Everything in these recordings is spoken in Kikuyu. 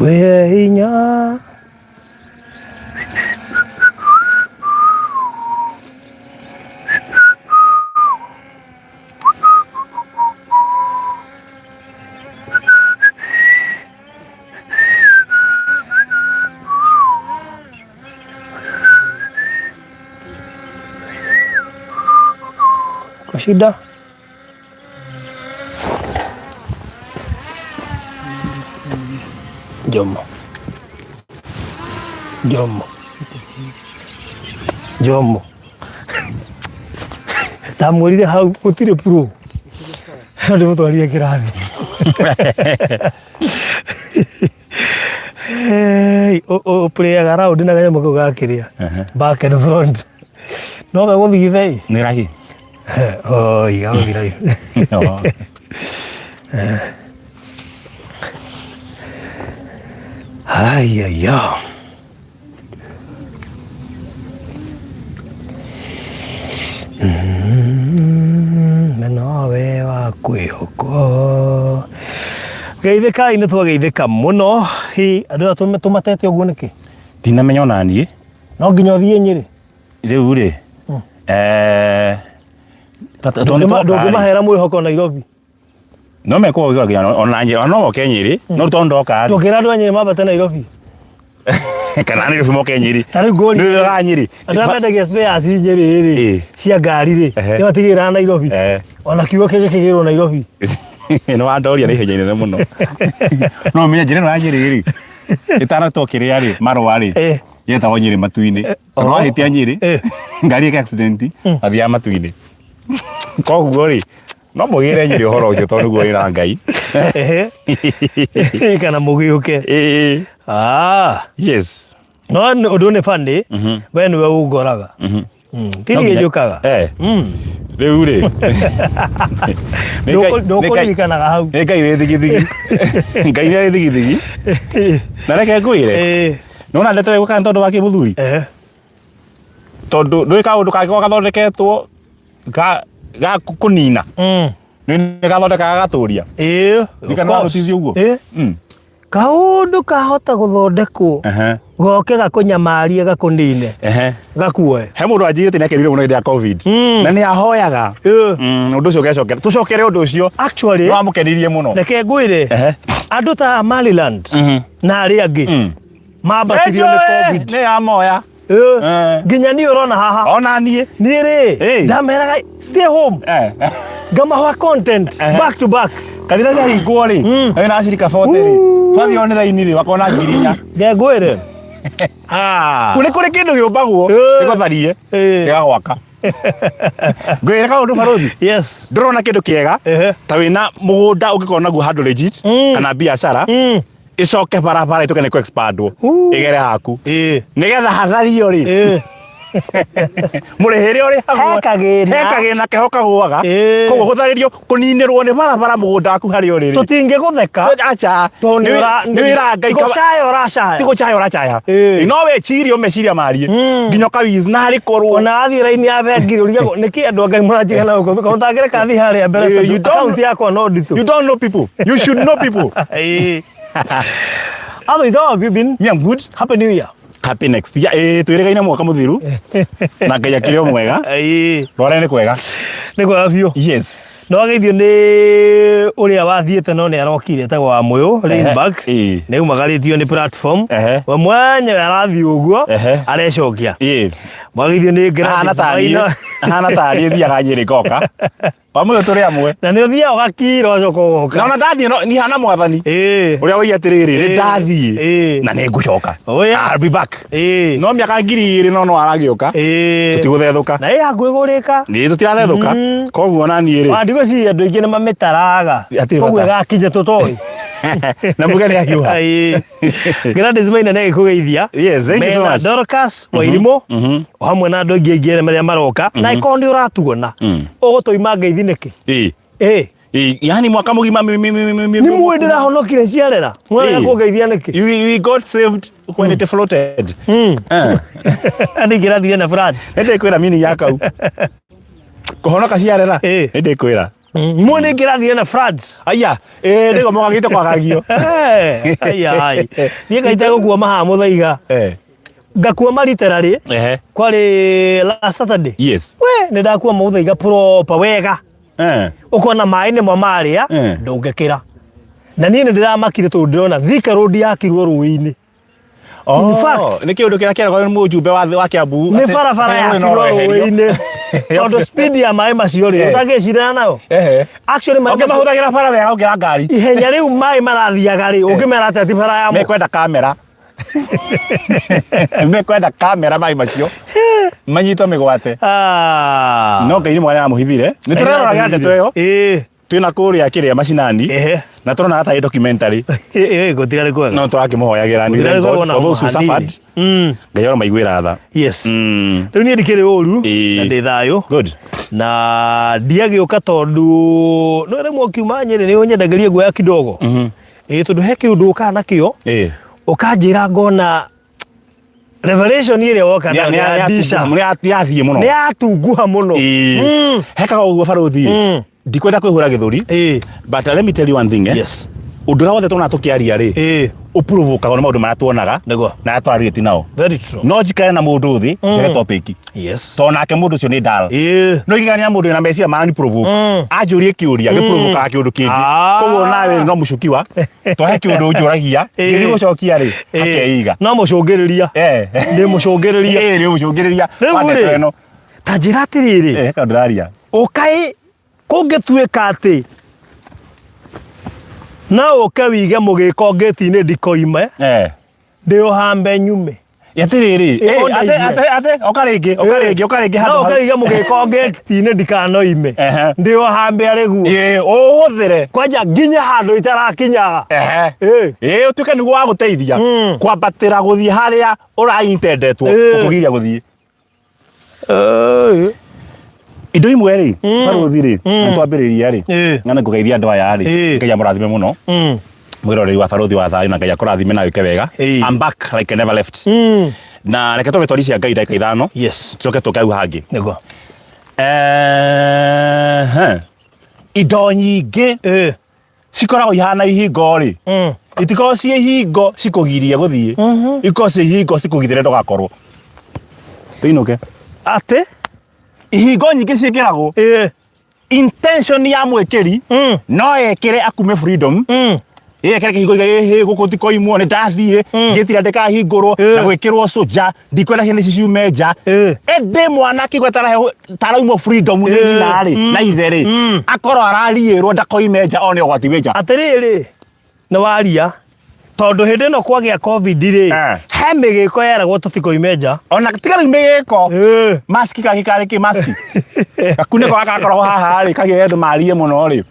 Wĩhe hinya. Kwa shida Jomo Jomo Jomo ndamwĩrire hau gũtirĩ pro ndĩmũtwarire kĩrathi. Hey, ũpũrĩaga round na kanyamũ kau gakĩrĩa back and front no gegũthigitha ĩ. Nĩ rahi. Oi, gagũthira ĩ. Ayaya. Na nowe wa kwĩhokwo. Geithĩkai nĩ twageithĩka mũno. Hi, andũ aya tũmatete ũguo nĩkĩ? Ndinamenya ona niĩ. No nginya ũthiĩ Nyĩrĩ? Rĩu rĩ, tondũ nĩ twoka rĩ. Ndũngĩmahera mwĩhoko Nairobi? No mekũgĩra nginya ona Nyĩrĩ, ona no moke Nyĩrĩ, no tondũ ndoka rĩ. Ndũngĩra andũ a Nyĩrĩ mambate Nairobi? Kana Nairobi moke Nyĩrĩ. Ta rĩu ngũrie. Nĩ wega Nyĩrĩ. Andũ arĩa mendagia spares Nyĩrĩ rĩ, Ĩĩ. cia ngari rĩ, Ehe. nĩ matigĩraga Nairobi? Eh. Ona kiugo kĩngĩ kĩgĩrwo Nairobi? Nĩ wandoria na ihenya inene mũno. No ũmenye njĩra ĩno ya Nyĩrĩ rĩ, ĩtanatwo kĩrĩa rĩ, marũa rĩ, Eh. yetagwo Nyĩrĩ matu-inĩ. Tondũ Oh. wahĩtia Nyĩrĩ, Eh. ngari ĩka accident, athiaga matu-inĩ. Koguo rĩ, no mũgĩre Nyĩrĩ ũhoro ũcio tondũ nĩguo wĩra Ngai. Ehe. Kana mũgĩũke. Ĩĩ. Ah. Yes. No nĩ- ũndũ nĩ funny, we nĩwe ũngoraga. Ti No niĩ nginya- njũkaga. Eh. Rĩu rĩ. Nĩ Ngai- Ndũkũririkanaga hau. Nĩ Ngai wĩ thigithigi. Ngai nĩ arĩ thigithigi. Na reke ngwĩre. Ĩĩ. Nĩwona ndeto ĩyo gũka nĩ tondũ wa kĩ mũthuri? Ehe. Tondũ ndũĩ kaũndũ kangĩkorwo gathondeketwo ga ga kũnina. Nĩ gathondekaga gagatũria. Ĩĩ. Of Ndikana course. gũtithia ũguo. Ĩĩ. Kaũndũ kahota gũthondekwo Ehe. goke gakũnyamarie gakũnine Ehe. gakuoe. He mũndũ anjĩrĩte nĩ akenire mũno hĩndĩ ya COVID. Na nĩ ahoyaga. Ĩĩ. Ũndũ ũcio ũgecokera. Tũcokere ũndũ ũcio. Actually, Nĩ wamũkenirie mũno. reke ngwĩre Ehe. andũ ta Maryland na arĩa angĩ mambatirio nĩ COVID. Nĩ yamoya. Ĩĩ. Eh. Nginya niĩ ũrona haha. Ona niĩ. Niĩ rĩ Ĩĩ. ndameraga stay home Eh. ngamahoa content Ehe. back to back. Kanitha ciahingwo rĩ, na wĩna acirika 40 rĩ, twathiĩ one raini rĩ, wakona 4,000. Reke ngwĩre. Ah. Kũrĩ kũrĩ kĩndũ gĩũmbagwo Ĩĩ. gĩgũtharie Ĩĩ. gĩgagwaka. Ngwĩre kaũndũ barũthi. Yes. Ndũrona kĩndũ kĩega Ehe. ta wĩna mũgũnda ũngĩkorwo naguo handũ legit kana biacara ĩcoke barabara ĩtuĩke nĩ kũ-expandwo ĩgere haku Ĩĩ. nĩgetha hathario rĩ Ĩĩ. mũrĩhĩre ũrĩhagwo He kagĩna. he kagĩna keho kagũaga Ĩĩ. koguo gũtharĩrio kũninĩrwo nĩ barabara mũgũnda waku harĩa ũrĩ rĩ Tũtingĩgũtheka. aca Tondũ nĩ nĩ wĩra Ngai kaba- Gũcaya ũracaya. ti gũcaya ũracaya Ĩĩ. no wecirie meciria marie nginya ũkawiz narĩ korwo Ona wathiĩ raini ya bengi rĩ, ũrigagwo nĩkĩ andũ a Ngai mũranjiga na gũkũ thũka mũtangĩreka thiĩ harĩa mbere Ĩĩ, tondũ you don't- akaunti yakwa no nditũ. you don't know people you should know people Ĩĩ. Otherwise, how have you been? Me, I'm good. Happy New Year. Happy next year. Ĩĩ twĩrĩgaine mwaka mũthiru na Ngai akĩrĩ o mwega. Ĩĩ. Rware nĩ kwega. Nĩ kwega biũ. Yes. No ageithio nĩ ũrĩa wathiĩte no nĩ arokire etagwo wa Mũyũ Leinberg. Ĩĩ. Nĩ umagarĩtio nĩ platform. Ehe. We mwenyewe arathiĩ ũguo Ehe. arecokia. Ĩĩ. Mwageithio nĩ Ahana Gladys ta niĩ. Maina. Ahana ta niĩ thiaga Nyĩrĩ ngoka. Wa Mũyũ tũrĩ amwe. Na nĩ ũthiaga ũgakira ũgacoka ũgoka. Na ona ndathiĩ no niĩ hana mwathani. Ĩĩ. Ũrĩa woiga atĩrĩrĩ nĩ Ĩĩ. ndathiĩ Ĩĩ. na nĩ ngũcoka. Oh, yes. I'll be back. Ĩĩ. No mĩaka 2000 no no aragĩũka. Ĩĩ. Tũtigũthethũka. Na ĩ hakuhĩ kũrĩka. Nĩ tũtirathethũka. Koguo ona niĩ rĩ. Wa ndigwĩciria andũ aingĩ nĩ mamĩtaraga. Hatirĩ Koguo bata. ĩgakinya tũtoĩ. Na muge nĩ ahiũha. Ĩĩ. Gladys Maina nĩ agĩkũgeithia. Yes, thank you so Mena much. Dorcas Wairimũ o hamwe na andũ aingĩ aingĩ arĩa marĩa maroka na ĩkorwo nĩ ũratuona ũgũtũima ngeithi nĩkĩ? Ĩĩ. Ĩĩ. Ĩĩ, yani mwaka mũgima mi- mi- mi- mi- mi- Nĩ muĩ ndĩrahonokire ciarera. Mwarega Ĩĩ. kũngeithia nĩkĩ? We got saved when it floated. Eh. Nĩ ingĩrathire na France. Nĩ ndĩkwĩra meaning ya kau. Kũhonoka ciarera. Ĩĩ. Nĩ ndĩkwĩra. Mwe nĩ ngĩrathire na floods. Aya, ĩĩ nĩguo mwagagĩte kwagagio. Eh, aya ai. Niĩ ngai itegũkua mahaa mũthaiga. Eh. Ngakua mariterarĩ. Ehe. Kwarĩ last Saturday. Yes. We nĩ ndakua mũthaiga proper wega. Eh. Ũkona maĩ nĩmo marĩa Eh. ndũngĩkĩra. Na niĩ nĩ ndĩramakire tondũ ndĩrona Thika Road yakirwo rũĩ-inĩ. Oh, In fact- nĩ kĩũndũ kĩrĩa kĩeragwo nĩ mũjumbe wa wa Kiambu. Nĩ atĩ- barabara atĩ rũĩ no yakirwo rweherio. rũĩ-inĩ. Tondũ speed ya maĩ macio rĩ, Eh. ũtangĩcindana nayo. Ehe. Actually maĩ macio Ũngĩmahũthagĩra bara wega gũkĩra ngari. ihenya rĩu maĩ marathiaga rĩ, ũngĩmera atĩa ti bara yamo. Mekwenda kamera. Mekwenda kamera maĩ macio. Manyitwo mĩgwate. Ah. No Ngai nĩ mwana amũhithire. Nĩ tũreroragĩra ndeto ĩyo. Ĩĩ. Twĩna kũrĩa kĩrĩa macinani. Ehe. Na tũrona tarĩ documentary. Ĩĩ gũtigarĩ kwega. No tũrakĩmũhoyagĩra. Gũtigarĩ kwega ona For those who hanini. suffered. Ngai aromaiguĩra tha. Yes. Rĩu niĩ ndikĩrĩ ũru Ĩĩ. na ndĩ thayũ. Good. Na ndiagĩũka tondũ no rĩmwe ũkiuma Nyĩrĩ nĩ ũnyendagĩria guoya kidogo. Ĩĩ tondũ he kĩũndũ ũkaga nakĩo Ĩĩ. ũkanjĩra ngona revelation ĩrĩa woka nayo nĩ ya ndisha. Nĩ yathiĩ mũno. Nĩ yatunguha mũno. Ĩĩ. Hekaga ũguo barũthi. Ndikwenda kwĩhũra gĩthũri. Ĩĩ. But let me tell you one thing eh. Yes. Ũndũ ũrĩa wothe tuona tũkĩaria rĩ. Ĩĩ. Ũprovokagwo nĩ maũndũ marĩa tuonaga. Nĩguo. Na arĩa twararĩtie nao. Very true. No njikare na mũndũ thĩ njage topic. Yes. Tondũ nake mũndũ ũcio nĩ dull. Ĩĩ. No ingĩgania mũndũ wĩna meciria marani provoke. Anjũrie kĩũria gĩprovokaga kĩũndũ kĩngĩ. Ah. Koguo nawe no mũcukiwa. Twahe kĩũndũ ũnjũragia. Ĩĩ. Ngĩthiĩ gũcokia rĩ. Ĩĩ. Akeiga. No mũcũngĩrĩria. Eh. Ndĩ mũcũngĩrĩria. Ĩĩ nĩ mũcũngĩrĩria. Rĩu wa ndeto rĩ, ĩno. ta njĩra atĩrĩrĩ. Eh, kaũndũ ndĩraria. Ũkaĩ kũngĩtuĩka atĩ no ũke wige mũgĩko ngĩti-inĩ ndikoime Eh. ndĩũhambe nyume. Atĩrĩrĩ, Ĩ, eh, ũndeithie. ate ate ate oka rĩngĩ, oka rĩngĩ, oka rĩngĩ No handũ ũke wige mũgĩko ngĩti-inĩ ndikanoime Ehe. ndĩũhambe arĩ guo. Ĩ, ũhũthĩre. Kwanja nginya handũ itarakinyaga. Ehe. Ĩ. Ĩ, ũtuĩke nĩguo wa gũteithia kwambatĩra gũthiĩ harĩa ũraintendetwo Ĩ. gũkũgiria gũthiĩ. Ĩ. Indo imwe rĩ, barũthi rĩ, na twambĩrĩria rĩ, Ĩ. na nĩngũgeithia andũ aya rĩ, Ĩ. Ngai amũrathime mũno. Mwĩroreri wa barũthi wa thayũ na Ngai akũrathime na wĩke wega. Ĩ. I'm back like I never left. Na reke tũge twari cia Ngai ndagĩka ithano. Yes. Tucoke tũke hau hangĩ. Nĩguo. Ehe. Indo nyingĩ Ĩ. cikoragwo ihana ihingo rĩ itikoragwo ciĩ ihingo cikũgirie gũthiĩ ikoragwo ciĩ ihingo cikũgitĩre ndũgakorwo tũinũke Atĩ? ihingo nyingĩ ciĩkĩragwo Ĩ. intention ya mwĩkĩri no ekĩre akume freedom ĩkĩre kĩhingo gĩkĩ gũkũ tikoimwo nĩ ndathiĩ ngĩtira ndĩkahingũrwo Ĩ. na gwĩkĩrwo soja ndikwenda ciana ici ciume nja Ĩ. ĩndĩ mwana akĩigua taraumwo freedom nĩ Ĩ. nyina rĩ na ithe rĩ akorwo arariĩrwo ndakoime nja one ũgwati wĩ nja Atĩrĩrĩ, nĩ waria tondũ hĩndĩ ĩno kwagĩa covid rĩ Eh. he mĩgĩko yeragwo tũtikoime nja. Ona tiga rĩu mĩgĩko Ĩ. maski kangĩ karĩ kĩ maski gakunĩko gaka gakoragwo haha rĩ kagĩre andũ marie mũno rĩ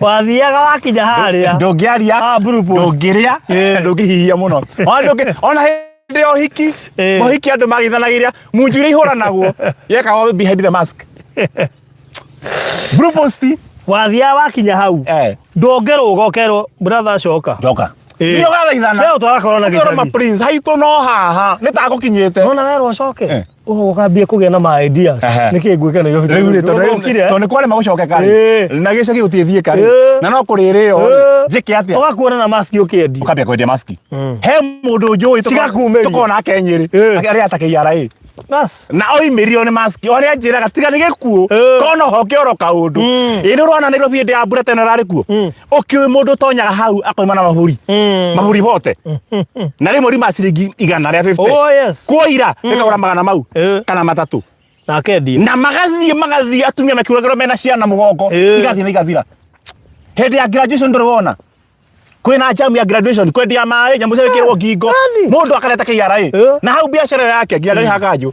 Wathiaga wakinya harĩa. ndũngĩaria Ah, blue post. ndũngĩrĩa Ĩ. ndũngĩhihia mũno Ona ndũngĩ- ona hĩndĩ ya ũhiki Ĩ. ũhiki andũ magĩthanagĩria munju iria ihũranagwo yekagwo behind the mask blue post Wathiaga wakinya hau. eh Ndũngĩrũga ũkerwo brother coka. njoka Ĩ. ndio gathaithana Leo twarakorwo na Ũkerwo ma gĩcagi. prince haitũ no haha nĩ ta gũkinyĩte Nona werwo ũcoke. Eh. Ũgũkambia kũgĩa na ma ideas. Ehe. Nĩkĩ ngwĩka Nairobi? rĩu rĩ tondũ Ũgũkire. tondũ nĩ kwarema gũcokeka rĩ Ĩ. na gĩcagi gũtiĩthiĩka rĩ Ĩ. na no kũrĩrĩo rĩ Ĩ. njĩke atĩa Ũgakuona na mask ũkĩendia. ũkambia kwendia maski he mũndũ njũĩ Cigakumĩria. tũkorwo nake Nyĩrĩ Ĩ. arĩa ata KRA Bas. na oimĩrio nĩ maski o arĩa njĩraga tiga nĩ gĩkuũ Ĩ. kono hoke oro kaũndũ ĩ nĩ ũrona Nairobi hĩndĩ ya mbura tene ĩrarĩ kuo ũkĩũĩ mũndũ ũtonyaga hau akoima na mahuri mahuri bote na rĩmwe rima ciringi igana rĩa 50 Oh yes. kuoira rĩkagũra magana mau Ĩ. kana matatũ Na akendia. na magathiĩ magathiĩ atumia makiuragĩrwo mena ciana mũgongo Ĩ. igathiĩ na igathira hĩndĩ ya graduation ndũrĩ wona kwĩna jam ya graduation kwendia maĩ nyamũ cia gwĩkĩrwo ngingo Yaani. mũndũ akareta KRA Ĩ. na hau biacara ĩyo yake nginya ndarĩ hakanjũ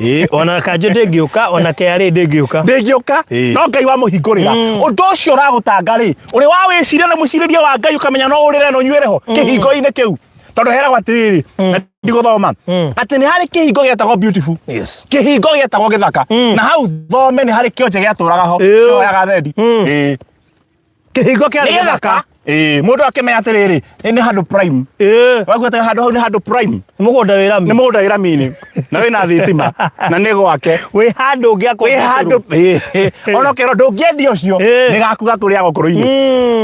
Ĩ, ona kanjũ ndĩngĩũka ona KRA ndĩngĩũka. ndĩngĩũka Ĩ. no ngai wamũhingũrĩra ũndũ ũcio ũragũtanga rĩ ũrĩ wa wĩciria na mũcirĩrie wa ngai ũkamenya no ũrĩre na ũnyuĩre ho kĩhingo-inĩ kĩu tondũ heragwo atĩrĩrĩ na ndigũthoma atĩ nĩ harĩ kĩhingo gĩetagwo beautiful Yes. kĩhingo gĩetagwo gĩthaka na hau thome nĩ harĩ kĩonje gĩatũraga ho Ĩĩ. kĩoyaga thendi Ĩĩ. Kĩhingo kĩarĩ Nĩ gĩthaka. gĩthaka Ĩĩ, mũndũ akĩmenya atĩrĩrĩ, nĩ handũ prime. Waigua atĩ handũ hau nĩ handũ prime. Nĩ mũgũnda wĩ Nĩ rami. mũgũnda wĩ rami-inĩ na wĩna thitima na nĩ gwake. Wĩ handũ ũngĩakwo Wĩ handũ ĩĩ, ona ũkerwo ndũngĩendia ũcio nĩ gaku gakũrĩa gũkũrũ-inĩ.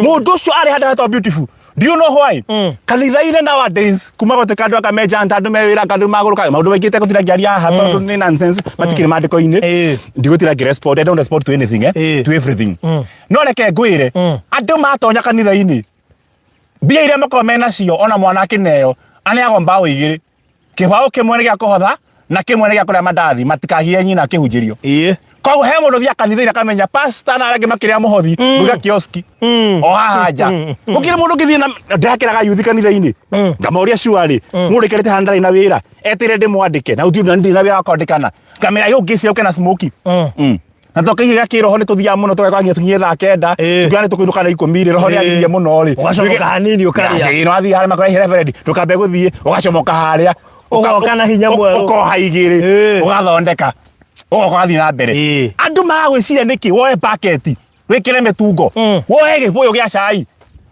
Mũndũ ũcio arĩ handũ hetagwo beautiful. Do you know why? Kanitha-inĩ nowadays kuma gwatuĩka andũ anga menja andũ me wĩra anga andũ magũrũka maũndũ maingĩ itegũtinda ngĩaria haha tondũ nĩ nonsense matikĩrĩ maandĩko-inĩ. Ndigũtinda ngĩ respond I don't respond to anything eh? To everything. No reke ngwĩre andũ matonya kanitha-inĩ mbia iria makoragwo menacio ona mwana akĩneo aneagwo mbaũ igĩrĩ kĩbaũ kĩmwe nĩ gĩa kũhotha na kĩmwe nĩ gĩa kũrĩa mandathi matikagie nyina akĩhunjĩrio. Koguo he mũndũ ũthiaga kanitha-inĩ akamenya pastor na arĩa angĩ makĩrĩa mũhothi ngũiga kioski o haha nja. Gũkĩrĩ mũndũ ũngĩthiĩ na ndĩrakĩraga yuthi kanitha-inĩ ngamoria cuarĩ mũndũ aikarĩte haha ndarĩ na wĩra etereire ndĩmwandĩke na gũtirĩ na ndirĩ na wĩra wa kwandĩkana ngamĩra yũ ngĩcia ũke na smoky. Na to kĩhiga kĩroho nĩ tũthiaga mũno tũgekora nginya tũkinye thaa kenda. Tũkiona nĩ tũkũinũka na ikũmi rĩ roho nĩ agiririe mũno rĩ. Ũgacomoka hanini ũkarĩa. Ĩĩ, no athiĩ harĩa makora reverend ndũkambe gũthiĩ ũgacomoka harĩa. Ũgoka na hinya mwerũ. Ũkoha igĩrĩ ũgathondeka ũgoka ũgathiĩ na mbere. Andũ magwĩciria nĩkĩ woe bucket wĩkĩre mĩtungo woe gĩbũyũ gĩa cai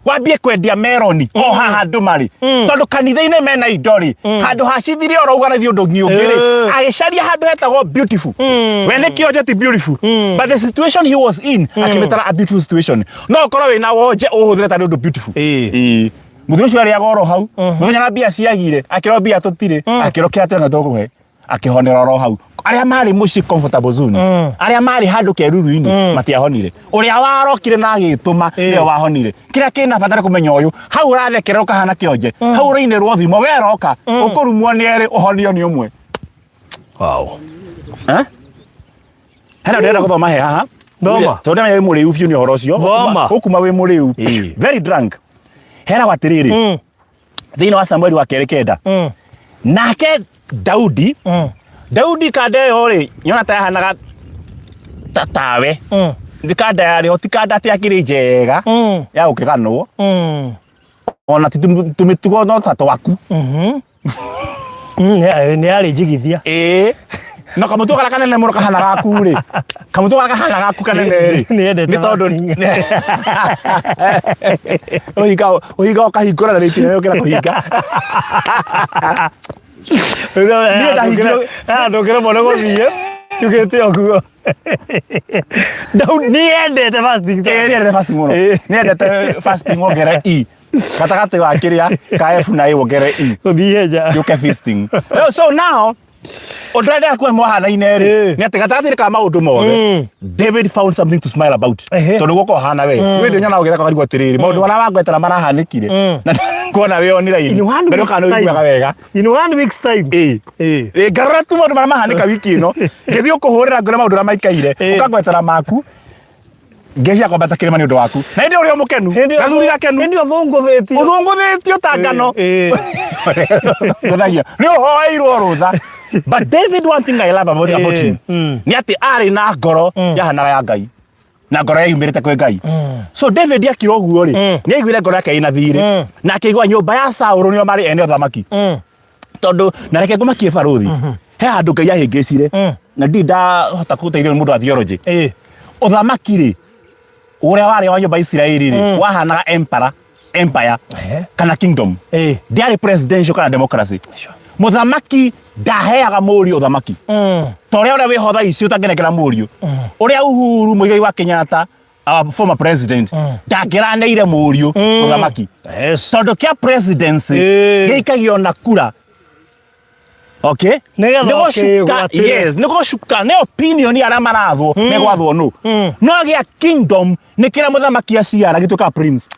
wambie kwendia meroni o haha andũ marĩ tondũ kanitha-inĩ mena indo rĩ handũ hacithire oro uga na ithuĩ ũndũ ũngĩ rĩ agĩcaria handũ hetagwo beautiful. We nĩ kĩonje ti beautiful, but the situation he was in akĩmĩtara a beautiful situation. No ũkorwo wĩna wonje ũhũthĩre tarĩ ũndũ beautiful. Ĩĩ. Mũthuri ũcio arĩaga oro hau mũthenya na mbia ciagire akĩrwo mbia tũtirĩ akĩrwo kĩrĩa tũrĩ tũkũhe akĩhonera oro hau. Arĩa marĩ mũciĩ comfortable zone, arĩa marĩ handũ keruru-inĩ matiahonire. Ũrĩa warokire na agĩtũma nĩwe wahonire. Kĩrĩa kĩna bata nĩ kũmenya ũyũ hau ũrathekerera ũkahana kĩonje, hau ũrainĩrwo thimo weroka ũkũrumwo nĩ erĩ ũhonio nĩ ũmwe. Wow. Eh? Hena ndĩrenda gũthoma he haha. Thoma. Tondũ ndamenya wĩ mũrĩu biũ nĩ ũhoro ũcio. Thoma. Ũkuma wĩ mũrĩu. Very drunk. Heragwo atĩrĩrĩ, thĩinĩ wa Samueli wa kerĩ kenda, nake Daudi, Daudi kanda ĩyo rĩ nyona ta yahanaga ta tawe nĩ kanda yarĩ ho ti kanda atĩ yakĩrĩ njega ya gũkĩganwo ona ti tũmĩtugo no ta twaku. Nĩ yarĩ njigithia. Ĩĩ, na kamũtugo karĩa kanene mũno kahana gaku rĩ, kamũtugo karĩa kahana gaku kanene rĩ, Nĩendete nĩ tondũ fasting. ũhinga ũhinga ũkahingũra na rĩtira yũkĩra kũhinga. Niĩ ndahingire- Ndũngĩremwo nĩ gũthiĩ njugĩte ũguo. Daudi nĩendete fasting. Ĩĩ, nĩendete fasting mũno. Nĩendete fasting wongere e gatagatĩ wa kĩrĩa ka F na A wongere e Gũthiĩ nja. yũke feasting. So now ũndũ ũrĩa ndĩrakuona mwahanaine rĩ nĩ atĩ gatagatĩ-inĩ ka maũndũ mothe David found something to smile about tondũ guoko ũhana we we ndũnyona ũgĩtheka ũkarigwo atĩrĩrĩ maũndũ marĩa wangwetera marahanĩkire na kuona wĩ on line In one mbere week's ũkana ũiguaga time. wega. In one week's time. Ĩĩ. Ĩĩ, ngarora tu maũndũ marĩa mahanĩka wiki ĩno ngĩthiĩ ũkũhũrĩra ngwĩre maũndũ ũrĩa maikaire ũkangwetera maku ngecia kwambata kĩrĩma nĩ ũndũ waku na hĩndĩ ĩyo ũrĩ o mũkenu gathuri gakenu Hĩndĩ ĩyo ũthũngũthĩtio. Ũthũngũthĩtio ta ngano. Ngũthagia nĩ ũhoeirwo rũtha. But David, one thing I love about him nĩ atĩ arĩ na ngoro yahanaga ya Ngai na ngoro yayumĩrĩte kwĩ Ngai. So David akira ũguo rĩ, nĩ aiguire ngoro yake ĩna thirĩ na akĩigua nyũmba ya Saũlũ nĩo marĩ ene ũthamaki tondũ na reke ngũmakie barũthi he handũ Ngai ahĩngĩcire na ndirĩ ndahota gũteithio nĩ mũndũ wa theology. Ũthamaki rĩ ũrĩa warĩ wa nyũmba ya Isiraeli rĩ wahanaga empire, empire kana kingdom. Ndĩarĩ presidential kana democracy. Mũthamaki ndaheaga mũriũ ũthamaki ta ũrĩa wĩho thaa ici ũtangĩnengera mũriũ ũrĩa Uhuru Muigai wa Kenyatta, our former president, ndangĩraneire mũriũ ũthamaki tondũ kĩa presidency gĩikagio na kura. Okay? Nĩgetha Nĩ gũcuka, ũkĩgwatĩre. yes, nĩ gũcuka nĩ opinion ya arĩa marathwo megwathwo nũ. No gĩa kingdom nĩ kĩrĩa mũthamaki aciara gĩtuĩkaga prince.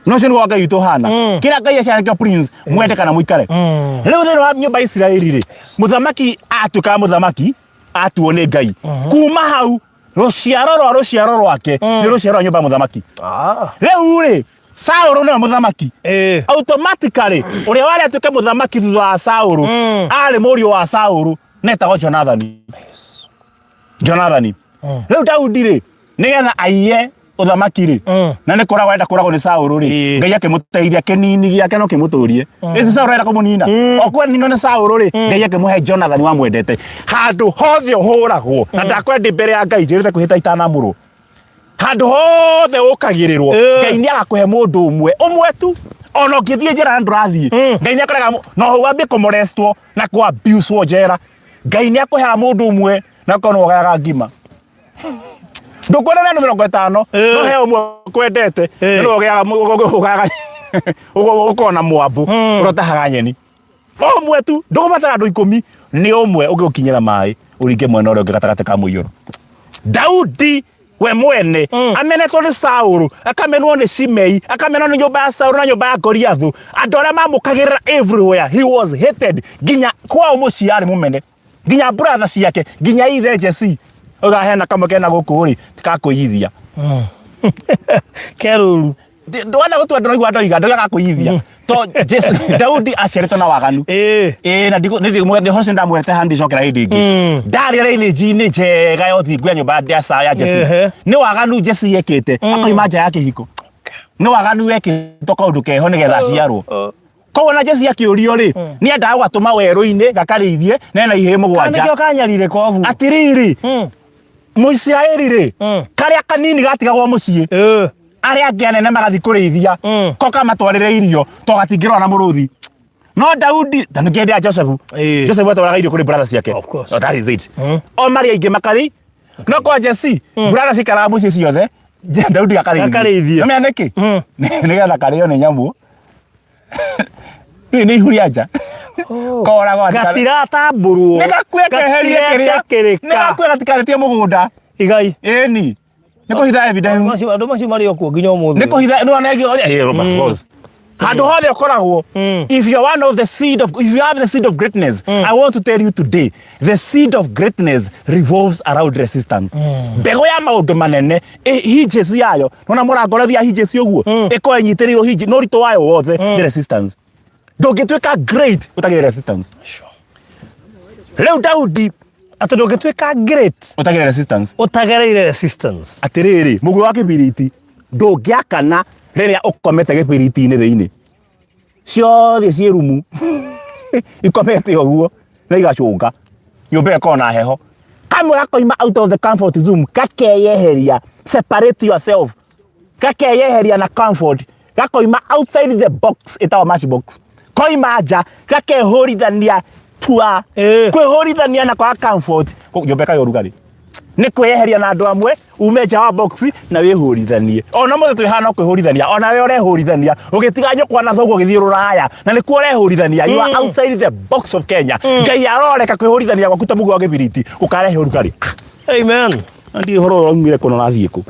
No ũcio nĩguo Ngai witũ ũhana. Kĩrĩa Ngai aciara nĩkĩo prince, mwende kana mũikare. Rĩu thĩinĩ wa nyũmba ya Isiraeli rĩ, mũthamaki atuĩkaga mũthamaki atuo nĩ Ngai. Kuma hau rũciaro rwa rũciaro rwake nĩ rũciaro rwa nyũmba ya mũthamaki. Rĩu rĩ, Saũlũ nĩwe mũthamaki. Automatically ũrĩa warĩ atuĩke mũthamaki thutha wa Saũlũ arĩ mũriũ wa Saũlũ na etagwo Jonathani. Jonathani. Rĩu Daudi rĩ, nĩgetha aiye ũthamaki rĩ, na nĩ kũragwo enda kũragwo nĩ Saũlũ rĩ, Ngai akĩmũteithia kĩnini gĩake no kĩmũtũrie. Ĩĩ Saũlũ arenda kũmũnina. O kweninwo nĩ Saũlũ rĩ, Ngai akĩmũhe Jonathani wamwendete. Handũ hothe ũhũragwo, na ndakwenda ndĩ mbere ya Ngai njĩrĩte kwĩhĩta itanamũrwo. Handũ hothe ũkagĩrĩrwo, Ngai nĩ agakũhe mũndũ ũmwe ũmwe tu. Ona ũngĩthiĩ njera na ndũrathiĩ, Ngai nĩ akoraga no wambie kũmorestwo na kũ abuse njera, Ngai nĩ akũheaga mũndũ ũmwe na ũkorwo nĩwe ũgayaga ngima. Ndũkuona nĩ andũ 50, no he ũmwe kwendete, nĩwe ũgĩaga ũgayaga ũkona mwambu ũrĩa ũtahaga nyeni. Ũmwe tu, ndũgũbatara andũ 10, nĩ ũmwe ũngĩgũkinyĩra maĩ ũringe mwena ũrĩa ũngĩ gatagatĩ ka mũiyũro. Daudi we mwene amenetwo nĩ Saũlũ, akamenwo nĩ Shimei, akamenwo nĩ nyũmba ya Saũlũ na nyũmba ya Goliathu, andũ arĩa mamũkagĩrĩra everywhere, he was hated, nginya kwao mũciĩ arĩ mũmene, nginya brother ciake, nginya ithe Jesse. Oigaga hena kamwe kena gũkũ rĩ, tikakũiyithia. Kerũru. Ndwenda gũtua ndĩraigua ndoiga ndoiga gakũiyithia. To Jesse, Daudi aciarĩtwo na waganu. Ĩĩ na ndigo nĩ ndĩ ũhoro ũcio ndamwĩrĩte haha ndicokera hĩndĩ ĩngĩ. Ndarĩ lineage-inĩ njega ya ũthingu ya nyũmba ya Sa ya Jesse. Nĩ waganu Jesse ekĩte akoima nja ya kĩhiko. Nĩ waganu wekĩtwo kaũndũ keho nĩgetha aciarwo. Koguo na Jesse akĩũrio rĩ, nĩ endaga gũgatũma werũ-inĩ gakarĩithie na ena ihĩĩ 7. Nĩkĩo kanyarire koguo. Atĩrĩrĩ, Mũisiraeli rĩ, karĩa kanini gatigagwo mũciĩ, arĩa angĩ anene magathiĩ kũrĩithia, ko kamatwarĩre irio, to gatingĩrora na mũrũthi. No Daudi, ta nĩkĩo ya Joseph. Joseph atwaraga irio kũrĩ brother ciake. Of course. Oh, that is it. O marĩa aingĩ makarĩ. No kwa Jesse, brother cikaraga mũciĩ ciothe, Daudi akarĩithie. Akarĩithie. Nĩmenya nĩkĩ? Nĩgetha karĩo nĩ nyamũ. Rĩu nĩ ihu rĩa nja. Koragwo Gatiratambũrwo. Nĩ gakue keherie kĩrĩa. Gatiretĩkĩrĩka. Nĩ gakue gatikarĩtie mũgũnda. Igai. Ĩni. Nĩ kũhitha evidence. Andũ macio marĩ o kuo nginya ũmũthĩ. Nĩ kũhitha nĩ wona ĩngĩ Robert Rose. Handũ hothe ũkoragwo, if you are one of the seed of, if you have the seed of greatness, I want to tell you today, the seed of greatness revolves around resistance. Mbegũ ya maũndũ manene, hinges yayo, nona mũrango ũrĩa ũthiaga hinges ũguo, ĩkorwo ĩnyitĩrĩirwo hinge, no ũritũ wayo wothe nĩ resistance. Ndũngĩtuĩka great ũtagĩrĩ resistance. Rĩu Daudi Atĩ ndũngĩtuĩka great ũtagĩrĩ resistance. Ũtagereire resistance. Atĩrĩrĩ, mũguĩ wa kĩbiriti ndũngĩakana rĩrĩa ũkomete gĩbiriti-inĩ thĩinĩ. Ciothe ciĩ rumu ikomete ũguo na igacũnga, nyũmba ĩyo ĩkoragwo na heho. Kamwe gakoima out of the comfort zone gakeyeheria, separate yourself, gakeyeheria na comfort, gakoima outside the box ĩtagwo match box, koima nja gakehũrithania tua kwĩhũrithania na kwaga comfort, nyũmba ĩkagĩa ũrugarĩ. Nĩ kwĩyeheria na andũ amwe ume nja wa box na wĩhũrithanie. Ona mũthĩ twĩ haha no kwĩhũrithania, ona we ũrehũrithania ũgĩtiga nyũkwa na thoguo ũgĩthiĩ rũraya, na nĩkuo ũrehũrithania. You are outside the box of Kenya. Ngai aroreka kwĩhũrithania gwaku ta mũguĩ wa gĩbiriti ũkarehe ũrugarĩ. Amen. Ndiĩ ũhoro ũyũ ũraumire kũ na ũrathiĩ kũ.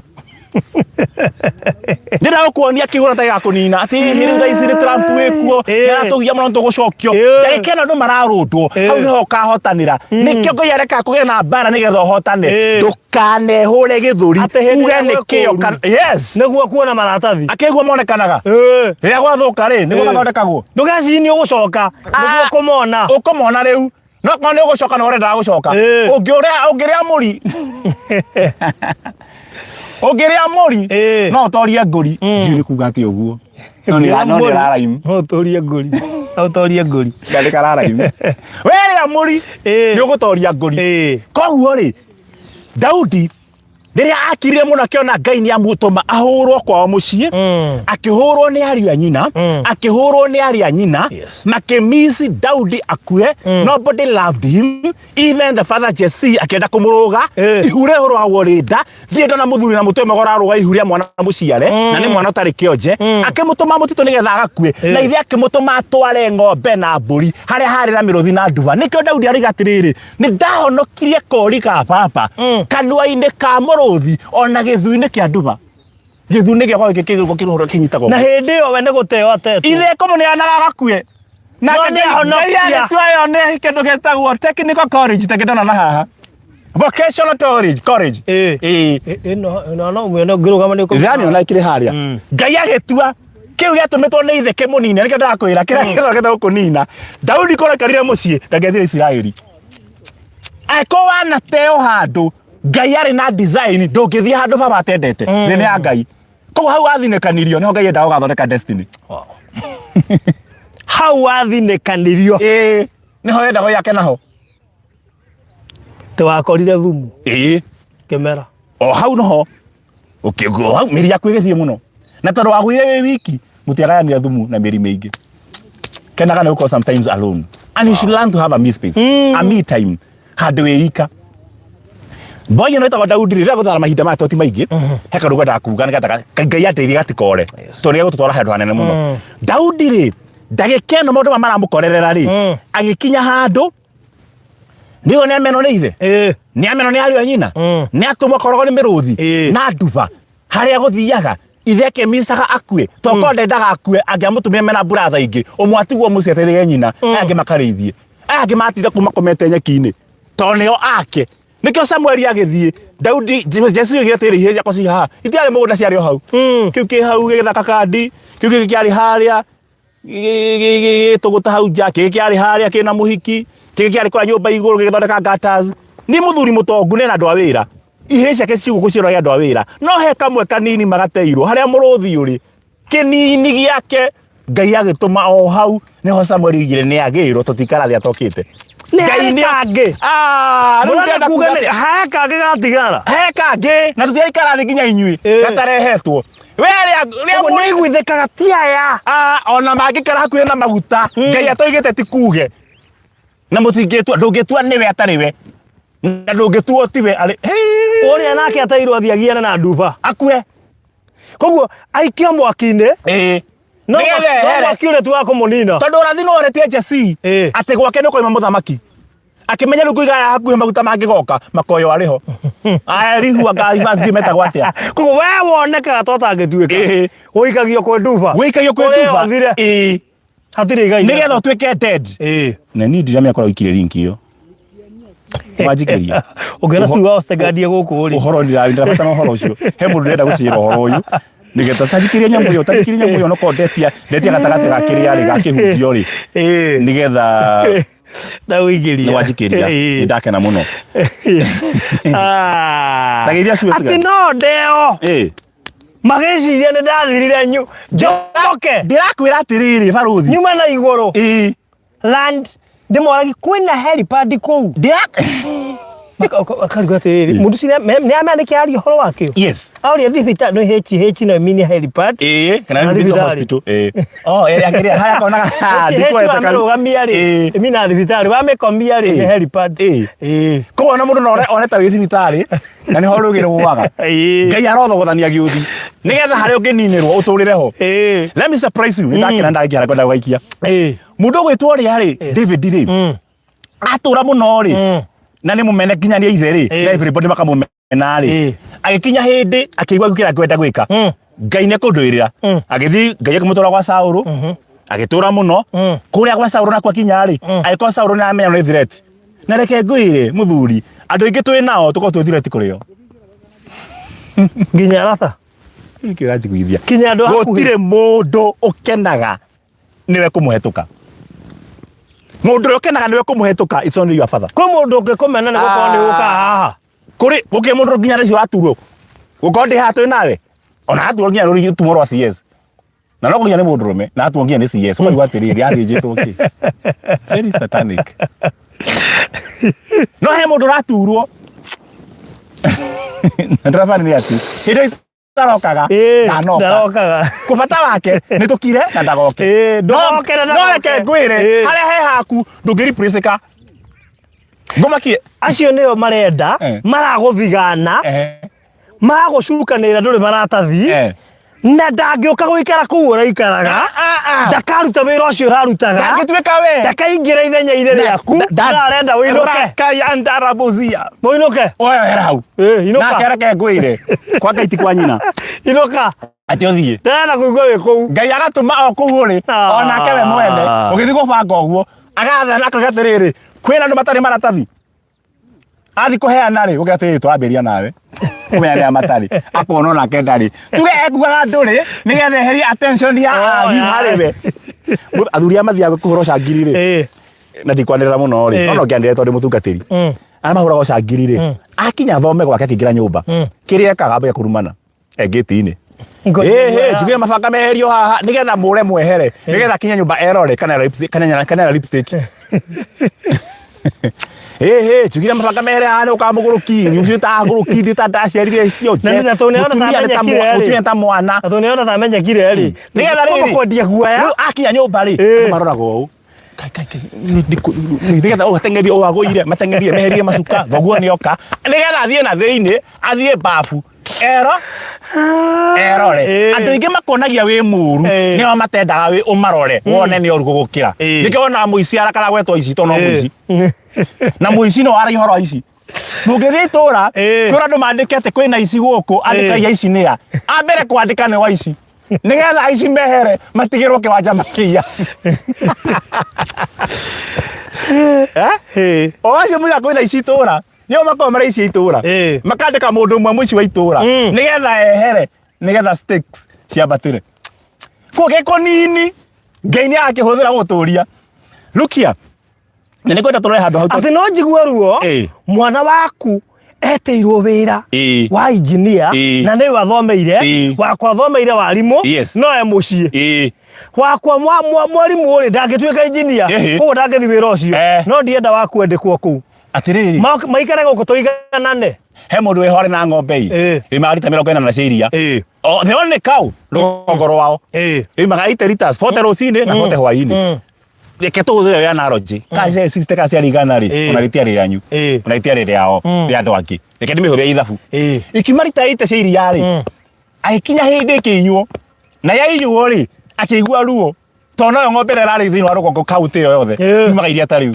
Ndĩrenda gũkuonia kĩhũra ta gĩgakũnina atĩ hihi rĩu thaa ici nĩ Trump wĩkuo, nĩaratũgia mũno nĩtũgũcokio. Ndagĩka ĩno andũ mararũndwo, hau nĩho ũkahotanĩra. Nĩkĩo Ngai arekaga kũgĩe na mbara nĩgetha ũhotane. Ndũkanehũre gĩthũri Atĩ hĩndĩ uge ĩrĩa nĩ gwĩ kĩo kũũru. kana yes. Nĩguo kuona maratathi. Akĩguo monekanaga. Rĩrĩa gwathũka rĩ, nĩguo mathondekagwo. Ndũgecirie nĩ ũgũcoka nĩguo kũmona. Ũkũmona rĩu. No korwo nĩ ũgũcoka na ũrendaga gũcoka. Ũngĩũrĩa ũngĩrĩa mũri. Ũngĩrĩa mũri no ũtorie ngũri. Ndiũĩ nĩ kuga atĩa ũguo. No nĩ no nĩ raraimu. No ũtorie ngũri. No ũtorie ngũri. Nĩ kararaimu. Werĩa mũri nĩ ũgũtoria ngũri. Koguo rĩ, Daudi rĩrĩa akirire mũno akĩona Ngai nĩ amũtũma ahũrwo kwao mũciĩ, akĩhũrwo nĩ ariũ a nyina, akĩhũrwo nĩ arĩ a nyina, makĩmisi Daudi akue. Nobody loved him, even the father Jesse akĩenda kũmũrũga. Ihu rĩhũragwo rĩ nda. Ndirĩ ndona mũthuri na mũtwe mwega ũrarũga ihu rĩa mwana mũciare, na nĩ mwana ũtarĩ kĩonje. Akĩmũtũma mũtitũ nĩgetha agakue, na ithe akĩmũtũma atware ng'ombe na mbũri harĩa harĩ na mĩrũthi na nduba. Nĩkĩo Daudi aroiga atĩrĩrĩ, nĩ ndahonokirie kori ga baba kanua-inĩ ka mũrũthi ona gĩthu-inĩ kĩa nduba. Gĩthu nĩ gĩoko gĩkĩ kĩgũrũ kĩrũhũrũ kĩnyitagwo. Na hĩndĩ ĩyo we nĩ gũteo atetwo. Ithe kũmũneanaga agakue. Na No nĩ ahonokia. Ngai agĩtua ĩyo nĩ kĩndũ gĩtagwo technical college ta kĩndona na haha. Vocational college, college. Ĩĩ. Ĩno ĩno no mwene ũngĩrũgama nĩ ũkũmĩona. Ndĩramĩona ĩkĩrĩ harĩa. Ngai agĩtua kĩu gĩatũmĩtwo nĩ ithe kĩmũnine, nĩkĩo ndĩrakwĩra kĩrĩa gĩthondekete gũkũnina. Daudi korwo aikarire mũciĩ ndangĩathire Isiraeli. Angĩkorwo wanateo handũ Ngai arĩ na design, ndũngĩthiĩ handũ baba atendete. Thĩ nĩ ya Ngai. Koguo hau wathinĩkanirio nĩho Ngai endaga ũgathondeka destiny. Wow. Hau wathinĩkanirio. Ĩĩ, nĩho endaga ũyake naho. Te wakorire thumu. Ĩĩ. Kĩmera. O hau noho. Ũkĩgwo hau mĩri yaku ĩgĩthiĩ mũno. Na tondũ wagũire wĩ wiki, mũtiagayanire thumu na mĩri mĩingĩ. Kenaga nĩ gũkorwo sometimes alone. And you should learn to have a me space, a me time, handũ wĩ ika. Boy ĩno ĩtagwo Daudi rĩrĩa gũthara mahinda maya toti maingĩ, he kaũndũ ngwendaga kuga nĩgetha Ngai andeithie gatikore, tondũ nĩgegũtũtwara handũ hanene mũno. Daudi rĩ, ndagĩka ĩno maũndũ maya maramũkorerera rĩ, agĩkinya handũ nĩyo nĩ amenwo nĩ ithe nĩ amenwo nĩ ariũ a nyina nĩ atũmwo akoragwo nĩ mĩrũthi na nduba harĩa gũthiaga ithe akĩmicaga akue tokorwo ndendaga akue angĩamũtũmire mena mburatha ingĩ ũmwe atigwo mũciĩ ateithie nyina aya angĩ makarĩithie aya angĩ matinda kuma komete nyeki-inĩ tondũ nĩo ake nĩkĩo Samueli agĩthiĩ Daudi Jesi oigire atĩrĩ ihĩĩ ciakwa ci haha itiarĩ mũgũnda ciarĩ o hau kĩu kĩ hau gĩgĩthaka kandi kĩu kĩngĩ kĩarĩ harĩa gĩtũgũta hau nja kĩngĩ kĩarĩ harĩa kĩna mũhiki kĩngĩ kĩarĩ kũrĩa nyũmba igũrũ gĩgĩthondeka gutters nĩ mũthuri mũtongu nĩ na andũ a wĩra ihĩĩ ciake cigũkũ ciroragia andũ a wĩra no he kamwe kanini magateirwo harĩa mũrũthi ũrĩ kĩnini gĩake Ngai agĩtũma o hau nĩho Samueli oigire nĩ agĩrwo tũtikara thĩ atokĩte Nĩ harĩ kangĩ. Ah, rĩu Mũrenda ndĩrenda kuga kuga nĩ he kangĩ gatigara. He kangĩ na tũtiraikara thĩ nginya inyuĩ Ĩĩ. gatarehetwo. We rĩa rĩa Ũguo nĩ iguithĩkaga ti aya. Ah, ona mangĩikara hakuhĩ na maguta Ngai atoigĩte ti kuge na mũtingĩtua ndũngĩtua nĩwe atarĩ we na ndũngĩtuo tiwe arĩ Hei! Ũrĩa nake ateirwo athiĩ agiane na nduba. Akue. Koguo aikio mwaki-inĩ Ĩĩ. no Nĩgetha no ehere. mwaki ũrĩa tu wa kũmũnina. Tondũ ũrathi no waretie Jesii Ĩĩ. atĩ gwake nĩ kũima mũthamaki akĩmenya rĩu kũiga aya hakuhĩ maguta mangĩgoka makoyo arĩ ho aya rihu anga sijui metagwo atĩa. Koguo we wonekaga ta ũtangĩtuĩka. Ĩĩ. Ũikagio kwĩ nduba. Wĩikagio kwĩ Ũrĩa nduba. ũthire. Ĩĩ. Hatirĩ igai. Nĩgetha ũtuĩke dead. Ĩĩ. Na niĩ ndiramenya korwo ikire link ĩyo. Wanjikĩria. Ũngĩona Sue wa Ostegadia gũkũ rĩ. Ũhoro ndirabatara ũhoro ũcio. He mũndũ ndĩrenda gũcira ũhoro ũyũ. Nĩgetha tanjikĩrie nyamũ ĩyo, tanjikĩrie nyamũ ĩyo onokorwo ndetia, ndetia gatagatĩ ga kĩrĩa rĩ, ga kĩhunjio rĩ. Ĩĩ. Nĩgetha Ndagũikĩria. nĩ wanjikĩria. Ĩĩ. Nĩ ndakena mũno. Ah. Ta geithia Sue Atĩ Ostegadia. no ndeo. Ĩĩ. Magĩciria nĩ ndathirire nyu. Njoke. Ndĩrakwĩra atĩrĩrĩ barũthi. Nyuma na igũrũ. Ĩĩ. Land. Ndĩmoragi kwĩna helipad kũu. Ndĩra Akarigo atĩrĩrĩ, mũndũ ũcio nĩ amenya nĩkĩ aria ũhoro wakĩo. Yes. Aũria thibitarĩ no H H no mean helipad. Ĩĩ, kana Na nĩ thibitarĩ. hospital. Ĩĩ. Oh, ĩrĩa kĩrĩa haya konaga. H H wamĩrũgamia rĩ, Ĩĩ. ĩmina thibitarĩ, wamĩkomia rĩ, nĩ Ĩĩ. helipad. Ĩĩ. Ĩĩ. Koguo ona mũndũ no one ta wĩ thibitarĩ na nĩho rũgĩ rũgũaga. Ĩĩ. Ngai arothogothania gĩũthi nĩgetha harĩa ũngĩninĩrwo ũtũrĩre ho. Ĩĩ. Let me surprise you. Nĩ ndakena ndangĩara kwenda gũgaikia. Ĩĩ. Mũndũ ũgwĩtwo ũrĩa rĩ, David rĩ, atũra mũno rĩ, na nĩ mũmene nginya nĩ ithe rĩ, Ĩĩ. na everybody makamũmena rĩ. Ĩĩ. Agĩkinya hĩndĩ akĩigua kĩrĩa ngwenda gwĩka. Ngai nĩ kũndũĩrĩra. Agĩthiĩ Ngai akĩmũtwara gwa Saũlũ. Agĩtũra mũno. Kũrĩa gwa Saũlũ nakuo akinya rĩ, agĩkorwo Saũlũ nĩ aramenya nĩ threat. Na reke ngwĩre mũthuri, andũ aingĩ twĩ nao tũkoragwo twĩ threat kũrĩ o. Nginya arata. Nĩkĩ ũranjiguithia? Nginya andũ a hakuhĩ. Gũtirĩ mũndũ ũkenaga nĩwe kũmũhetũka. Mũndũ ũrĩa ũkenaga nĩwe kũmũhetũka, it's only your father. Kwĩ mũndũ ũngĩkũmena nĩ gũkorwo nĩ ũkaga haha. Kũrĩ gũkĩrĩ mũndũ nginya thaa ici ũraturwo. Gũkorwo ndĩ haha twĩ nawe. Ona aturwo nginya rũrigi tumo rwa CS. Na no nginya nĩ mũndũrũme na aturwo nginya nĩ CS. Ũkaigua atĩrĩrĩ athĩnjĩtwo kĩ? Very satanic. No he mũndũ ũraturwo. Na ndĩrabani nĩ atĩ hĩndĩ ĩyo ndarokaga Ĩĩ, ndanoka. ndarokaga. Kũbata wake nĩ tũkire na ndagoke. Ĩĩ, ndũgoke na No ndagoke. reke ngwĩre Ĩĩ. harĩa he haku ndũngĩ replace ka. Ngũmakie. Acio nĩo marenda Eh. maragũthigana Eh. magũcukanĩra ndũrĩ maratathi Eh. na ndangĩũka gũikara kũu ũraikaraga ndakaruta wĩra ũcio ũrarutaga Ndangĩtuĩka we. ndakaingĩra ithenya-inĩ rĩaku arenda ũinũke Kayandarabosia. ũinũke Oya hera hau. Ĩ, inũka. Nake reke ngwĩre. Kwa Ngai ti kwa nyina. inũka Atĩ ũthiĩ. ndĩrenda kũigua wĩ kũu Ngai agatũma o kũu ũrĩ Ah. onake we mwene ũgĩthiĩ gũbanga ũguo agathana akauga atĩrĩrĩ kwĩna andũ matarĩ maratathi athi kũheana rĩ ũge atĩrĩrĩ tũrambĩrĩria nawe kũmenya nĩa matarĩ akona onake ndarĩ tuge ekugaga ndũrĩ nĩgetha eherie attention ya Oh, agi ya. harĩ we athuri aya mathiaga kũhũra cangiri rĩ Ĩ. na ndikwanĩrĩra mũno rĩ Ĩ. no no ngĩanĩrĩra tondũ ndĩ mũtungatĩri arĩa mahũraga cangiri rĩ akinya thome gwake akĩingĩra nyũmba kĩrĩa ekaga ambagia kũrumana e ngĩti-inĩ Ĩhĩ, njugire mabanga meherio haha nĩgetha mũre mwehere nĩgetha akinya nyũmba erore kana lipstick kana kana lipstick. Ĩhĩ, njugire mabanga mere haha nĩ ũkamũgũrũki ũcio tagũrũki ndĩ ta ndaciarire cio Na nĩ- na tondũ nĩarona ta Mũtumia nĩ ta amenyekire rĩ. mũtumia nĩ ta mwana. Na tondũ nĩarona ta amenyekire rĩ, Nĩgetha rĩrĩ, kwamba kwendia guoya. Rĩu akinya nyũmba rĩ, andũ maroraga ũũ. Kai, kai, kai, nĩgetha ũũ ateng'erie ũũ agũire, mateng'erie, meherie macuka, thoguo nĩoka. Nĩgetha athiĩ na thĩinĩ, athiĩ babu. Ero, erore. Andũ aingĩ makuonagia wĩ mũru, nĩo matendaga wĩ ũmarore, wone nĩ oru gũgũkĩra. Nĩkĩo wonaga mũici arakara gwetwo aici tondũ no mũici. Na mũici no aragia ũhoro wa aici. Mũngĩthiĩ itũra, kwĩrwo andũ mandĩke atĩ kwĩna aici gũkũ, andĩkai aici nĩa. A mbere kwandĩka nĩ waici. Nĩgetha aici mehere, matigĩrwo kĩwanja makĩiya. Eh? O acio muigaga kwĩna aici itũra, nĩo makoragwo marĩ aici a itũra. Makandĩka mũndũ ũmwe mũici wa itũra, nĩgetha ehere, nĩgetha stakes ciambatĩre. Kũu gĩ kũnini, Ngai nĩ arakĩhũthĩra gũgũtũria. Look here. Na nĩ ngwenda tũrore handũ hau. Atĩ no njigue ruo mwana waku etĩirwo wĩra wa engineer na nĩwe athomeire, wakwa athomeire warimũ, no e mũciĩ. Wakwa mwarimũ rĩ ndangĩtuĩka engineer, koguo ndangĩthiĩ wĩra ũcio, no ndienda waku endĩkwo kũu. Atĩrĩrĩ. Maikare gũkũ tũiganane. He mũndũ wĩho arĩ na ng'ombe ĩ. Ĩmaga rita 80 cia iria. Oh, the only cow rũgongo rwao. Ĩmaga 80 liters, 40 rũcinĩ na 40 hwaĩ-inĩ. Reke tũhũthĩre ĩyo analogy. Kana cia 60 kana ciarĩ igana rĩ, ona rĩtiarĩ rĩanyu. Ona rĩtiarĩ rĩao, rĩa andũ angĩ. Reke ndĩmĩhũthĩre ithabu. Ikiuma rita 80 cia iria rĩ, agĩkinya hĩndĩ ĩkĩiywo. Na yaiywo rĩ, akĩigua ruo. Tondũ noyo ng'ombe ĩrĩa ĩrarĩ thĩinĩ wa rũgongo kaũntĩ ĩyo yothe. Yumaga iria ta rĩu.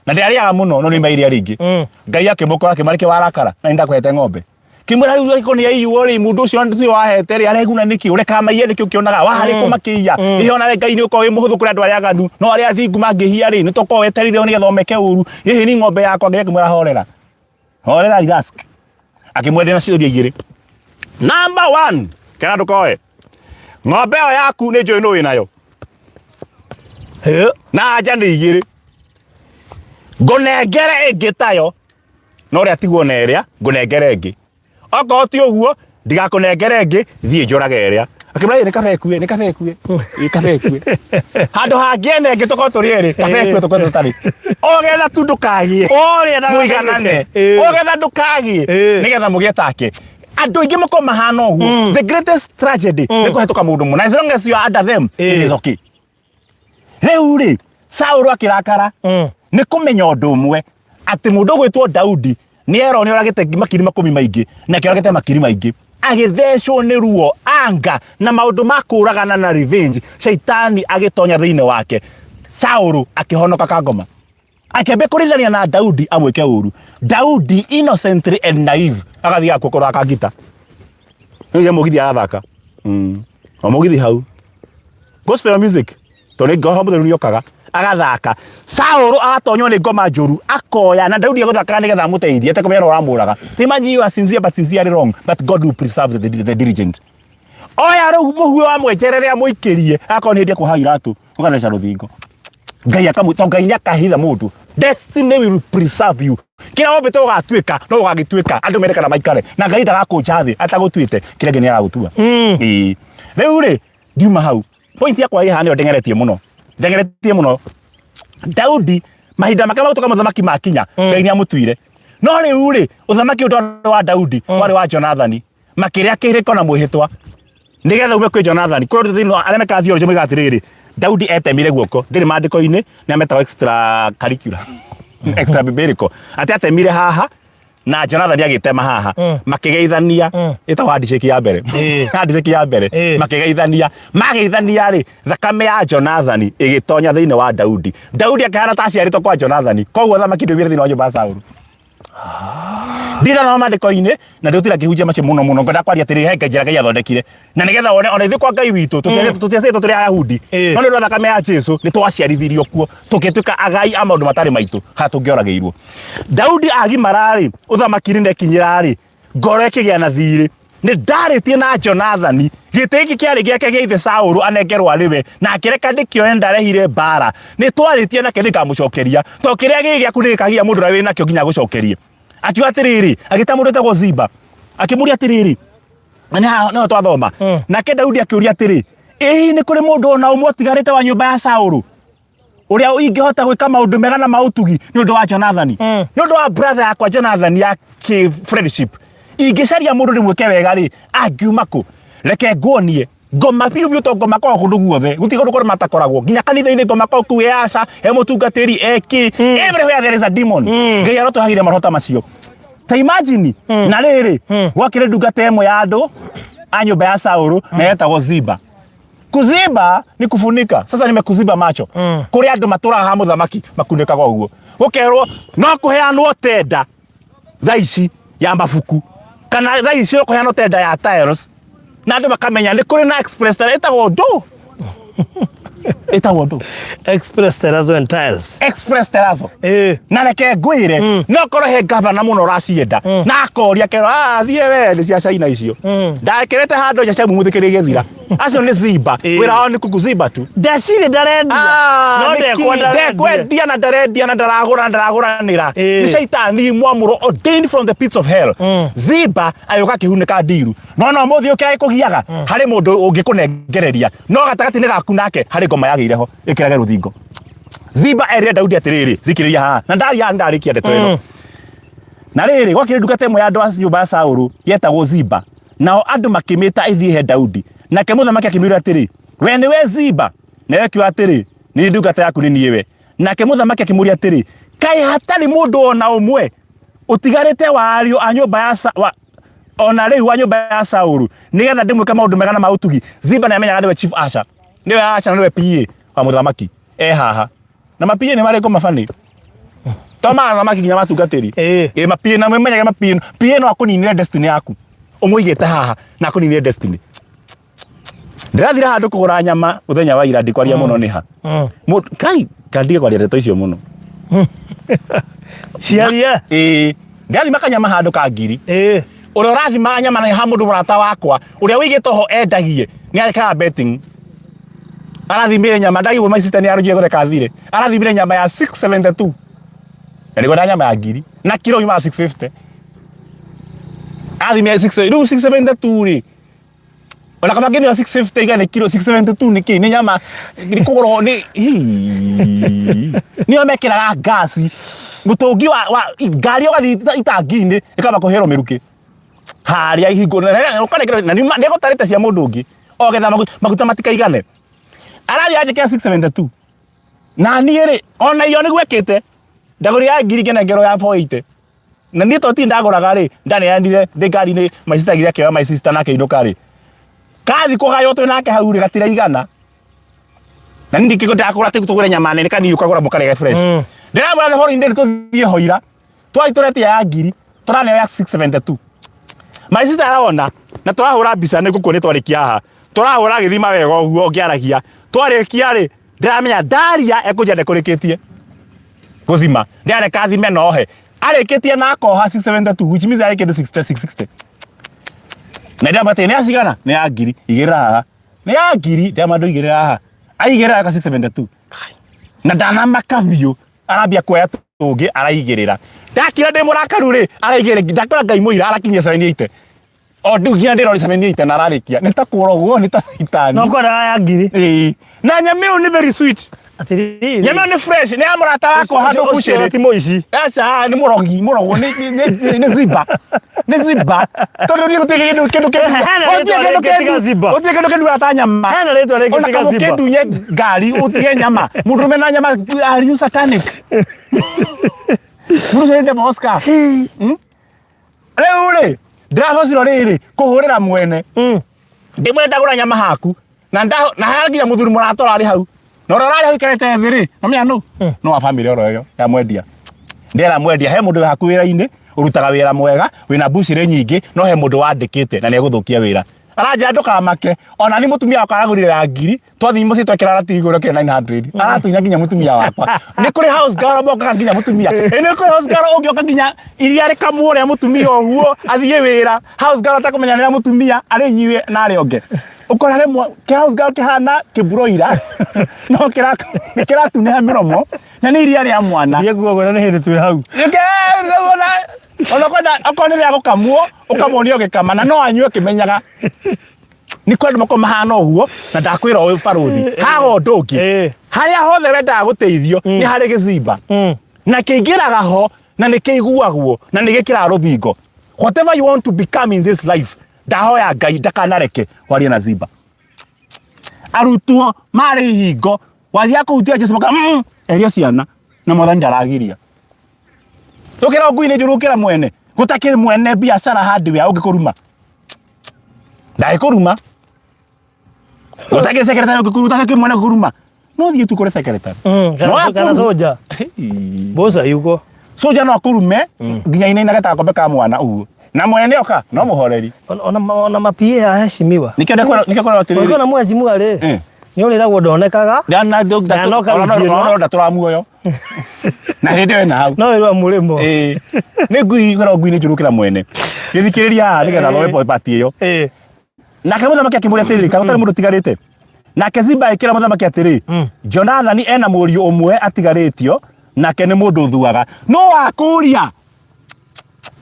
Na ndĩarĩaga mũno, no nĩoimaga iria rĩingĩ. Ngai akĩmũkora akĩmwĩra nĩkĩ warakara na nĩndakũhete ng'ombe. Kĩmwĩra rĩu angĩkorwo nĩ yaiywo rĩ, mũndũ ũcio tiwe wahete rĩ, areguna nĩkĩ? Ũrekaga maiye nĩkĩ ũkĩonaga? Waharĩ kũ makĩiya? Ĩhĩ onawe Ngai nĩ ũkoragwo wĩ mũhũthũ kũrĩ andũ arĩa aganu, no arĩa athingu mangĩhia rĩ, nĩ tokorwo wetereire o nĩgetha ũmeke ũru. Ĩhĩ ni ng'ombe yakwa, Ngai akĩmwĩra horera. Horera relax. Akĩmwendia na ciũria igĩrĩ. Number one, kera ndũkoe. Ng'ombe ĩyo yaku nĩ njũĩ nũ wĩnayo. Na anja nĩ igĩrĩ. Ngũnengere ĩngĩ tayo no ũrĩa tigwo na ĩrĩa ngũnengere ĩngĩ. Okorwo ti ũguo ndigakũnengere ĩngĩ thiĩ njũrage ĩrĩa. Akĩmwĩra nĩ kaba ĩkue, nĩ kaba ĩkue, ĩ kaba ĩkue. Handũ hangĩ ene ĩngĩ tũkorwo tũrĩ erĩ, kaba ĩkue tũkorwo tũtarĩ. Ogetha tu ndũkagĩe. Ũrĩa Mũiganane. Ogetha ndũkagĩe. Nĩgetha mũgĩe take. Andũ aingĩ makorwo mahana ũguo. The greatest tragedy nĩ kũhetũka mũndũ mũna. As long as you are under them, it is okay. Rĩu rĩ, Saũlũ akĩrakara nĩ kũmenya ũndũ ũmwe atĩ mũndũ ũgwĩtwo Daudi nĩ erwo nĩ oragĩte makiri makũmi maingĩ na akĩoragĩte makiri maingĩ agĩthecwo nĩ ruo anga na maũndũ ma kũragana na revenge shaitani agĩtonya thĩinĩ wake Saũlũ akĩhonoka kangoma akĩambia kũrithania na Daudi amwĩke ũru Daudi innocently and naive agathiĩ akũkũra akangita nĩ mũgithi arathaka o mũgithi hau gospel music tondũ nĩ roho mũtheru nĩokaga agathaka Saũlũ agatonywo nĩ ngoma njũru akoya na Daudi agũthakaga nĩgetha amũteithie atekũmenya no ũramũraga imagine you are sincere but sincerely wrong but God will preserve the diligent oya rĩu mũhuo wa mwejerere amũikĩrie akorwo nĩ hĩndĩ ekuoha iratũ ũgatheca rũthingo Ngai akamũ to Ngai nĩakahitha mũndũ destiny will preserve you kĩrĩa wombĩte ũgatuĩka no ũgagĩtuĩka andũ mere kana maikare na Ngai ndagakũnja thĩ atagũtuĩte kĩrĩa kĩngĩ nĩaragũtua ĩĩ rĩu rĩ ndiuma hau point yakwa ĩ haha nĩyo ndengeretie mũno ndengeretie mũno Daudi mahinda make ma gũtuĩka mũthamaki makinya Ngai nĩamũtuire no rĩu rĩ ũthamaki ũyũ ndwarĩ wa Daudi warĩ wa Jonathani makĩrĩa kĩrĩko na mwĩhĩtwa nĩgetha ume kwĩ Jonathani kũrĩ thĩinĩ wa arĩa mekaga theology moigaga atĩrĩrĩ Daudi etemire guoko ndĩrĩ maandĩko-inĩ nĩ ametagwo extra curricular extra biblical atĩ atemire haha na Jonathani agĩtema haha makĩgeithania ĩtagwo handshake ya mbere handshake ya mbere makĩgeithania mageithania rĩ thakame ya Jonathani ĩgĩtonya thĩinĩ wa Daudi Daudi akĩhana ta aciarĩtwo kwa Jonathani koguo thamaki ndĩoimire thĩinĩ wa nyũmba ya Saulu ndirathoma maandĩko-inĩ na ndĩgũtinda ngĩhunjia macio mũno mũno ngwenda kwaria atĩrĩ he njĩra Ngai athondekire na nĩgetha wone ona ithuĩ kwa Ngai witũ tũtiacĩtwo tũrĩ Ayahudi no nĩ ũndũ wa thakame ya Jesu nĩ twaciarithirio kuo tũgĩtuĩka agai a maũndũ matarĩ maitũ harĩa tũngĩoragĩirwo Daudi agimara-rĩ ũthamaki-inĩ ndekinyĩra-rĩ ngoro ĩkĩgĩa na thiirĩ nĩ ndarĩtie na Jonathani gĩtĩ gĩkĩ kĩarĩ gĩake gĩa ithe Saũlũ anengerwo arĩ we na akĩreka ndĩkĩoe ndarehire mbara nĩ twarĩtie nake nĩngamũcokeria to kĩrĩa gĩ gĩaku nĩgĩkagia mũndũ ũrĩa wĩ nakĩo nginya agũcokerie akiuga atĩrĩrĩ agĩta mũndũ wĩtagwo Ziba akĩmũria atĩrĩrĩ na nĩ haha nĩho twathoma nake Daudi akĩũria atĩrĩ ĩ hihi nĩ kũrĩ mũndũ ona ũmwe ũtigarĩte wa nyũmba ya Saũlũ Ũrĩa ingĩhota gwĩka maũndũ mega na ma ũtugi nĩ ũndũ wa Jonathani, nĩ ũndũ wa brother yakwa Jonathani ya kĩ friendship. Ingĩcaria mũndũ ndĩmwĩke wega rĩ, angiuma kũ? Reke nguonie ngoma biũ biũ, to ngoma koragwo kũndũ guothe, gũtirĩ kũndũ kũrĩa matakoragwo, nginya kanitha-inĩ ngoma koragwo kũu, e aca he mũtungatĩri e kĩ, everywhere there is a demon. Ngai arotũhagĩria maroho ta macio. Ta imagine, na rĩrĩ, gwakĩrĩ ndungata ĩmwe ya andũ a nyũmba ya Saũlũ na yetagwo Ziba. Kuziba ni kufunika. Sasa nimekuziba macho. Kũrĩ andũ matũraga ha mũthamaki makunĩkaga ũguo, gũkerwo no kũheanwo tenda thaa ici ya mabuku, kana thaa ici no kũheanwo tenda ya tiles, na andũ makamenya nĩ kũrĩ na express tera ĩtagwo ndũ, ĩtagwo ndũ? Express Terrazzo and Tiles. Express Terrazzo. Na reke ngwĩre, no korwo he gavana mũno ũracienda na akoria kerwo, "Ah, thiĩ we, nĩ cia China icio." Ndakĩrĩte handũ nja cia mumuthĩkĩrĩ igĩthira. Acio nĩ ziba. Wĩra wao nĩ kukuziba tu. Ndecirĩ ndarendia. Ah, No nĩkĩ? ndekwenda arendia. Ndekwendia na ndarendia na ndaragũra na ndaragũranĩra. Nĩ caitani mwamũro, ordained from the pits of hell. Ziba agĩũka akĩhunĩka ndiru. No no mũthĩ ũkĩra ĩkũgiaga harĩ mũndũ ũngĩkũnengereria, no gatagatĩ-inĩ gaku nake harĩ ngoma yagĩire ho ĩkĩrage rũthingo. Ziba erire Daudi atĩrĩrĩ, thikĩrĩria haha na ndaria haha, ndarĩkia ndeto ĩno. Na rĩrĩ, gwakĩrĩ ndungata ĩmwe ya andũ a nyũmba ya Saũlũ yetagwo Ziba, nao andũ makĩmĩta ĩthiĩ he Daudi. Nake mũthamaki akĩmĩũria atĩrĩ, "We nĩwe Ziba?" Nayo ĩkiuga atĩrĩ, "Nĩ niĩ ndungata yaku, nĩ niĩ we." Nake mũthamaki akĩmũũria atĩrĩ, "Kaĩ hatarĩ mũndũ o na ũmwe ũtigarĩte wa ariũ a nyũmba ya Sa- wa, o na rĩu wa nyũmba ya Saũlũ, nĩgetha ndĩmwĩke maũndũ mega na ma ũtugi?" Ziba nĩamenyaga nĩwe chief usher, nĩwe usher na nĩwe PA wa mũthamaki e haha. Na ma PA nĩ marĩ ngoma bani, to ma athamaki nginya matungatĩri. Ĩ ma PA, na mwĩmenyage ma PA. PA no akũninĩre destiny yaku, ũmũigĩte haha na akũninĩre destiny. Ndĩrathire handũ kũgũra nyama mũthenya wa ira, ndikwaria mũno nĩ ha. Kai kandige kwaria ndeto icio mũno. Ciarie. Ĩĩ, ndĩrathima kanyama handũ ka ngiri. Ũrĩa ũrathimaga nyama na ha mũndũ mũrata wakwa ũrĩa wĩigĩte ho endagie nĩ arekaga betting. Arathimire nyama, ndagigwo my sister nĩ arũnjire gũtheka thire. Arathimire nyama ya 672 na nĩngwenda nyama ya ngiri na kiro yumaga 650. Arathimire 6, rĩu 672 rĩ, ona kama ngĩthima 650 igane kiro 672 nĩ kĩ? Nĩ nyama nĩ kũgũrwo nĩ hii. Nĩo mekĩraga ngasi mũtũngi wa ngari, ũgathiĩ itangi-inĩ ĩkamba kũhĩrwo mĩrukĩ harĩa ihingo ũkanengera, na nĩgũtarĩte cia mũndũ ũngĩ o getha maguta matikaigane. Arathiĩ anjĩkĩra 672, na niĩ rĩ, ona iyo nĩguo ĩkĩte ndagũrire ya ngiri, ngĩnengerwo ya 480, na niĩ to ti ndagũraga rĩ, ndaneanire ndĩ ngari-inĩ. My sister agĩthiĩ akĩoya, my sister nake inũka rĩ, kathi kũgaywo twĩ nake hau rĩ, gatiraigana, na niĩ ndikĩgo ndakũra atĩ tũgũre nyama nene kanini, ũkagũra mũkarege fresh. Ndĩramwĩra the following day tũthiĩ hoira, twathiĩ tũretia ya ngiri, tũraneo ya 672. My sister arona na tũrahũra mbica, nĩ ngũkuo nĩ twarĩkia haha, tũrahũra agĩthima wega ũguo ngĩaragia. Twarĩkia rĩ, ndĩramenya ndaria ekũnjia ndekũrĩkĩtie gũthima, ndĩrareka athime nohe arĩkĩtie na akoha 672, which means arĩ kĩndũ 60 660, na ndĩramwĩra atĩ nĩ acigana, nĩ ya ngiri, igĩrĩra haha, nĩ ya ngiri, ndĩramwĩra ndũigĩrĩra haha, aigĩrĩra aka 672 na ndanamaka biũ. Arambia kuoya tũngĩ araigĩrĩra, ndakira ndĩ mũrakaru rĩ, araigĩrĩra, ndakora Ngai mũira arakinyia 78 o ndũ nginya ndĩrori 78 na ararĩkia nĩ ta kũrogwo nĩ ta caitani. No kwenda ya ngiri. Ĩĩ. Na nyama ĩyo nĩ very sweet. Atĩrĩrĩ. Nyama ĩyo nĩ fresh, nĩ ya mũrata wakwa handũ Ũcio bucĩrĩ. ti mũici. Aca, nĩ mũrogi, mũrogwo nĩ nĩ nĩ nĩ ziba. Nĩ ziba. Tondũ niĩ gũtirĩ kĩndũ kĩndũ kĩndũ. Hena Gũtirĩ rĩtwa kĩndũ rĩngĩ tiga kĩndu. ziba. Gũtirĩ kĩndũ kĩndura ta nyama. Hena rĩtwa rĩngĩ Ona tiga kama ziba. ũkĩndunye ngari ũtige nyama. Mũndũrũme na nyama, are you satanic? Mũndũ ũcio nĩ devil Oscar. Rĩu rĩ, ndĩrabocirwo rĩrĩ kũhũrĩra mwene. Ndĩmwĩre ndagũra nyama haku na nda na harĩa nginya mũthuri mũrata ũrarĩ hau na ũrĩa ũrarĩ hau ikarĩte thĩ rĩ, namenya nũ no wa bamĩrĩ oro ĩyo ya mwendia. Ndĩra mwendia he mũndũ wĩ haku wĩra-inĩ ũrutaga wĩra mwega, wĩna mbucĩrĩ nyingĩ, no he mũndũ wandĩkĩte na nĩegũthũkia wĩra. Aranjĩra ndũkamake, ona ni mũtumia wakwa aragũrire ya ngiri, twathiĩ mũciĩ twekĩra ratiri igũrũ kĩrĩ 900, aratunya nginya mũtumia wakwa. Nĩ kũrĩ house girl mokaga nginya mũtumia. Ĩ nĩ kũrĩ house girl ũngĩoka nginya iria rĩkamwo rĩa mũtumia ũguo athiĩ wĩra, house girl atakũmenya nĩ rĩa mũtumia, arĩnyue na arĩonge. Ũkora rĩmwe kĩ house girl kĩhana kĩmburoira no kĩratunĩha mĩromo na nĩ iria rĩa mwana. Thiĩ kuo nĩ hĩndĩ twĩ hau. Ona kwenda okorwo nĩ rĩa gũkamwo, ũkamuonia ũgĩkama na no anyue ũkĩmenyaga. Nĩ kũrĩ andũ makoragwo mahana ũguo, na ndakwĩra ũyũ barũthi, haga ũndũ ũngĩ. Harĩa hothe wendaga gũteithio nĩ harĩ gĩcimba. Na kĩingĩraga ho na nĩ kĩiguagwo na nĩ gĩkĩraga rũthingo. Whatever you want to become in this life, ndahoya Ngai ndakanareke warie na zimba. Arutwo marĩ ihingo, wathiaga kũhutia Jesu maka eria ciana na mwathani ndaragiria. Rũkĩra ngui nĩ njũru ũkĩra mwene. Gũtakĩrĩ mwene biacara hardware ũngĩkũruma. Ndagĩkũruma. Gũtakĩrĩ secretary ũngĩkũruma, gũtakĩrĩ mwene ũngĩkũruma. No thiĩ tu kũrĩ secretary. Kana No kana akũrume. soja. Bosa yuko. Soja no akũrume nginya inaina gatakombe ka mwana ũguo. Na mwene oka no mũhoreri. Ona mapie aheshimiwa. Nĩkĩo ndakwĩra nĩkĩo kwĩra atĩrĩrĩ. Ulikuwa na mheshimiwa rĩ. Nĩ ũrĩragwo ndonekaga. Ndana Na no karugi ĩno. ndatũra muoyo. Na hĩndĩ ĩyo ena hau. No wĩrwa mũrĩmo. Ĩĩ. Nĩ ngui kwĩra ngui nĩ njũru gũkĩra mwene. Gĩthikĩrĩria haha nĩgetha thome part ĩyo. Nake mũthamaki akĩmũũria atĩrĩrĩ, kaĩ gũtarĩ mũndũ ũtigarĩte? Nake Ziba agĩkĩra mũthamaki atĩrĩ, Jonathani ena mũriũ ũmwe atigarĩtio, nake nĩ mũndũ ũthuaga. Nũ wakũũria?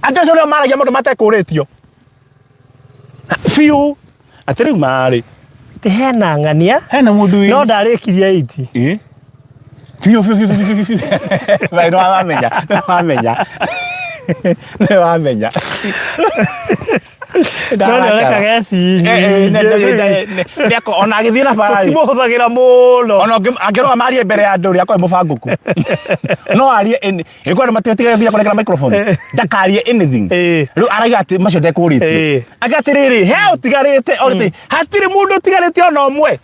Andũ acio nĩo maragia maũndũ matekũũrĩtio biũ. Atĩ rĩu marĩ Atĩ hena ng'ania hena mũndũ wĩ no ndarĩkirie iti. Ĩ? Biũ biũ biũ biũ biũ biũ. Nĩ wamenya, nĩ wamenya. Nĩ wamenya. No nĩ onekaga eci. Ona agĩthiĩ na bara rĩ, Tũtimũhũthagĩra mũno. ona angĩrũgama arie mbere ya andũ rĩ, akorwo mũbangũku. No arie ĩkorwo andũ matigatige nginya kũnengera microphone. Ndakarie anything. Rĩu arauga atĩ macio ndekũrĩtio. Anga atĩrĩrĩ, he ũtigarĩte, orĩte, hatirĩ mũndũ ũtigarĩte ona ũmwe.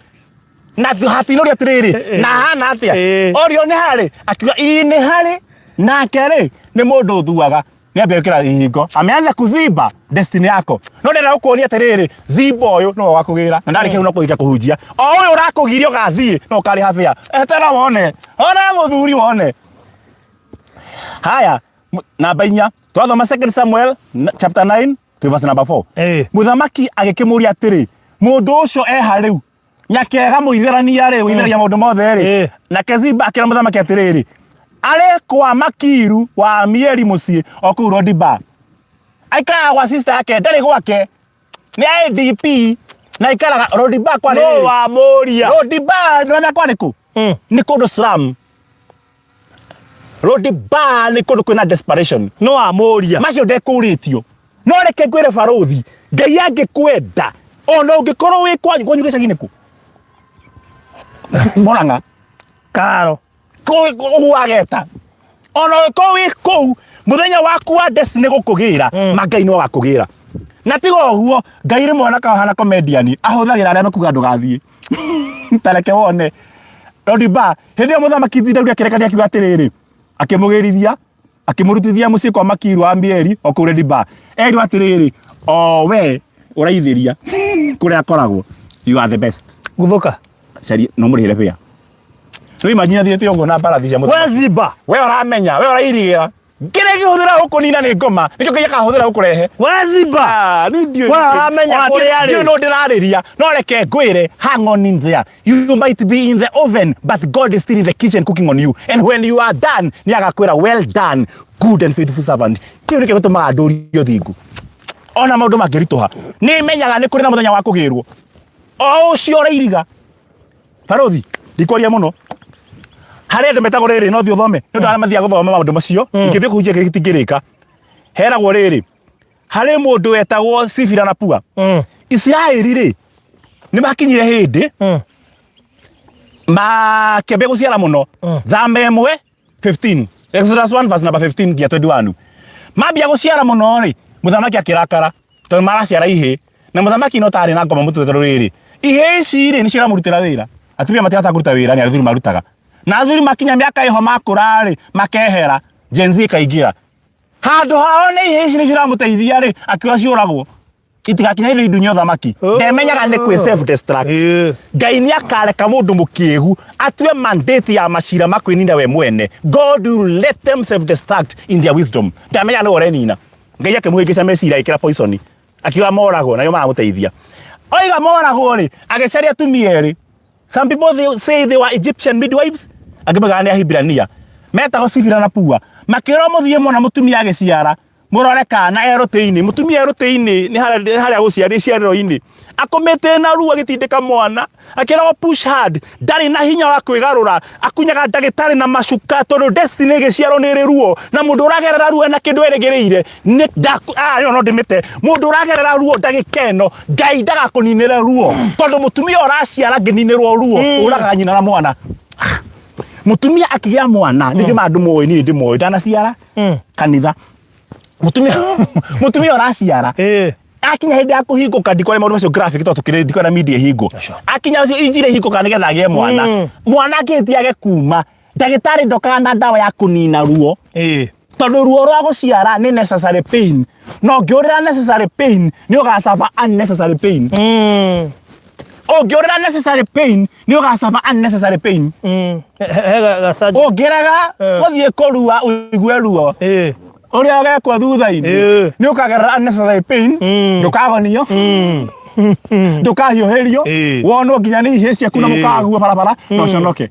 Na hatinũria atĩrĩrĩ, na hana atĩa? Orio nĩ harĩ, akiuga ii nĩ harĩ, nake rĩ, nĩ mũndũ ũthuaga. Nĩambia gwĩkĩra ihingo. Ameanza kuziba destiny yako. No ndĩrenda gũkuonia atĩrĩrĩ, ziba ũyũ nĩwe wakũgĩra. Na ndarĩkia no kũhinga kũhunjia. O ũyũ ũrakũgiria ũgathiĩ, no ũkarĩha fare. Etera wone. Ona mũthuri wone. Haya, namba 4. Twathoma 2 Samuel chapter 9 to verse number 4. Mũthamaki agĩkĩmũria atĩrĩ, mũndũ ũcio eha rĩu? Nyakega mũithĩrania rĩ, ũithĩragia maũndũ mothe rĩ. Nake Ziba akĩra mũthamaki atĩrĩrĩ, arĩ kwa Makiru wa Amieli mũciĩ o kũu Lodiba. Aikaraga gwa sister yake, ndarĩ gwake. Nĩ IDP na aikaraga Lodiba kwa No rĩrĩ. wamũria. Lodiba nĩ kwa nĩ kũ? Nĩ kũndũ slum. Lodiba nĩ kũndũ kwĩna desperation. No wamũria. Macio ndekũrĩtio. No reke ngwĩre barũthi, Ngai angĩkwenda ona ũngĩkorwo wĩ kwanyu, kwanyu gĩcagi-inĩ kũ? Mũrang'a. Karo. Ũguo ageta. Ona ũngĩkorwo wĩ kũu, mũthenya waku wa destiny gũkũgĩra, ma Ngai no agakũgĩra. Na tiga ũguo, Ngai rĩmwe ona kahana comedian, ahũthagĩra arĩa makuga ndũgathiĩ. Ta reke wone. Lodiba, hĩndĩ ĩyo mũthamaki Daudi akĩrekania akiuga atĩrĩrĩ, akĩmũgĩrithia, akĩmũrutithia mũciĩ kwa Makiru wa Amieli o kũu Lodiba. Erirwo atĩrĩrĩ, o we ũraithĩria kũrĩa akoragwo, you are the best. Guthuka. Caria, no mũrĩhĩre fare. Rĩu imagine athiĩte ũguo na mbarathi cia mũthamaki. We Ziba. We ũramenya, we ũrairigĩra. Kĩrĩa gĩhũthĩra gũkũnina nĩ ngoma, nĩkĩo Ngai akahũthĩra gũkũrehe. We Ziba. Ah, rĩu ndiũĩ We nĩkĩ. ũramenya Ona kũrĩa arĩ. ndiũĩ nũ ndĩrarĩria, no reke ngwĩre, hang on in there. You might be in the oven, but God is still in the kitchen cooking on you. And when you are done, nĩ agakwĩra well done, good and faithful servant. Kĩu nĩkĩo gĩtũmaga ndũrie ũthingu. Ona maũndũ mangĩritũha, nĩ menyaga nĩ kũrĩ na mũthenya wa kũgĩrwo. O ũcio ũrairiga. Barũthi, ndikwaria mũno. Harĩ andũ metagwo rĩrĩ, no thiĩ ũthome. Nĩ ũndũ arĩa mathiaga gũthoma maũndũ macio, ingĩthiĩ kũhunjia gĩtingĩrĩka. Heragwo rĩrĩ, harĩ mũndũ wetagwo Sifira na Pua. Isiraeli rĩ, nĩ makinyire hĩndĩ makĩambia gũciara mũno. Thama ĩmwe 15. Exodus 1 verse number 15 nginya 21. Mambia gũciara mũno rĩ, mũthamaki akĩrakara tondũ maraciara ihĩ na mũthamaki no tarĩ na ngoma mũtwe tondũ rĩrĩ ihĩ ici rĩ nĩcio iramũrutĩra wĩra. Atumia matirahota kũruta wĩra nĩ athuri marutaga. Na athuri makinya mĩaka ĩho makũra rĩ makehera, Gen Z ĩkaingĩra. Handũ hao nĩ ihĩ ici nĩcio iramũteithia rĩ akiuga ciũragwo. Itigakinya indo indunye ũthamaki. Ndemenyaga nĩ kwĩ self destruct. Ngai nĩ akareka mũndũ mũkĩgu atue mandate ya macira ma kwĩnina we mwene. God will let them self destruct in their wisdom. Ndamenyaga nĩwe ũrenina. Ngai akĩmũhĩngĩca meciria agĩkĩra poison. Akiuga moragwo nayo maramũteithia. Oiga moragwo rĩ, agĩcaria atumia erĩ. Some people they say they were Egyptian midwives, angĩ moigaga nĩ Ahibirania. Metagwo Sifira na Pua. Makĩrwo mũthiĩ mona mũtumia agĩciara, mũrore kana e rũtĩ-inĩ. Mũtumia e rũtĩ-inĩ nĩ harĩa gũciarĩ iciarĩro-inĩ. Akomete na ruo agĩtindĩka mwana, akĩragwo push hard, ndarĩ na hinya wa kwĩgarũra, akunyaga ndagĩtarĩ na macuka tondũ destiny ĩgĩciarwo nĩ ĩrĩ ruo, na mũndũ ũragerera ruo ena kĩndũ erĩgĩrĩire, nĩ ndaku ah ĩyo no ndĩmĩte, mũndũ ũragerera ruo ndagĩka ĩno, Ngai ndagakũninĩre ruo, tondũ mũtumia ũraciara angĩninĩrwo ruo, ũragaga nyina na mwana. Mũtumia akĩgĩa mwana, nĩ njũĩ andũ moĩ, niĩ ndĩmoĩ, ndanaciara kanitha. Mũtumia mũtumia ũraciara akinya hĩndĩ ya kũhingũka ndikwaria maũndũ macio graphic tondũ tũkĩrĩ ndikwenda media ĩhingwo akinya ũcio injiri ĩhingũka nĩgetha agĩe mwana mwana akĩhĩtia age kuma ndagĩtarĩ ndokaga na ndawa ya kũnina ruo tondũ ruo rwa gũciara nĩ necessary pain na ũngĩũrĩra necessary pain nĩ ũgacaba unnecessary pain ũngĩũrĩra necessary pain nĩ ũgacaba unnecessary pain He gacanji. Ũngĩrega gũthiĩ kũrua ũigue ruo ũrĩa ũgekwo thutha-inĩ nĩ ũkagerera unnecessary pain, ndũkagonio, ndũkahiũhĩrio, wonwo nginya nĩ ihĩĩ ciaku na mũkaguo barabara na ũconoke.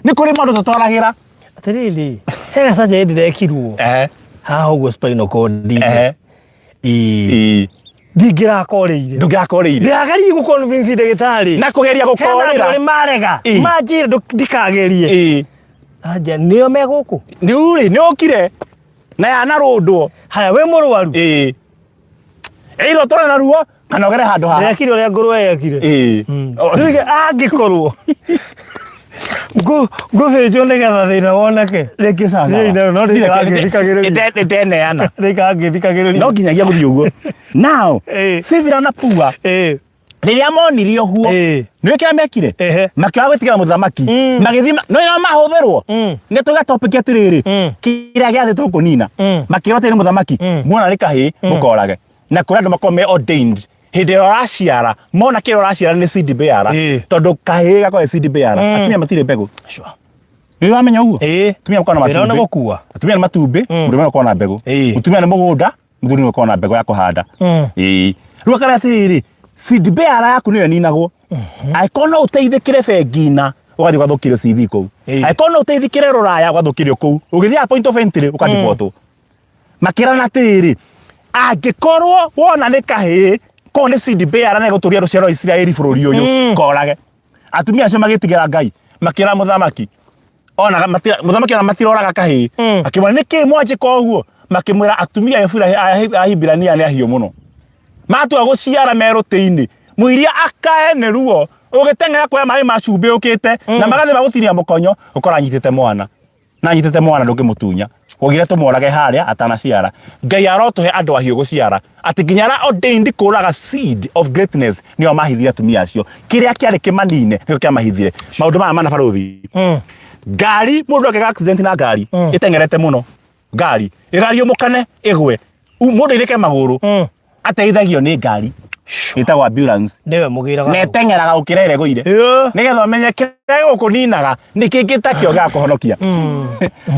Nĩ kũrĩ maũndũ tũtoragĩra. Atĩrĩrĩ, he gacanjĩ ndĩrekirwo haha ũguo spinal cord inĩ. Ĩĩ. Ndingĩrakoreire. Ndũngĩrakoreire. Ndĩrageria gũ convince ndagĩtarĩ. Na kũgeria Hena andũ gũkorĩra. arĩa marega. Ĩĩ. Manjĩra ndikagerie. Ĩĩ. Aranjĩra nĩo me gũkũ. Rĩu rĩ, nĩ ũkire na yanarũndwo. Haya wĩ mũrwaru. Ĩĩ. Either ũtũre na ruo kana ũgere handũ haha. Ndĩrekire ũrĩa ngũrwe yekire. Ĩĩ. Tuge angĩkorwo ngũthĩnjwo nĩgetha thĩna woneke. Rĩngĩ sawa. Niĩ no no ndĩikaraga ngĩthikagĩrĩria. Ndeneana. Ndĩikaraga ngĩthikagĩrĩria. No nginyagia gũthiĩ ũguo. Now, Sifira na Pua rĩrĩa monire ũguo nĩ kĩrĩa mekire makĩoya gwĩtigĩra mũthamaki magĩthiĩ no ĩno mahũthĩrwo nĩ tũga topic atĩrĩrĩ kĩrĩa gĩathĩ tũkũnina makĩrwo atĩrĩ mũthamaki muona nĩ kahĩĩ mũkorage na kũrĩ andũ makoragwo me ordained hĩndĩ ĩrĩa ũraciara mona kĩrĩa ũraciara nĩ seed bearer tondũ kahĩĩ gakoragwo seed bearer atumia matirĩ mbegũ. Sure. Nĩ wamenya ũguo? Atumia makoragwo na Wĩra nĩ matumbĩ. gũkua. Atumia nĩ matumbĩ, mũndũrũme akoragwo na mbegũ. Mũtumia nĩ mũgũnda, mũthuri nĩwe ũkoragwo na mbegũ ya kũhanda. Ĩĩ. Rĩu akara atĩrĩrĩ, seed bearer yaku nĩyo ĩninagwo. Angĩkorwo no ũteithĩkĩre bengi-na, ũgathiĩ ũgathũkĩrio CV kũu. Angĩkorwo no ũteithĩkĩre rũraya, ũgathũkĩrio kũu. Ũgĩthiaga point of entry, ũkadipotwo. Makĩrana atĩrĩrĩ, angĩkorwo wona nĩ kahĩĩ, korwo nĩ seed bearer na ĩgũtũria rũciaro rwa Isiraeli bũrũri ũyũ, korage. Atumia acio magĩtigĩra Ngai, makĩra mũthamaki, ona matira mũthamaki ona matiroraga kahĩĩ. Akĩmwĩra nĩkĩ mwanjĩka ũguo? Makĩmwĩra atumia a Ahibirania nĩ ahiũ mũno. Matua gũciara me rũtĩ-inĩ, mũiria akae nĩ ruo, ũgĩteng'era kuoya maĩ ma cumbĩ ũkĩte, na magathiĩ magũtinia mũkonyo, ũkora anyitĩte mwana. Na anyitĩte mwana ndũngĩmũtunya. Waugire tũmũrage harĩa atanaciara. Ngai arotũhe andũ ahiũ gũciara. Atĩ nginya arĩa ordained kũraga seed of greatness nĩo mahithire atumia acio. Kĩrĩa kĩarĩ kĩmanine nĩkĩo kĩamahithire. Maũndũ maya mana barũthi. Ngari, mũndũ angĩka accident na ngari, ĩteng'erete mũno. Ngari, ĩgariũmũkane, ĩgwe. Mũndũ airĩke magũrũ. Ateithagio nĩ ngari. Ĩtagwo ambulance. Nĩwe mũgĩraga. Na ĩteng'eraga gũkĩra ĩrĩa ĩgũire. Nĩgetha ũmenye kĩrĩa gĩgũkũninaga nĩ kĩngĩ takĩo gĩa kũhonokia.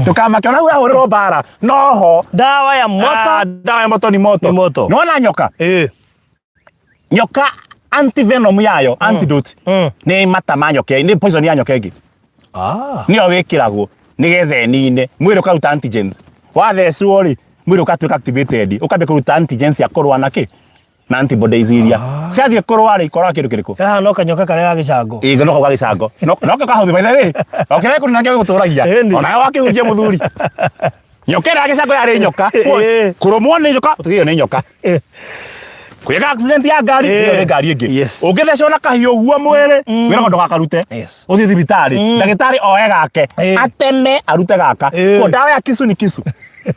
Ndũkamake ona ũrahũrĩrwo mbara noho. Ndawa ya moto. Ah, ndawa ya moto ni moto. Ni moto. Nĩwona nyoka? Nyoka antivenom yayo, antidote, nĩ mata ma nyoka, nĩ poison ya nyoka ĩngĩ. Nĩyo wĩkĩragwo nĩgetha ĩnine mwĩrĩ ũkaruta antigens. Wathecwo rĩ, mwĩrĩ ũgatuĩka activated, ũkambia kũruta antigens cia kũrũa na kĩ? Na antibodies iria. Ciathiĩ kũrũa rĩ, ikoraga kĩndũ kĩrĩkũ? Haha no kanyoka karĩa ga gĩcango. Ĩĩ no kau ga gĩcango. No no kau kahũthĩ by the way. O kĩrĩa gĩkũnina nĩkĩo gĩgũtũragia. Ĩni. Ona we wakĩhunjia mũthuri. Nyoka ĩrĩa ya gĩcango yarĩ nyoka. Kũrũmwo nĩ nyoka, ũtigĩrĩre nĩ nyoka. Kwĩka accident ya ngari, ĩyo nĩ ngari ĩngĩ. Ũngĩthecwo na kahiũ ũguo mwĩrĩ, wĩragwo ndũgakarute. Ũthiĩ thibitarĩ, ndagĩtarĩ oe gake, ateme arute gaka. Kwa dawa ya kisu ni kisu.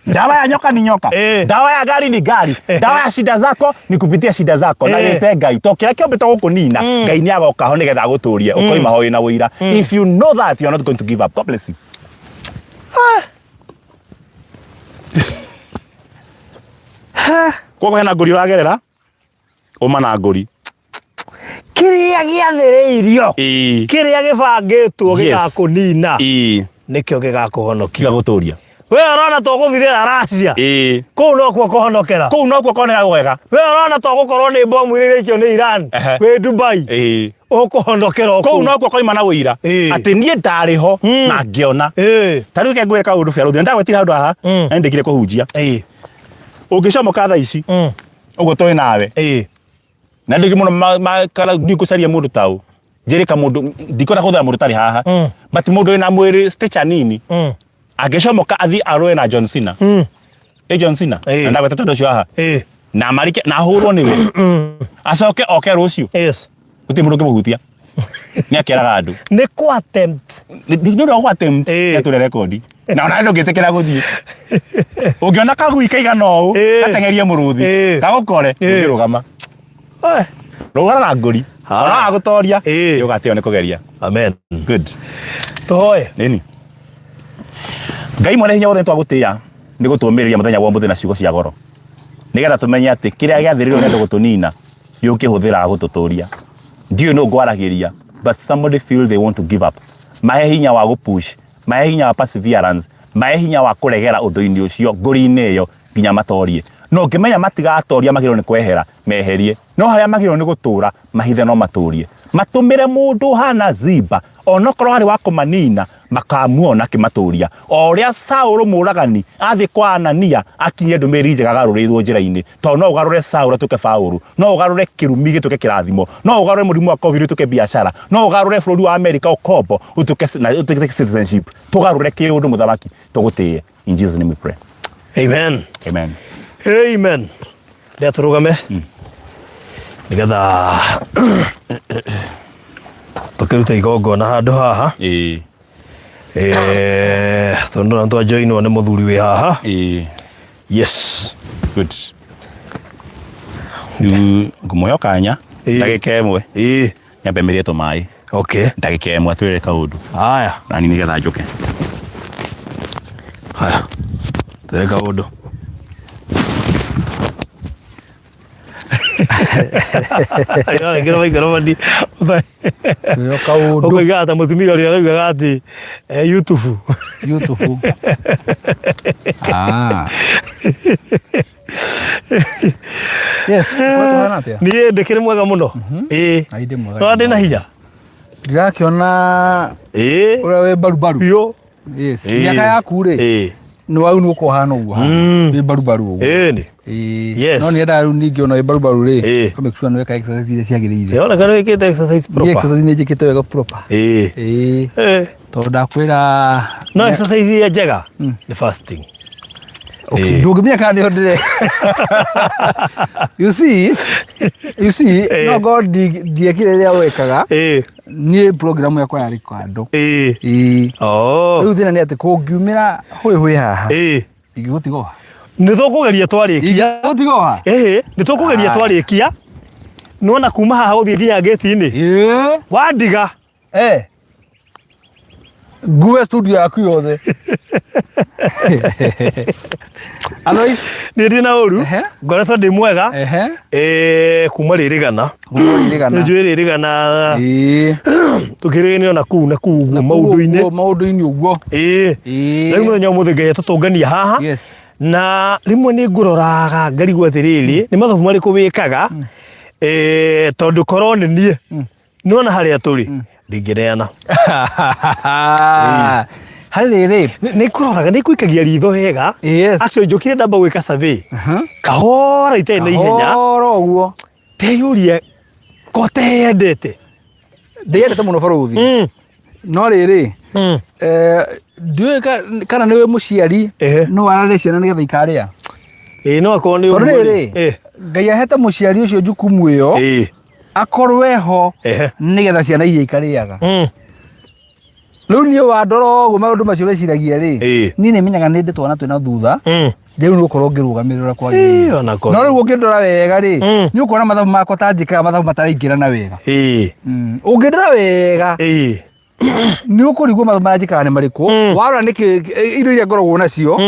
Dawa ya nyoka ni nyoka. Dawa ya gari ni gari. Dawa ya shida zako ni kupitia shida zako. Na wĩte Ngai. To kĩrĩa kĩombĩtwo gũkũnina, Ngai nĩ agoka ho nĩgetha agũtũrie. Ũkoima ho wĩna ũira. If you know that, you are not going to give up. God bless you. Koguo hena ngũri ũragerera, uma na ngũri. Kĩrĩa gĩathĩrĩirio, kĩrĩa gĩbangĩtwo gĩgakũnina, nĩkĩo gĩgakũhonokia. Gĩgagũtũria. We ũrona to gũthirĩra Russia, kũu nokuo kũhonokera. Kũu nokuo koneka gwega. We ũrona to gũkorwo nĩ bomu iria iraikio nĩ Iran, wĩ Dubai, ũkũhonokera o Kũu kũu. nokuo koima na ũira atĩ niĩ ndarĩ ho na ngĩona. Ta rĩu reke ngwĩre kaũndũ Barũthi, na ndagwetire handũ haha na nĩndĩkire kũhunjia. Ũngĩcomoka thaa ici, ũguo tũĩ nawe, Na ndigi muno makara ndikucaria mundu tau njirika mundu ndikwenda kuthera mundu tari haha but mundu wina mwiri stature nini angicomoka athi arũe na John Cena. Ĩ John Cena. Na ndagweta tondu ũcio haha na marike na ahũrwo nĩwe acoke oke rũciũ gũtirĩ mũndũ ũngĩmũhutia nĩ akĩraga andũ. Nĩ kũ attempt. Nĩ ũndũ wa gũ attempt nĩatũre rekondi na ona ndũngĩtĩkĩra gũthiĩ ũngĩona kagui kaigana ũũ gateng'erie mũrũthi gagũkore ndũngĩrũgama. Rũgana na ngũri ona wagũtoria nĩ ũgatĩo nĩ kũgeria. Amen. Good. Tũhoe. Nĩni Ngai mwene hinya wothe nĩtwagũtĩĩa nĩ gũtũmĩrĩria mũthenya wa ũmũthĩ na ciugo cia goro nĩgetha tũmenye atĩ kĩrĩa gĩathĩrĩirwo nĩ andũ gũtũnina nĩ ũkĩhũthĩraga gũtũtũria. Ndiũĩ nũ ngwaragĩria but somebody feel they want to give up. Mahe hinya wa gũ push, mahe hinya wa perseverance, mahe hinya wa kũregera ũndũ-inĩ ũcio ngũri-inĩ ĩyo nginya matorie. Na ũngĩmenya matigatoria magĩrĩirwo nĩ kwehera meherie, no harĩa magĩrĩirwo nĩ gũtũra mahithe no matũrie. Matũmĩre mũndũ ũhana Ziba onokorwo arĩ wa kũmanina makamuona akĩmatũria. O ũrĩa Saũlũ mũũragani athiĩ kwa Anania akinyie ndũmĩrĩri njega agarũrĩirwo njĩra-inĩ, tondũ no ũgarũre Saũlũ atuĩke Paũlũ, no ũgarũre kĩrumi gĩtuĩke kĩrathimo, no ũgarũre mũrimũ wa COVID ũtuĩke biacara, no ũgarũre bũrũri wa Amerika ũkombo ũtuĩke na ũtuĩke citizenship. Tũgarũre kĩũndũ mũthamaki tũgũtĩe. In Jesus name we pray. Amen. Amen. Amen. Rĩa tũrũgame nĩgetha tũkĩrute igongona handũ haha. Tondũ na twajoinwo nĩ mũthuri wĩ haha. Yes. Good. Rĩu ngũmũhe kanya ndagĩka ĩmwe nyambe mĩrie tũmaĩ. Ndagĩka ĩmwe twĩre kaũndũ. Haya. Na niĩ nĩgetha njũke. Haya. Twĩre kaũndũ. Ĩkĩra maikroboni. Twĩre kaũndũ. Ũkoigaga ta mũtumia ũrĩa ũraugaga atĩ YouTube. YouTube. Ah. Yes, ũhana atĩa? Niĩ ndĩkĩrĩ mwega mũno. Ĩĩ. Ai, ndĩ mwega. No ndĩ na hinya. Ndirakĩona ũrĩa wĩ mbarubaru. Biũ. Yes. Mĩaka yaku rĩ. Nĩ wau nĩ ũkũhana ũguo. Wĩ mbarubaru ũguo. Ĩĩ. Yes. No nĩendaga rĩu ningĩ ona wĩ mbarubaru rĩ. Ũka make sure nĩ weka exercise iria ciagĩrĩire. Ĩroneka nĩ wĩkĩte exercise Niĩ proper. exercise nĩ njĩkĩte wega proper. Ĩĩ. Tondũ ndakwĩra No exercise iria njega nĩ fasting. Okay, ndũngĩmenya kana nĩho ndĩre. You see, you see, no God ndiekire rĩrĩa wekaga. Niĩ program yakwa yarĩ kando. Oh. Rĩu thĩna nĩ atĩ kũngiumĩra hũĩ hũĩ haha. Ingĩgũtiga ũha. Nĩ tũkũgeria twarĩkia. Ingĩgũtiga ũha. Nĩ tũkũgeria twarĩkia. Nĩwona kuma haha gũthiĩ nginya gate-inĩ. Wandiga. Ngue studio yaku yothe. Alois. Niĩ ndĩ na ũru. Ngoretwo ndĩ mwega. Kuma rĩrĩgana. Kuma rĩrĩgana. Nĩ njũĩ rĩrĩgana. Tũkĩrĩganĩra na kũu na kũu ũguo maũndũ-inĩ. Maũndũ-inĩ ũguo. Rĩu mũthenya ũmũthĩ Ngai atũtũngania haha. Na rĩmwe nĩ ngũroraga ngarigwo atĩrĩrĩ, nĩ mathabu marĩkũ wĩkaga? Tondũ korwo nĩ niĩ. Nĩwona harĩa tũrĩ ndingĩneana. Harĩ rĩrĩ. Nĩ ngũroraga nĩ ngũikagia ritho wega. Yes. Actually njũkire ndamba gwĩka survey. Kahora itarĩ na ihenya. Kahora ũguo. Ndeyũria ko teyendete. Ndĩyendete mũno barũthi. No rĩrĩ, ndiũĩ kana nĩwe mũciari no arare ciana nĩgetha ikarĩa. Ĩĩ no akorwo nĩ Tondũ ũguo rĩrĩ, rĩ. Ngai ahete mũciari ũcio jukumu ĩyo akorwo eho nĩgetha ciana iria ikarĩaga. Rĩu niĩ wandora ũguo maũndũ macio weciragia rĩ, niĩ nĩ menyaga nĩ ndĩ twana twĩna thutha, rĩu nĩ gũkorwo ngĩrũgamĩrĩra kwagĩrĩire. Ona korwo. No rĩu ũngĩndora wega rĩ, nĩ ũkuona mathabu makwa ta njĩkaga mathabu mataraingĩrana wega. Ũngĩndora wega, nĩ ũkũrigwo mathabu marĩa njĩkaga nĩ marĩkũ. Warora nĩkĩ indo iria ngoragwo nacio,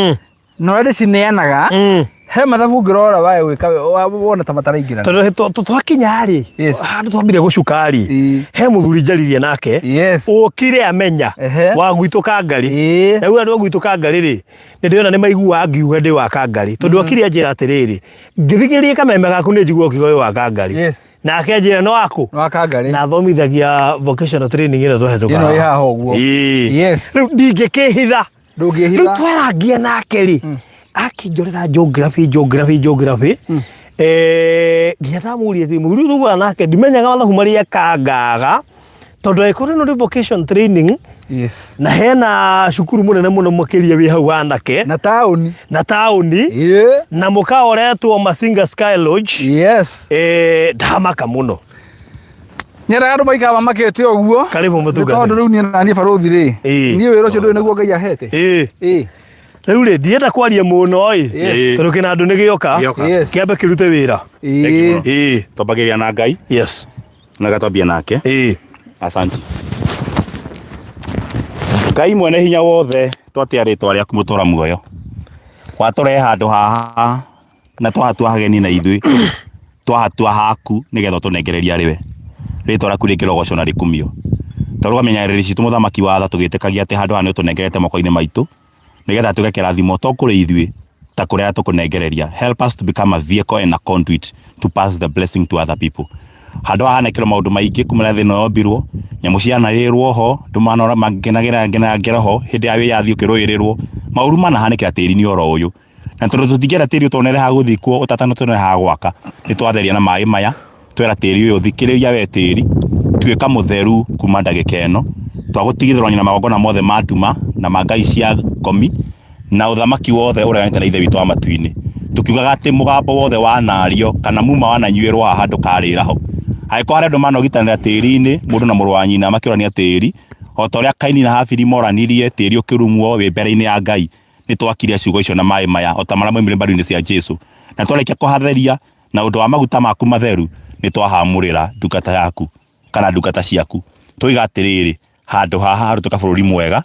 na ũrĩa ndĩcineanaga, he mathabu ũngĩrora wae gwĩka wona ta mataraingĩrana. Tondũ twakinya rĩ, handũ twambire gũcuka rĩ, he mũthuri njaririe nake, ũkire amenya wa gwitũ Kangarĩ. Na rĩu andũ a gwitũ Kangarĩ rĩ, nĩ ndĩrona nĩ maiguaga ngiuga ndĩ wa Kangarĩ. Tondũ okire anjĩra atĩrĩrĩ, ngĩthikĩrĩria kameme gaku nĩ njiguaga ũkiuga wĩ wa Kangarĩ. Nake anjĩra nĩ waku? Nĩ wa Kangarĩ. Na athomithagia vocational training ĩno twahĩtũka. Ĩno ĩ haha ũguo. Rĩu ndingĩkĩhitha. Ndũngĩhitha. Rĩu twarangia nake rĩ, akĩnjorera geography, geography, geography. Eh, nginya ndamũria atĩ mũthuri ũyũ tũgũra nake ndimenyaga mathabu marĩa ekangaga tondũ angĩkorwo ĩno nĩ vocation training Yes. na hena cukuru mũnene mũno makĩria wĩ hau anake Na taũni. na taũni Yeah. na mũkawa ũretwo Masinga Sky Lodge Yes. eh, ndamaka mũno Nyendaga andũ maikara mamakĩte ũguo. Karibu Nĩ mũtungatĩri. tondũ rĩu niĩ na niĩ barũthi rĩ. Ĩĩ. Niĩ wĩra ũcio ndũĩ nĩguo Ngai ahete. Ĩĩ. Ĩĩ. rĩu rĩ ndienda kwaria mũno ĩ Yes. tondũ kĩnandũ nĩ gĩoka Gĩoka. Yes. kĩambe kĩrute wĩra Ĩĩ. ĩĩ Twambagĩrĩria na Ngai yes na gatwambia nake. ĩĩ Asanti. Ngai mwene hinya wothe twatĩa rĩtwa rĩaku mũtũra muoyo. Watũrehe handũ haha na twahatua hageni na ithuĩ twahatua haku nĩgetha ũtũnengererie arĩ we. Rĩtwa rĩaku rĩkĩrogocwo na rĩkumio. Twarũgamia nyarĩrĩ citũ mũthamaki wa tha tũgĩtĩkagia atĩ handũ haha nĩ ũtũnengerete moko-inĩ maitũ nĩgetha tuge kĩrathimo to kũrĩ ithuĩ ta kũrĩ arĩa tũkũnengereria. Help us to become a vehicle and a conduit to pass the blessing to other people. Handũ haha hanekĩrwo maũndũ maingĩ kuma rĩrĩa thĩ ĩno yombirwo, nyamũ cianarĩrwo ho, andũ manora makenagĩra ngero ho, hĩndĩ ya wĩyathi ũkĩrũĩrĩrwo, maũru manahanĩkĩra tĩri-inĩ oro ũyũ. Na tondũ tũtingĩenda tĩri ũtonere ha gũthikwo, ũtatana tũtonere ha gwaka, nĩ twatheria na maĩ maya, twera tĩri ũyũ thikĩrĩria we tĩri, tuĩka mũtheru kuma ndagĩka ĩno, twagũtigithũrania na magongona mothe ma nduma na ma ngai cia ngomi, na ũthamaki wothe ũreganĩte na ithe witũ wa matu-inĩ. Tũkiugaga atĩ mũgambo wothe wanario kana muma wananyuĩrwo haha ndũkarĩra ho. Angĩkorwo harĩ andũ manogitanĩra tĩri-inĩ, mũndũ na mũrũ wa nyina makĩũrania tĩri, o ta ũrĩa Kaini na Habili moranirie tĩri ũkĩrumwo wĩ mbere-inĩ ya Ngai, nĩ twakire ciugo icio na maĩ maya o ta marĩa moimire mbaru-inĩ cia Jesu. Na twarĩkia kũhatheria na ũndũ wa maguta maku matheru, nĩ twahamũrĩra ndungata yaku kana ndungata ciaku. Twoiga atĩrĩrĩ, handũ haha harutũka bũrũri mwega,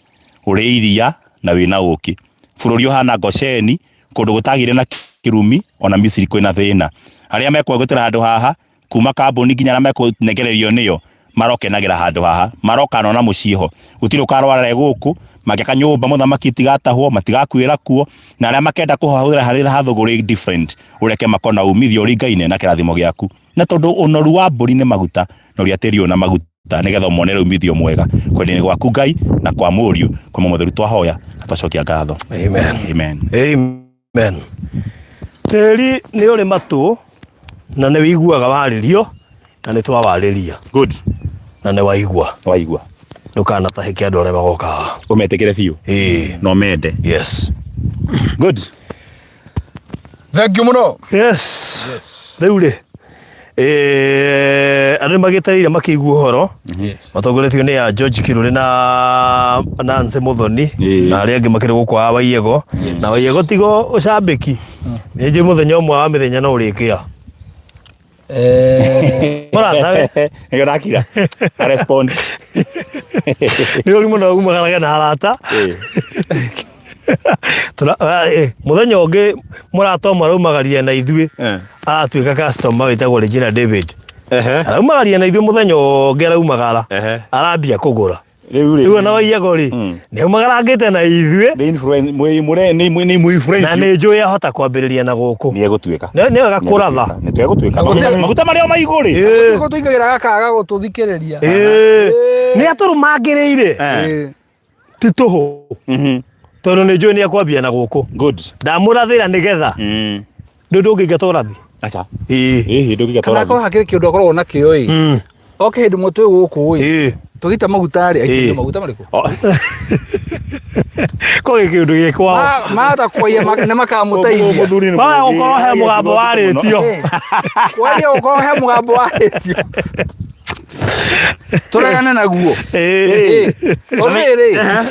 ũrĩ iria na wĩna ũkĩ. Bũrũri ũhana Gosheni, kũndũ gũtagĩire na kĩrumi, ona Misiri kwĩna thĩna. Arĩa mekwagũtĩra handũ haha, kuma kambuni nginya arĩa mekũnengererio nĩyo, marokenagĩra handũ haha, marokanona mũciĩ ho. Gũtirĩ ũkarwara e gũkũ, mangĩaka nyũmba mũthamaki itigatahwo, matigakuĩra kuo, na arĩa makenda kũhahũthĩra harĩ hathũgũrĩ different, ũreke makona umithio ũringaine na kĩrathimo gĩaku. Na tondũ ũnoru wa mbũri nĩ maguta, noria tĩri ũyũ na maguta nĩgetha ũmonere umithio mwega. Kwenda-inĩ gwaku Ngai na kwa Mũriũ, kwa Muoyo Mũtheru twahoya na twacokia ngatho. Amen. Amen. Amen. Tĩri nĩ ũrĩ matũ na nĩ wĩiguaga warĩrio na nĩ twawarĩria Good. na nĩ waigua. Waigua. Ndũkanatahĩke andũ arĩa magoka haha. Ũmetĩkĩre biũ. Ĩĩ. Na ũmende. Yes. Good. Thank you mũno. Yes. Rĩu rĩ eh, andũ nĩ magĩtereire makĩigua ũhoro Yes. matongoretio nĩ ya George Kiruri na Nancy Muthoni Ĩĩ. na arĩa angĩ makĩrĩ gũkũ wa Waiyego na Waiyego tigo ũcambĩki nĩ njũĩ mũthenya ũmwe wa mĩthenya no ũrĩkĩa Eh, mũrata we Nĩkĩo ndakira. Na respond. nĩ ũri mũno umagaraga na arata Ĩĩ. Tũra- ah, eh, mũthenya ũngĩ mũrata ũmwe araumagaria na ithuĩ Eh. aratuĩka customer wĩtagwo Regina David Ehe. araumagaria na ithuĩ mũthenya ũngĩ araumagara Ehe. arambia kũgũra Rĩu rĩ. rĩu ona Waiyego rĩ Mm. nĩ aumagarangĩte na ithuĩ Nĩ influence mwĩ mũre nĩ mwĩ nĩ mwĩ influence. na nĩ njũĩ ahota kwambĩrĩria na gũkũ Nĩ egũtuĩka. Nĩ nĩ wega kũratha Nĩ twegũtuĩka. Gũtirĩ- Maguta marĩa o maigũ rĩ. Ĩĩ. Gũkũ tũingagĩra gakaga gũtũthikĩrĩria. Ĩĩ. nĩ atũrũmangĩrĩire Eh. Ĩĩ. ti tũhũ Mhm. tondũ nĩ njũĩ nĩ ekwambia na gũkũ Good. ndamũrathĩra nĩgetha Mm. ndũ ndũngĩingata ũrathi Acha. ĩĩ Ĩĩ ndũngĩingata Kana ũrathi. akorwo hakĩrĩ kĩũndũ akoragwo nakĩo ĩ. Mm. Oke hĩndĩ ĩmwe twĩ gũkũ ĩ. Ĩĩ. Tũgĩita maguta rĩ, aitĩrĩrio Ĩĩ. maguta marĩkũ? Oh. Ko gĩ kĩũndũ gĩ kwao Mahota kwaia nĩ makamũteithia. Mũthuri nĩ Waya mũũgĩ. gũkorwo he mũgambo warĩtio Ĩĩ. Kwaria gũkorwo he mũgambo warĩtio. Tũregane naguo. Ĩĩ. Tondũ rĩrĩ,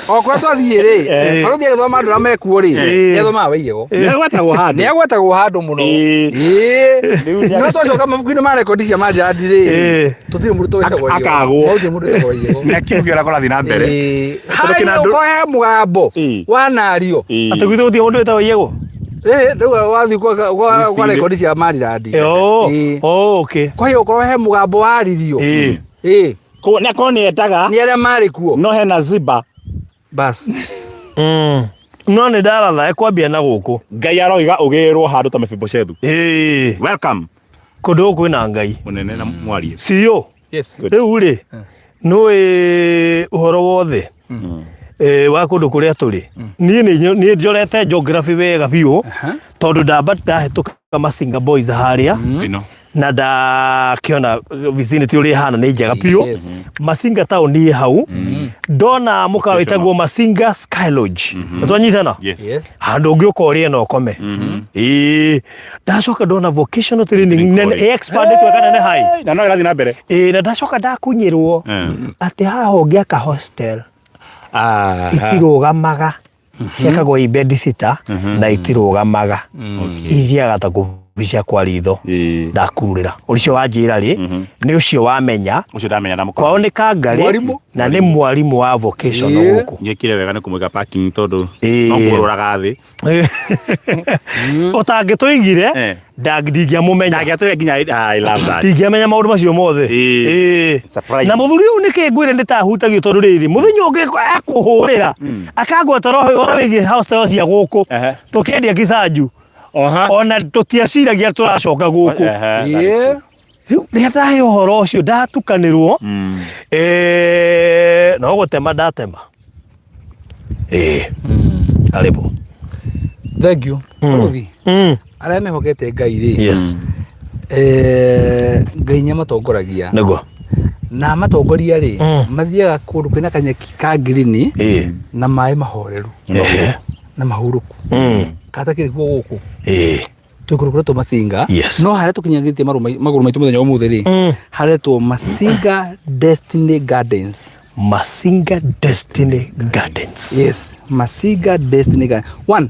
o kũrĩa twathiĩ rĩ, barũthi agĩthoma andũ arĩa mekuo rĩ, Ĩĩ. nĩ athomaga Waigego. Nĩ agwetagwo handũ. Nĩ agwetagwo handũ mũno. Ĩĩ. Ĩĩ. Rĩu nĩ- No twacoka mabuku-inĩ ma rekondi cia Manjandi rĩ, Ĩĩ. tũtirĩ mũndũ twĩtagwo Waigego. Akagwo. Gũtirĩ mũndũ wĩtagwo Waigego. Nĩ akiuge ũrĩa kũrathiĩ na mbere. Ĩĩ. Tondũ Harĩa kĩnandũ- ũkorwo he mũgambo Ĩĩ. wanario. Ĩĩ. Atĩ gwitũ gũtirĩ mũndũ wĩtagwo Waiyego Rĩrĩ rĩu wathiĩ kwa kwa List-inĩ. rekondi cia Marirandi. Oh, Ĩĩ. oh, okay. Kwa hiyo ũkorwo he mũgambo waririo. Ĩĩ. Ĩĩ. Ko nĩ akorwo nĩ endaga Nĩ arĩa marĩ kuo. no hena ziba. Bas. Mm. No nĩ ndaratha ekwambia na gũkũ. Ngai aroiga ũgĩrwo handũ ta Mefiboshethu. Ĩĩ. Welcome. Kũndũ gũkũ kwĩna Ngai. Mũnene na mwarie. CEO. Yes. Good. Rĩu rĩ, nũĩ ũhoro wothe eh, wa kũndũ kũrĩa tũrĩ. Niĩ nĩ niĩ njorete geography wega biũ. Tondũ ndamba ndahĩtũka Masinga Boys harĩa Ĩno. na ndakiona vicinity ũrĩa ĩhana nĩ njega biũ. Yes. Masinga town ĩ hau ndona mũkawa wĩtagwo Masinga Sky Lodge. Nĩtwanyitana? Yes. Yes. Handũ ũngĩũka ũrĩe na ũkome. Ĩĩ ndacoka ndona vocational training Training nene college. ĩ-expandĩtwo ĩkanene hai. Na no ĩrathiĩ na mbere. Ĩĩ na ndacoka ndakunyĩrwo atĩ haha ũngĩaka hostel Aha. itirũgamaga ciakagwo i bed sitter na itirũgamaga ithiaga ta kũbicia kwa ritho Ĩĩ. ndakururĩra ũcio wanjĩra rĩ nĩ ũcio wamenya Ũcio ndamenya ndamũkora. kwao nĩ kangarĩ Mwarimũ. na nĩ mwarimũ wa vocational Ĩĩ. gũkũ Njĩkire wega nĩ kũmũiga parking tondũ Ĩĩ. no kũrũraga thĩ. Ũtangĩtũigire Eh. ndingĩamũmenya. Ndangĩatũire nginya I love that. Ndingĩamenya maũndũ macio mothe. Ĩĩ. Ĩĩ. Surprise. Na mũthuri ũyũ nĩkĩ ngwĩre nĩ tahutagio tondũ rĩrĩ mũthenya ũngĩ ekũhũrĩra akangweta ũhoro wĩgiĩ hostel cia gũkũ Ehe. tũkĩendia Kisanju Oha. ona tũtieciragia tũracoka gũkũ. Ehe, that is Ĩĩ. true. Rĩu rĩrĩa ndahe ũhoro ũcio ndatukanĩrwo eh, no gũtema ndatema. Ĩĩ. Karibu. Thank you. Bũrũthi. Arĩa mehokete Ngai rĩ. Yes. Eh, Ngai nĩ amatongoragia. Nĩguo. Na amatongoria rĩ, mathiaga kũndũ kwĩna kanyeki ka ngirini Ĩĩ. na maĩ mahoreru Ehe. na mahurũku. Katakĩrĩ kuo gũkũ. Ĩĩ. Twĩ kũndũ kũretwo Masinga. Yes. No harĩa tũkinyagĩtie magũrũ maitũ mũthenya wa ũmũthĩ rĩ, haretwo Masinga Destiny Gardens. Masinga Destiny Gardens. Yes, Masinga Destiny Gardens. One,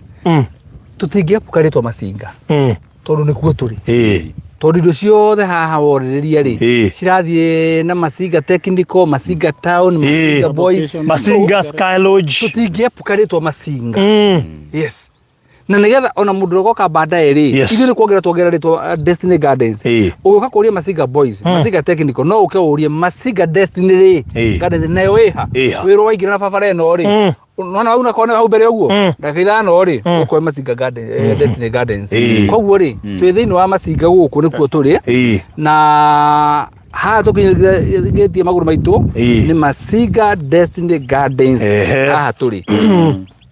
tũtingĩepuka rĩtwa Masinga tondũ nĩkuo tũrĩ. Ĩĩ. Tondũ indo ciothe haha worĩrĩria rĩ Ĩĩ. cirathiĩ na Masinga Technical, Masinga Town, Masinga Ĩĩ. Boys. Masinga Sky Lodge. Tũtingĩepuka rĩtwa Masinga. Yes. Na nĩgetha ona mũndũ ũrĩa ũgoka baadaye rĩ, Yes. ithuĩ nĩ kuongerera tuongerera rĩtwa Destiny Gardens. Ĩĩ. Ũgĩũka kũũria Masinga Boys, Masinga Technical, no ũke ũrie Masinga Destiny rĩ, Ĩĩ. Gardens nayo ĩha. Ĩha. Wĩrwo waingĩra na barabara ĩno rĩ, nona hau na kona hau mbere ũguo, ndagĩka ithano rĩ, ũkoe Masinga Garden, Destiny Gardens. Ĩĩ. Koguo rĩ, twĩ thĩinĩ wa Masinga gũkũ nĩkuo tũrĩ. Ĩĩ. Na haha tũkinyĩtie magũrũ maitũ Ĩĩ. nĩ Masinga Destiny Gardens Ehe. haha tũrĩ.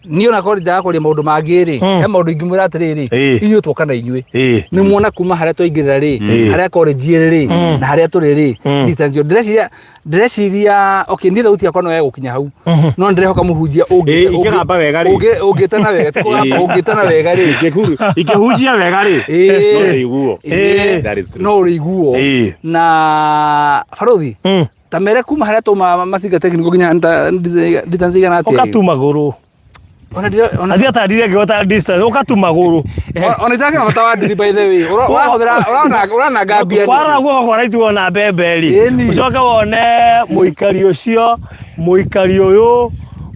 Niĩ ona korwo ndĩrakwaria maũndũ mangĩ rĩ, he maũndũ ingĩmwĩra atĩrĩrĩ, Ĩĩ. inyuĩ twoka na inyuĩ. Ĩĩ. Nĩ muona kuma harĩa twaingĩrĩra rĩ, Ĩĩ. harĩa college ĩrĩ rĩ, na harĩa tũrĩ rĩ, distance ĩyo. Ndĩreciria ndĩreciria okay niĩ thauti yakwa no yegũkinya hau no nĩndĩrehoka mũhunjia Ĩĩ, ingĩgamba wega rĩ. ũngĩtana wega ti kũgamba ũngĩtana wega rĩ Ingĩhunjia wega rĩ. Ĩĩ. No ũrĩiguo. Ĩĩ. That is true. no ũrĩiguo Ĩĩ. na barothi ta mere kuma harĩa tuma Masinga Technical nginya distance igana atĩa Ũkatu magũrũ. Ona ndira- ona Athiĩ atandire ngĩgota distance ũkatu magũrũ. ona itakĩra bata wa ndiri by the way ũrahũthĩra ũrananga mbia Kwara guoko kwa right wona mbembe rĩ. Ĩni. Ũcoke wone mũikari ũcio, mũikari ũyũ,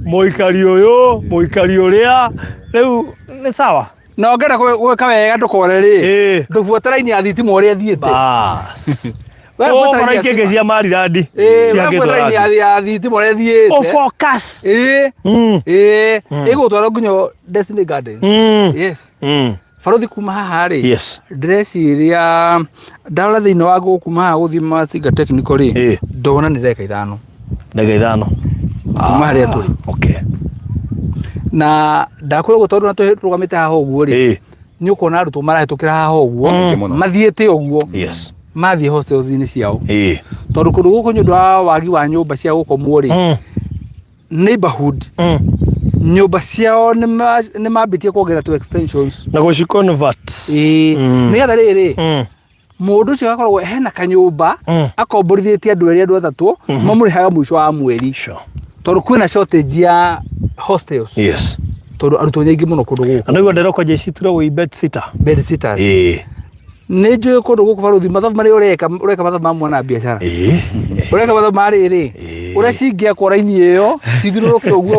mũikari ũyũ, mũikari ũrĩa. Rĩu nĩ sawa. Na ũngĩenda gwĩka wega ndũkore rĩ Ĩĩ. ndũbuate raini ya thitima ũrĩa ĩthiĩte. Bas. We buata Ũkora raini ya ikĩngĩ thitima. cia marirandi Ĩĩ, we ciakĩtwo buata raini rangi. ya thitima ũrĩa ĩthiĩte. Ũfocus. Ĩĩ. Ĩĩ. Ĩgũgũtwara nginya Destiny Gardens. Yes. Barothi kuma haha rĩ. Yes. Ndĩreciria ndarora thĩinĩ wa gũkũ kuma haha gũthiĩ Masinga Technical rĩ. Ĩĩ. Ndona nĩ ndagĩka ithano. Ndagĩka ithano. Kuma harĩa tũrĩ. Okay. Na ndakwĩra ũguo tondũ na tũrũgamĩte haha ũguo rĩ. Ĩĩ. Nĩ ũkuona arutwo marahĩtũkĩra haha ũguo. Mũno. Mathiĩte ũguo. Yes. Mathiĩ hostels-inĩ ciao. Ĩĩ. Tondũ kũndũ gũkũ nĩ ũndũ wa wagi wa nyũmba cia gũkomwo rĩ. Neighborhood. Nyũmba ciao nĩ mambĩtie kuongerera tu extensions. Na gũci convert. Ĩĩ. Nĩgetha rĩrĩ mũndũ ũcio agakoragwo hena kanyũmba akomborithĩtie andũ erĩ andũ atatũ mamũrĩhaga mũico wa mweri. Sure. Tondũ kwĩna shortage ya hostels. Yes. Tondũ arutwo nĩ aingĩ mũno kũndũ gũkũ. Na nĩguo ndĩrokwa njĩcitura wĩ bed sitter. Bed sitters. Ĩĩ. Nĩ njũĩ kũndũ gũkũ barothi mathabu marĩa ũreka ũreka mathabu ma mwana biacara. Ĩĩ. Ũreka mathabu ma rĩrĩ ũrĩa cingĩakwo raini ĩyo cithiũrũrũke ũguo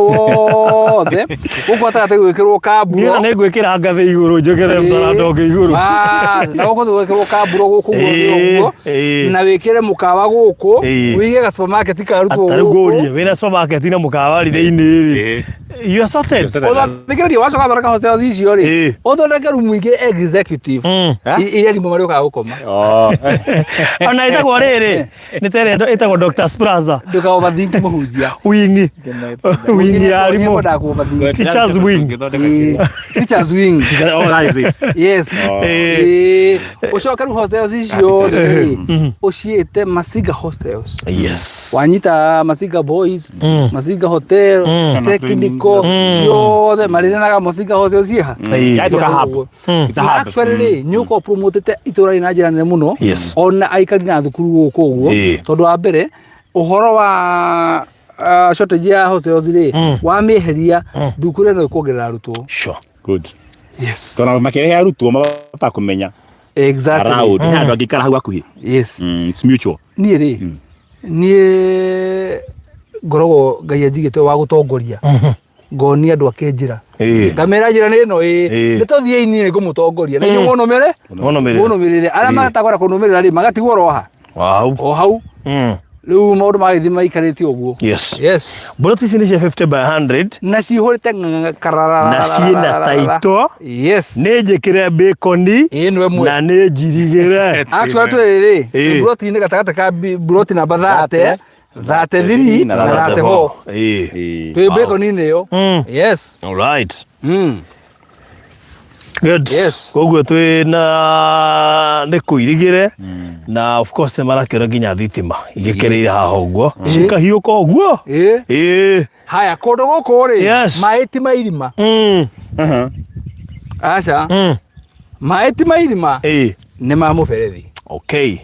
wothe gũkũ gatagatĩ gwĩkĩrwo Niĩ kamburo. ona nĩ ngwĩkĩra ngathĩ igũrũ njũkĩre mũtaranda ũngĩ igũrũ. Bas, na gũkũ gwĩkĩrwo kamburo gũkũ guothe Ĩĩ, ũguo ĩĩ. na wĩkĩre mũkawa gũkũ Ĩĩ. wĩige ga supermarket ka arutwo Tarĩu gũkũ. ngũrie wĩna supermarket na mũkawa rĩ thĩinĩ rĩ. Ĩĩ. You are sorted. You're sorted. Ũthikĩrĩria wacoka thondeka hostels icio rĩ Ĩĩ. ũthondeke rumu ingĩ executive iria arimũ marĩũkaga gũkoma. Oh. Ona ĩtagwo rĩrĩ nĩ ta ĩrĩa ĩtagwo Doctor's Plaza. Ndũka overthink mũhunjia. Wing. Wing ya arimũ. Nyendaga kũ overthink. Teachers wing. Teachers wing. Oh, that is it. Yes. Oh. Ĩĩ. Ũcoke rĩu hostels icio rĩ, ũciĩte Masinga hostels. Yes. Wanyita Masinga boys, Masinga hotel, technical, ciothe marĩrenaga Masinga hostels ciĩha. Ĩĩ. Yeah, it's a hub. It's a Na hub. actually rĩ nĩ ũkorwo promotete itũra rĩ na njĩra nene mũno Yes. ona aikari na thukuru gũkũ ũguo Ĩĩ. tondũ wa mbere ũhoro wa shortage ya hostels rĩ wamĩeheria thukuru ĩno ĩkuongerera arutwo. Sure. Good. Yes. Tondũ makĩrehe arutwo mabata kũmenya Exactly. around. Nĩ andũ angĩikara hau hakuhĩ. Yes. It's mutual. Niĩ rĩ niĩ ngoragwo Ngai anjigĩte wa gũtongoria ngonia andũ ake njĩra Ĩĩ. ngamera njĩra nĩ ĩno ĩĩ Ĩĩ. nĩ tũthiĩi niĩ ngũmũtongoria na inyuĩ mũnũmĩre Mũnũmĩrĩre. mũnũmĩrĩre arĩa Ĩĩ. matagwara kũnũmĩrĩra rĩ magatigwo oro ha Wow. o hau rĩu maũndũ magĩthiĩ maikarĩte ũguo. Yes. Yes. Mburoti ici nĩ cia 50 by 100 Na cihũrĩte ng'ang'a karararararara. na ciĩna taito. Yes. Nĩ njĩkĩre bacon Ĩĩ nĩ ĩmwe. na nĩ njirigĩre. Actually twĩ rĩ, Ĩĩ. mburoti-inĩ gatagatĩ ka mburoti namba 30, 33 na 34. Ĩĩ. Twĩ bacon-inĩ ĩyo. Yes. All right. Good. Yes. Koguo twĩ na nĩ kũirigĩre na of course nĩ marakĩona nginya thitima igĩkĩrĩire haha ũguo cikahiũka ũguo. Ĩĩ. Ĩĩ. Haya kũndũ gũkũ rĩ, Yes. maĩ ti ma irima. Aca. Maĩ ti ma irima. Ĩĩ. Nĩ ma mũberethi. Okay.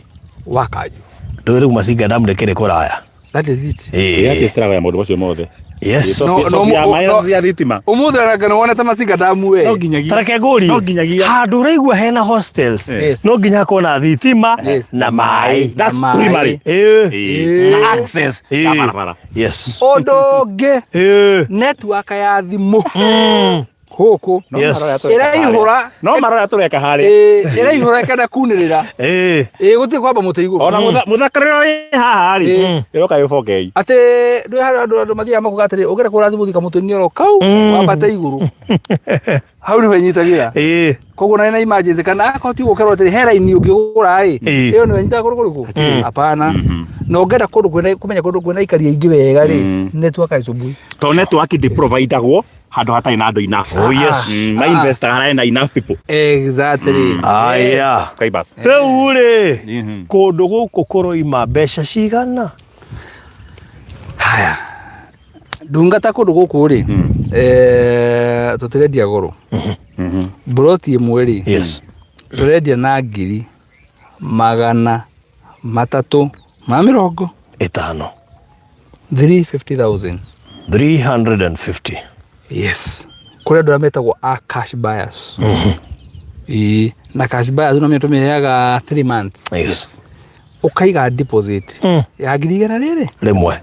Wa kanjũ. Ndũĩ rĩu Masinga Dam rĩkĩrĩ kũraya. That is it. Ĩĩ. Ĩĩ atĩ ya maũndũ macio mothe. Yes. No, no, Source ya no, maĩ no. na ya thitima. Ũmũthĩ aranga nĩ wonete Masinga Dam we. No nginyagia. Tareke ngũrie. No nginyagia. Handũ ũraigua hena hostels. Yes. No nginya hakorwo na thitima Yes. na maĩ. That's Maĩ. primary. Ĩĩ. Ĩĩ. Na access ya Ĩĩ. barabara. Yes. Ũndũ ũngĩ Ĩĩ. network ya thimũ gũkũ Yes. ĩraihũra No marora tũreka harĩa. ĩĩ, ĩraihũra ĩkenda kunĩrĩra Ĩĩ. ĩĩ gũtirĩ kwamba mũtĩ igũrũ Ona mũthakarĩro wĩ haha rĩ. Ĩĩ. Ĩroka ĩbokei. atĩ ndwĩ harĩa andũ andũ mathiaga makuga atĩrĩ ũngĩenda kũgũra thimũ thika mũtĩ-inĩ oro kau wambate igũrũ hau nĩho ĩnyitagĩra Ĩĩ. koguo na ĩna emergency kana akorwo ti gũkerwo atĩrĩ he raini ũngĩgũra ĩ Ĩĩ. ĩyo nĩyo ĩnyitaga kũndũ kũrĩkũ hapana na ũngĩenda kũndũ kwĩna kũmenya kũndũ kwĩna aikari aingĩ wega rĩ network ĩcumbui Tondũ network ndĩ-providagwo handũ hatarĩ na andũ enough. Oh, yes. Ma investaga harĩa hena enough people. Exactly. Aya. Subscribers. Rĩu rĩ kũndũ gũkũ kũroima mbeca cigana? Haya. Ndungata kũndũ gũkũ rĩ, eh, tũtirendia goro. Mburoti ĩmwe rĩ, Yes. tũrendia na 350,000. Ĩtano. 350,000. 350. Yes. Kũrĩ andũ arĩa metagwo a cash buyers. Ĩĩ, na cash buyers no tũmĩheaga 3 months. Yes. Ũkaiga deposit ya ngiri igana rĩrĩ Rĩmwe.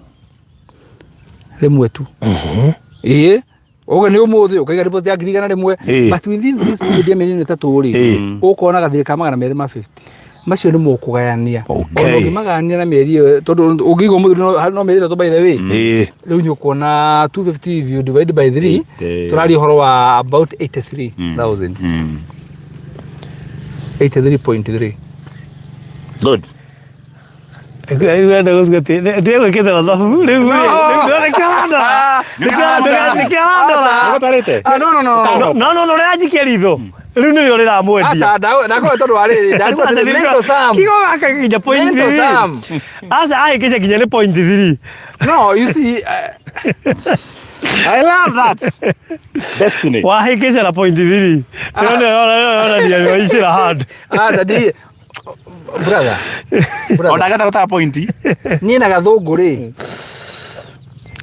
rĩmwe tu. Ĩĩ. Ũguo nĩ ũmũthĩ ũkaiga deposit ya 100,000. Ĩĩ. But within this period ya mĩeri ĩno ĩtatũ rĩ, Ĩĩ. ũkona gathirĩ ka 250. Macio nĩ mũkũgayania. Okay. Ona ũngĩmagayania na mĩeri ĩyo tondũ ũngĩigua ũmũthĩ no mĩeri ĩtatũ by the way. Ĩĩ. Rĩu nĩ ũkuona 250 if you divide by 3 Eighty. tũraria ũhoro wa about 83,000. 83.3. Good. Ndĩgwĩkĩte mathabu rĩu rĩ, nĩkĩo ũrandora. Nĩkĩo ũrandora. Nĩgũtarĩte? Ah, no, no, no, no. No, no, no, rĩranjikia ritho. Rĩu nĩrĩo rĩramwendia. Aca, ndakorwo tondũ wa rĩrĩ, ndarigwo atĩrĩ, mental sum. Kigo gaka nginya point Mental three. sum. Aca ahĩkĩte nginya nĩ point three. No, you see, I love that. Destiny. Wahĩkĩca na point three. Rĩo nĩyo yonania nĩwaicĩra handũ. aca, ndi, brother, brother. Ona ngata gũtara pointi. Niĩ na gathũngũ rĩ,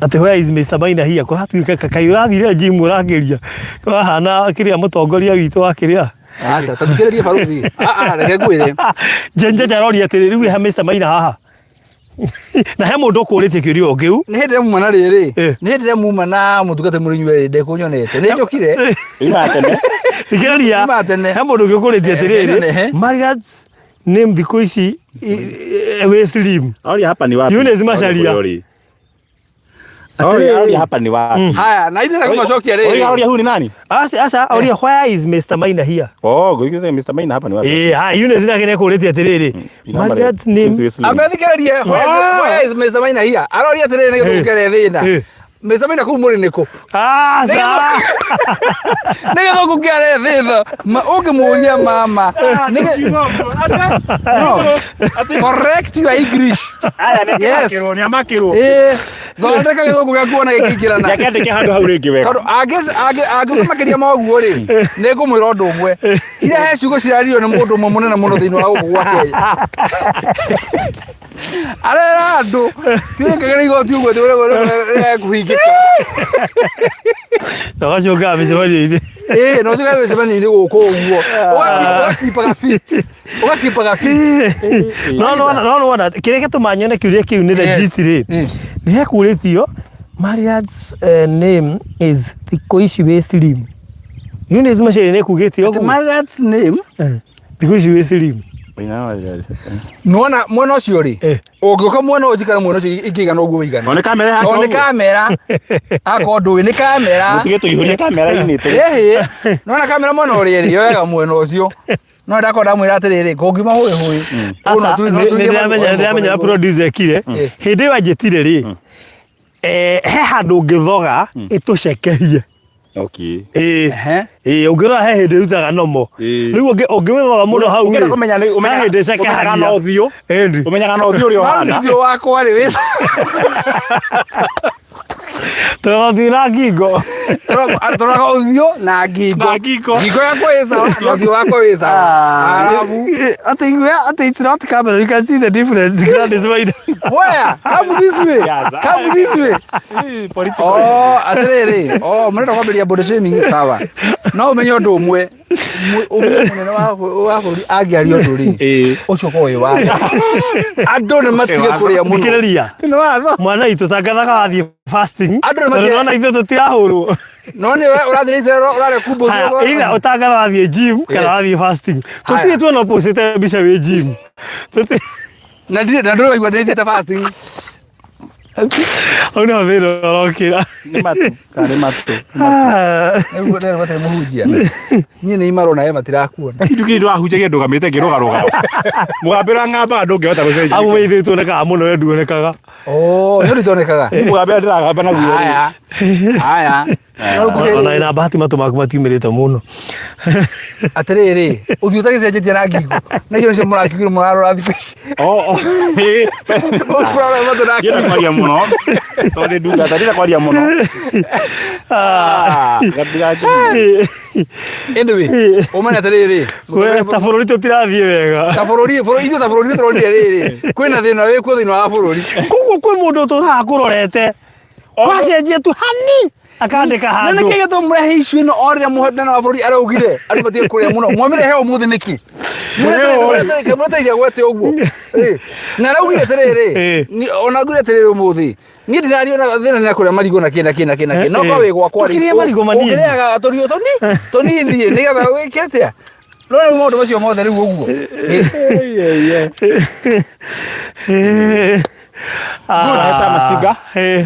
Atĩ where is Mr. Maina here? Kũratuĩka kaĩ ũrathire gym ũrakĩria. Kũrahana kĩrĩa mũtongoria witũ wa kĩrĩa. aca, ta thikĩrĩria baruthi. Ah, ah, reke ngwĩre. Njenje aroria atĩrĩ rĩu ha Mr. Maina haha. Na he mũndũ ũkũrĩtie kĩũria o kĩu. Nĩ hĩndĩ ĩrĩa muma na rĩrĩ, Eh. nĩ hĩndĩ ĩrĩa muma na mũtungata mũrĩ inyuerĩ ndekũnyonete. Nĩ njũkire. Ima tene. Thikĩrĩria. Ima tene. He mũndũ ũngĩ ũkũrĩtie Eh, atĩrĩrĩ. eh. Marriage name thikũ ici wĩ slim. Aoria hapa ni wapi? Eunice Macharia. Aoria kũrĩa ũrĩ. Atĩrĩrĩ. Oria hapa ni wapi? Haya, na ithe kumacokia Oria rĩrĩ. oria huyu ni nani? Aca aca oria where is Mr Maina here? Oh, goigire Mr Maina hapa ni wapi? Eh, ha Eunice nake nĩekũrĩtie atĩrĩrĩ. Marriage name Ambe thikĩrĩrie, where is Mr. Maina here? Aroria atĩrĩrĩ nĩgetha ũkere thĩna. Mr. Maina kũu mũrĩ nĩkũ? Aca. Nĩgetha ũkũkĩare thĩna. Ma ũngĩmũria mama. Nĩge- No. Correct your English. Aya nĩ Yes. amakĩrwo, nĩ amakĩrwo. Ĩĩ. Thondeka gĩthũngũ gĩaku ona gĩkĩingĩrana. Reke andĩke handũ hau rĩngĩ wega. Tondũ angĩũka makĩria ma ũguo rĩ, nĩ ngũmwĩra ũndũ ũmwe. Iria he ciugo ciraririo nĩ mũndũ ũmwe mũnene mũno thĩinĩ wa gũkũ gwa Kenya. Arera andũ, tiũkagĩra igoti ũguo atĩ ũrĩa kũhingĩka. Ũgacokaga mĩcemanio-inĩ. Ĩĩ, na ũcoke mĩcemanio-inĩ gũkũ ũguo. Ũgakipaga fit. Ũgakipaga fit. No no no no kĩrĩa gĩtũma nyone kĩũria kĩu nĩ legit rĩ. Nĩ hekũrĩtio marriage name is thikũ ici wĩ slim. Eunice Macharia nĩ kugĩte ũguo. Marriage name? Thikũ ici wĩ slim. Nĩwona mwena ũcio rĩ, Eh. ũngĩũka mwena ũyũ njikare mwena ũcio ingĩigana ũguo wĩigana. O nĩ kamera yake O nĩ ũguo? kamera. Akorwo ndũĩ nĩ kamera. Mũtige tũihũrie kamera-inĩ tũ. Ĩhĩ. Nĩwona kamera mwena ũrĩa ĩrĩ, yoyaga mwena ũcio. No ndakorwo ndamwĩra atĩrĩrĩ, ngũngiuma hũĩ hũĩ. Aca, nĩ ndĩramenya producer ekire. Hĩndĩ ĩyo anjĩtire rĩ, he handũ ũngĩthoga ĩtũcekehie. Okay. Ĩĩ. Ehe. Ĩĩ, ũngĩrora he hĩndĩ ĩrutaga nomo. Ĩĩ. Rĩu ũngĩmĩthoga mũno hau Ũngĩenda rĩ, kũmenya nĩ he ũmenyaga hĩndĩ ũmenyaga ĩcekehagia. na ũthiũ. Ĩni. Ũmenyaga na ũthiũ ũrĩa ũhana. Ũthiũ wakwa rĩ wĩ Tũrathiĩ na ngingo. Tũroraga ũthiũ na ngingo. Na ngingo. Ngingo yakwa ĩ sawa na ũthiũ wakwa wĩ sawa. Arabu. Ati ati it's not camera, you can see the difference. Gladys Maina. Where? Come this way. Come this way. Oh, atĩrĩrĩ. Oh, mũrenda kwambĩrĩria body shaming sawa. No ũmenye ũndũ ũmwe. Ũmwe mũnene wa bũrũri angĩaria ũndũ rĩ, ũcio ũkoragwo wĩ watho. Andũ nĩ matige kũrĩa mũno. Thikĩrĩria. Mwana witũ tangathaga wathiĩ fasting. Andũ nĩ Tondũ matige- nĩwona ithuĩ tũtirahũrwo. No nĩwe ũrathiĩ Israel ũrarĩa kumbo Haya, either ũtangatha wathiĩ gym kana Yes. wathiĩ fasting. Haya. Tũtirĩ tuona ũpostĩte mbica wĩ gym. Tũtirĩ Na ndirĩ na ndũrĩ waigua ndĩthiĩte fasting. Hau nĩho thĩna ũrokĩra. Nĩ matũ. Kana nĩ matũ. Nĩguo ndĩrĩ matarĩ mũhunjia. Niĩ nĩ imarona we matirakuona. Kĩndũ kĩndũ ndĩrahunjagia ndũgamĩte ngĩrũgarũga. Mũgambo ũrĩa ng'ambaga ndũngĩhota gũcenjia. Amu we ithuĩ tuonekaga mũno we nduonekaga. Oh, nĩ ũrĩtonekaga. Mũgambo ũrĩa ndĩragamba naguo. Haya. Haya. Ona ina bahati matũ maku matiumĩrĩte mũno. Atĩrĩrĩ, ũthiũ ũtagĩcenjetie na ngingo. Na icio nĩcio mũrakiugire mũrarora thikũ ici. Oh, oh. Mũrarora matũ na Ndienda kwaria mũno. Tondũ ndĩ ndungata, ndienda kwaria mũno. Ah, gatigakinyie. Anyway, ũmenye atĩrĩrĩ, We ta bũrũri tũtirathiĩ wega. ta bũrũri bũrũri ithuĩ ta bũrũri nĩtũronire rĩrĩ, kwĩna thĩna wĩkuo thĩinĩ wa bũrũri. Koguo kwĩ mũndũ ũtũraga kũrorete. Wacenjia tu hani akandĩka Na handũ. nĩkĩ gĩtũma mũrehe issue ĩno o rĩrĩa mũnene wa bũrũri araugire andũ matige kũrĩa mũno mwamĩrehe ũmũthĩ nĩkĩ? Mũretereire gwete ũguo. Ĩ, Na araugire atĩrĩrĩ, Ĩ. ona augire atĩrĩrĩ ũmũthĩ, niĩ ndiraria na thĩna nĩ kũrĩa marigũ na kĩ na kĩ na kĩ na kĩ. No Ĩ. korwo wĩ gwakwa rĩ, Tũkĩrĩe marigũ manini. ũngĩrĩaga tũrio tũni tũnini nĩgetha wĩke atĩa? No rĩu maũndũ macio mothe rĩu ũguo. Ĩ. Good. Masinga.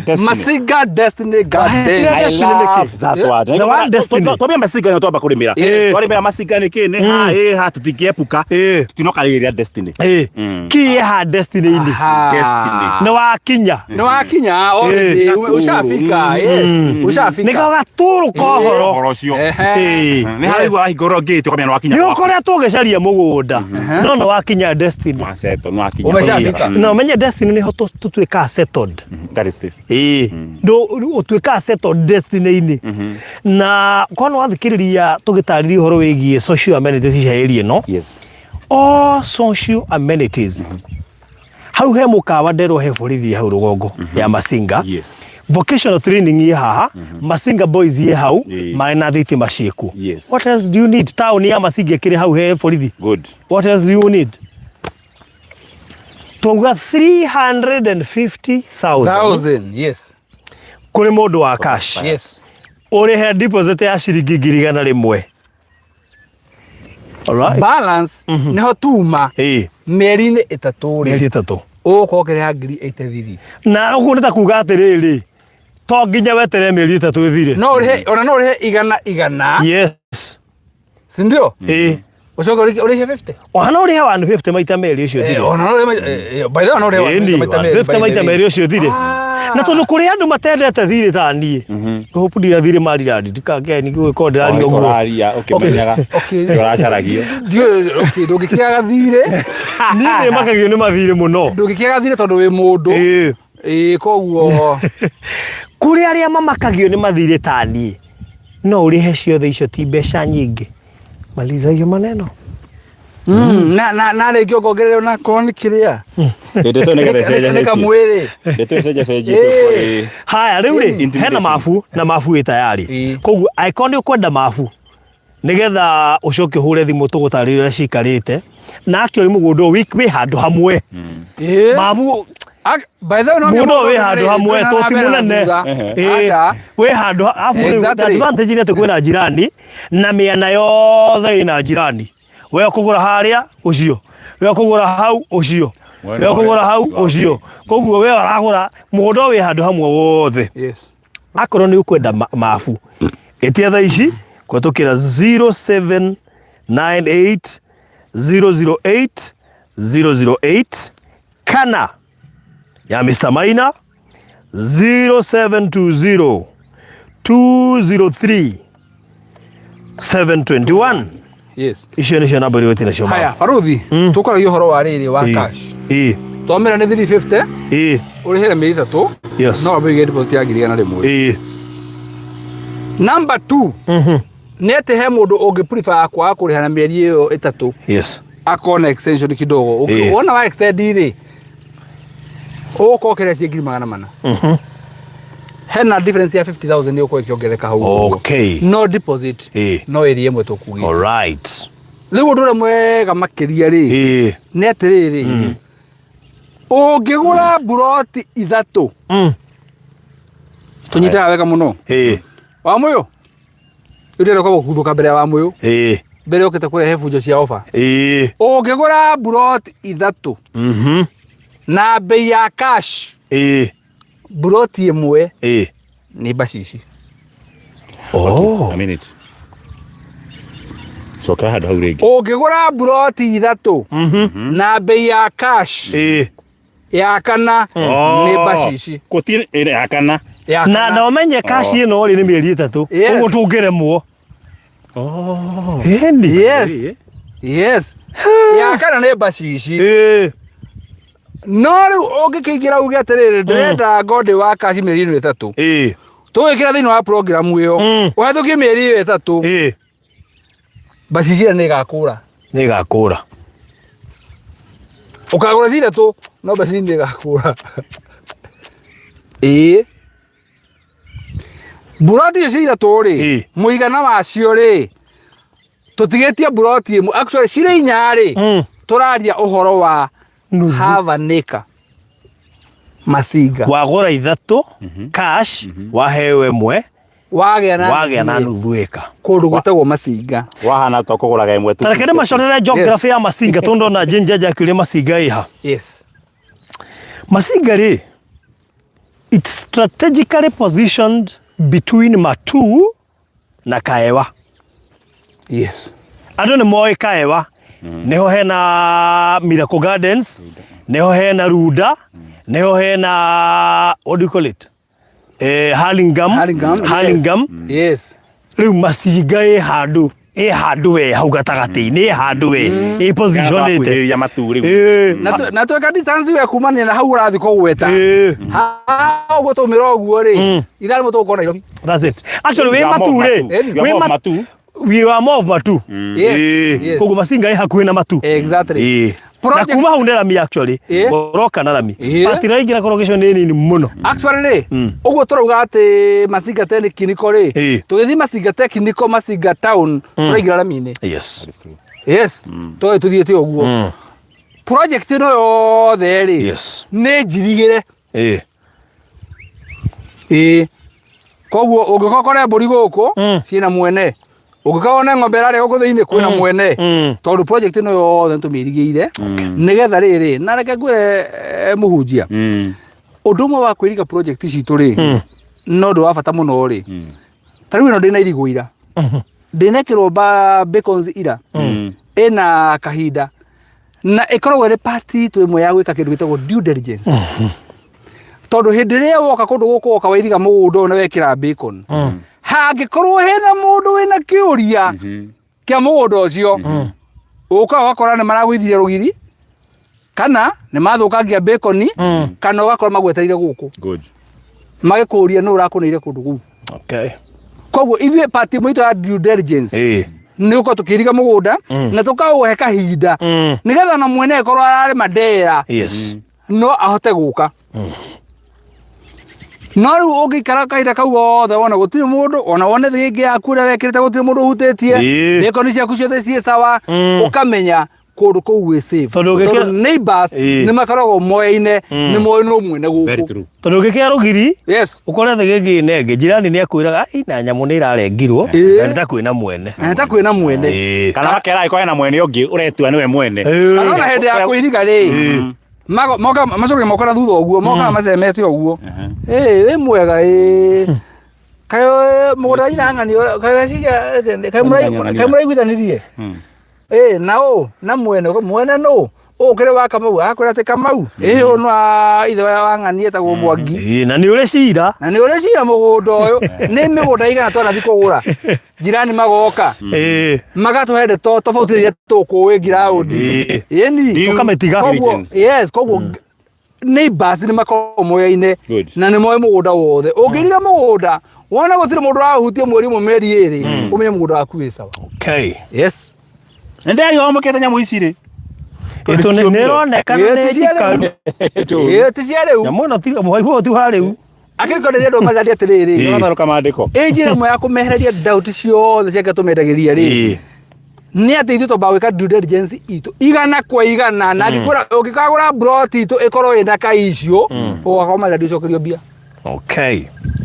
Destiny. Masinga Destiny Garden. I love that word. The word destiny. Twambia masinga nĩ twamba kũrĩmĩra. Eh. Twarĩmĩra masinga nĩ kĩ nĩ ha ĩ ha tũtingĩepuka. Eh. Tũtinoka rĩrĩa destiny. Ĩ. Kĩ ha destiny-inĩ. Aha. Destiny. Nĩ wakinya. Nĩ wakinya already, Eh. ushafika, yes, ushafika. Nĩ gatũrũ ka ũhoro. Ũhoro ũcio. Ehe. Ĩ. Nĩ harĩa wahingũrwo gate ũkamenya nĩ wakinya. Nĩ ũkoretwo ũgĩcaria mũgũnda no nĩ wakinya destiny. Wasettle, nĩ wakinya. Umeshafika. Na ũmenye destiny nĩho tũtuĩkaga settled. That is this. Ĩĩ. Ndũ ũtuĩkaga settled destiny-inĩ. Na korwo nĩ wathikĩrĩria tũgĩtarĩria ũhoro wĩgiĩ social amenities cia area ĩno. Yes. All social amenities. Hau he mũkawa nderwo he borithi hau rũgongo ya Masinga. Yes. Vocational training ĩ haha, Masinga boys ĩ hau, Ĩĩ. maĩ na thitima ciĩkuo. Yes. What else do you need? Taũni ya Masinga ĩkĩrĩ hau he borithi. Good. What else do you need? Twauga 350,000 Thousand, yes. kũrĩ mũndũ wa cash. Yes. Ũrĩhe deposit ya ciringi 100,000. Alright. Balance nĩho tuma Ĩĩ, mĩeri-inĩ ĩtatũ rĩ mĩeri ĩtatũ. ũgũkorwo ũkĩrĩha 83. Na ũguo nĩ ta kuga atĩrĩrĩ, To nginya weterere mĩeri 3 ĩthire. No ũrĩhe, ona no ũrĩhe 100 100. Si ndio? Ĩĩ. Ũcoke ũrĩhe 50. Ona no ũrĩhe 150 maita merĩ ũcio ũthire. Ona no ũrĩhe by the way, no ũrĩhe Ĩni, 150 maita merĩ. 150 maita merĩ ũcio ũthire. Na tondũ kũrĩ andũ matendete thirĩ ta niĩ. Ngũhũpu ndira thirĩ marirandi ndikangeni gũgĩkorwo ndĩraria ũguo. Ũraria ũkĩmenyaga ũracaragio. Ndiũĩ, okay, ndũngĩkĩaga thirĩ. Niĩ nĩ makagio nĩ mathirĩ mũno. Ndũngĩkĩaga thirĩ tondũ wĩ mũndũ. Ĩĩ. Ĩĩ, koguo Kũrĩ arĩa mamakagio nĩ mathirĩ ta niĩ, no ũrĩhe ciothe icio ti mbeca nyingĩ. Maliza hiyo maneno. Na rĩngĩ ũngongerere ona korwo nĩ kĩrĩa. Ndeto nĩ getha Nĩ ĩcenjacenjie. kamwĩrĩ. Ndeto ĩcenjacenjie. Haya rĩu rĩ, hena Intimidating. mabu na mabu ĩ tayari. Koguo angĩkorwo nĩ ũkwenda mabu nĩgetha ũcoke ũhũre thimũ tũgũtarĩrie ũrĩa cikarĩte na actually mũgũnda ũyũ wĩ handũ hamwe. Ĩĩ. Mabu By the way, no mũgũnda ũyũ wĩ handũ hamwe kwĩna to ti na mbere na mũnene. thutha. Ĩĩ, Aca. wĩ handũ arabu rĩu advantage nĩ atĩ kwĩna jirani na mĩena yothe ĩna jirani. We ũkũgũra harĩa ũcio, we ũkũgũra hau ũcio, we ũkũgũra hau ũcio. Koguo we ũragũra mũgũnda ũyũ wĩ handũ hamwe wothe. Akorwo nĩ ũkwenda mabu, ĩtia thaa ici kũhetũkĩra 0798 008 008 kana ya Mr. Maina 0720 203 721. Icio nĩcio namba iria wĩtie nacio. Haya, baruthi, tũkwaragia ũhoro wa rĩrĩ wa cash. Twamĩra nĩ 350. Ũrĩhĩre mĩeri 3. No wambe ũige deposit ya 100,000. Number 2 nĩ atĩ he mũndũ ũngĩ prefer kwaga kũrĩha na mĩeri ĩyo 3. Akona extension kidogo. Wona wa extend rĩ, ũgũkorwo ũkĩrĩa ciringi 400,000. Hena difference ya 50,000 ĩgũkorwo ĩkĩongerereka hau ũguo. No deposit no ĩrĩ ĩmwe tũkugĩte. Rĩu ũndũ ũrĩa mwega makĩria rĩ, nĩ atĩrĩrĩ, ũngĩgũra mburoti 3, tũnyitaga wega mũno. Wamũyũ, rĩu ndĩrenda kũguthũka mbere ya Wamũyũ. Mbere ũkĩte kũrehe bunjo cia ofa. Ũngĩgũra mburoti 3 na bei ya cash, mburoti 1 nĩ mbacici. Oh. A minute. Cokera handũ hau rĩngĩ. Ũngĩgũra mburoti 3 na bei ya cash, ya kana nĩ mbacici. Gũtirĩ ya kana. Ya Na kana. na ũmenye cash ĩno rĩ nĩ mĩeri 3. Ũguo tũngĩremwo. Ĩni. Yes. Ya kana nĩ mbacici. No rĩu ũngĩkĩingĩra uge atĩrĩrĩ, ndĩrenda ngondĩ wa cash mĩeri ĩno 3. Tũgĩkĩra thĩinĩ wa program ĩyo, ũhetũkie mĩeri ĩyo 3. Mbacici ĩrĩa nĩ ĩgakũra. Nĩ ĩgakũra. Ũkagũra ci 3, no mbacici nĩ ĩgakũra. Ĩĩ. Mburoti icio cia 3 rĩ, mũigana wacio rĩ, tũtigĩtie mburoti 1, actually cirĩ 4 rĩ, tũraria ũhoro wa half an acre Masinga. Wagũra 3 cash, waheo 1, Wagĩa na wagĩa na nuthu nuthu ĩka. Kũndũ gwĩtagwo Masinga. Wahana ta ũkũgũraga 1 tu. Ta reke ndĩmacorere geography ya Masinga tondũ ndona Jane Jaja akĩũria Masinga ĩha. Masinga rĩ, it's strategically positioned between Matuu na Kaewa. Andũ nĩ moĩ Kaewa. Nĩho hena Miracle Gardens, nĩho hena Runda, nĩho hena what do you call it? Hurlingham. Hurlingham, yes. Hurlingham. Rĩu Masinga ĩ handũ, ĩ handũ we hau gatagatĩ-inĩ, ĩ handũ we, ĩ positionĩte. Kuhĩrĩria Matuu rĩu. Na tweka distance we kumania na hau ũrathiĩ kũgweta. Ha ũguo twaumĩra ũguo rĩ, ithaa rĩmwe tũgũkorwo Nairobi. That's it. Actually wĩ You are Matuu more rĩ, Matuu. You are wĩ more Matuu. We are more of Matuu. Koguo Masinga ĩ hakuhĩ na Matuu. Na kuma hau nĩ rami actually. Ũroka na rami. But iraingĩra korogesho nĩ nini mũno. Actually rĩ, ũguo tũrauga atĩ Masinga Technical rĩ, tũgĩthiĩ Masinga Technical, Masinga Town, tũraingĩra rami-inĩ. Yes. Tũgathiĩ tũthiĩte ũguo. Project ĩno yothe rĩ, nĩ njirigĩre. Koguo ũngĩũka ũkore mbũri gũkũ, ciĩna mwene. Ũngĩũka wone ng'ombe ĩrarĩa gũkũ thĩinĩ, kwĩna mwene. Tondũ project ĩno yothe nĩtũmĩirigĩire. Nĩgetha rĩrĩ, na reke ngwĩre mũhunjia. Ũndũ ũmwe wa kwĩriga project citũ rĩ, No ũndũ wa bata mũno rĩ, ta rĩu ĩno ndĩna irigũ ira, ndĩnekĩrwo bacons ira, ĩna kahinda na ĩkoragwo ĩrĩ part itũ ĩmwe ya gwĩka kĩndũ gĩtagwo due diligence. Tondũ hĩndĩ ĩrĩa woka kũndũ gũkũ woka wairiga mũgũnda ũyũ na wekĩra bacon, hangĩkorwo hena mũndũ wĩna kĩũria kĩa mũgũnda ũcio, ũkaga ũgakora nĩ maragũithirie rũgiri kana nĩ mathũkangia bacon, kana ũgakora magwetereire gũkũ. Good. Magĩkũria nũ ũrakũneire kũndũ kũu. Koguo ithuĩ part ĩmwe itũ ya due diligence nĩ gũkorwo tũkĩiriga mũgũnda na tũkaũhe kahinda nĩgetha na mwene akorwo ararĩma ndera no ahote gũka. No rĩu ũngĩikara kahinda kau gothe wona gũtirĩ mũndũ, ona wone thĩngĩ yaku ũrĩa wekĩrĩte gũtirĩ mũndũ ũhutĩtie, bacon ciaku ciothe ciĩ sawa, ũkamenya kũndũ kũu gwĩ safe. Tondũ ũngĩkĩra- Tondũ neighbors nĩ makoragwo moyaine, nĩ moĩ nũ mwene Very gũkũ. true. Tondũ ũngĩkĩra rũgiri ũkore thĩgĩngĩ ĩna ĩngĩ, jirani nĩ akwĩraga ai na nyamũ nĩ ĩrarengirwo na nĩ ta kwĩna mwene. Na nĩ ta kwĩna mwene. Kana makera angĩkorwo hena mwene ũngĩ ũretua nĩwe mwene. Kana ona hĩndĩ ya kũiriga rĩ, moka macoke moka na thutha ũguo, mokaga macemete ũguo. Ĩ wĩ mwega ĩ. Kaĩ mũgũnda wa nyina ng'ani, kaĩ weciria kaĩ mũraiguithanirie? Ĩ na ũ na mwene, mwene nũ? Ũũ kĩrĩ wa Kamau, akwĩra atĩ Kamau, ĩ ũyũ nĩ wa ithe wa ng'ani etagwo Mwangi. Na nĩ ũrĩ cira. Na nĩ ũrĩ cira mũgũnda ũyũ, nĩ mĩgũnda igana twanathi kũgũra. Jirani magoka. Magatũhe ndeto tofauti iria tũkũĩ ground. Ĩni. Tũkamĩtiga. Koguo, yes, koguo neighbors nĩ makoragwo moyaine Good. na nĩ moĩ mũgũnda wothe. Ũngĩriga mũgũnda wona gũtirĩ mũndũ ũrahutia mweri ũmwe mĩeri ĩrĩ, ũmenye mũgũnda waku wĩ sawa. Nĩ ndĩrariga wamũkĩte nyamũ ici rĩ. Ĩtũ nĩ ĩronekana nĩ Ĩ, ti cia njikaru. rĩu. Ĩ, ti cia rĩu. Nyamũ ĩno ti mũhaibũ ũyũ ti wa rĩu. Akĩrĩko rĩrĩa andũ marenda atĩrĩrĩ, Ũratharũka maandĩko. ĩ njĩra ĩmwe ya kũmehereria doubt ciothe ciake tũmendagĩria rĩ, nĩ atĩ ithuĩ twambaga gwĩka due diligence itũ igana kwa igana, na angĩkwĩra ũngĩkagũra plot itũ ĩkorwo ĩna ka issue, ũgakorwo marenda ndũcokerio mbia.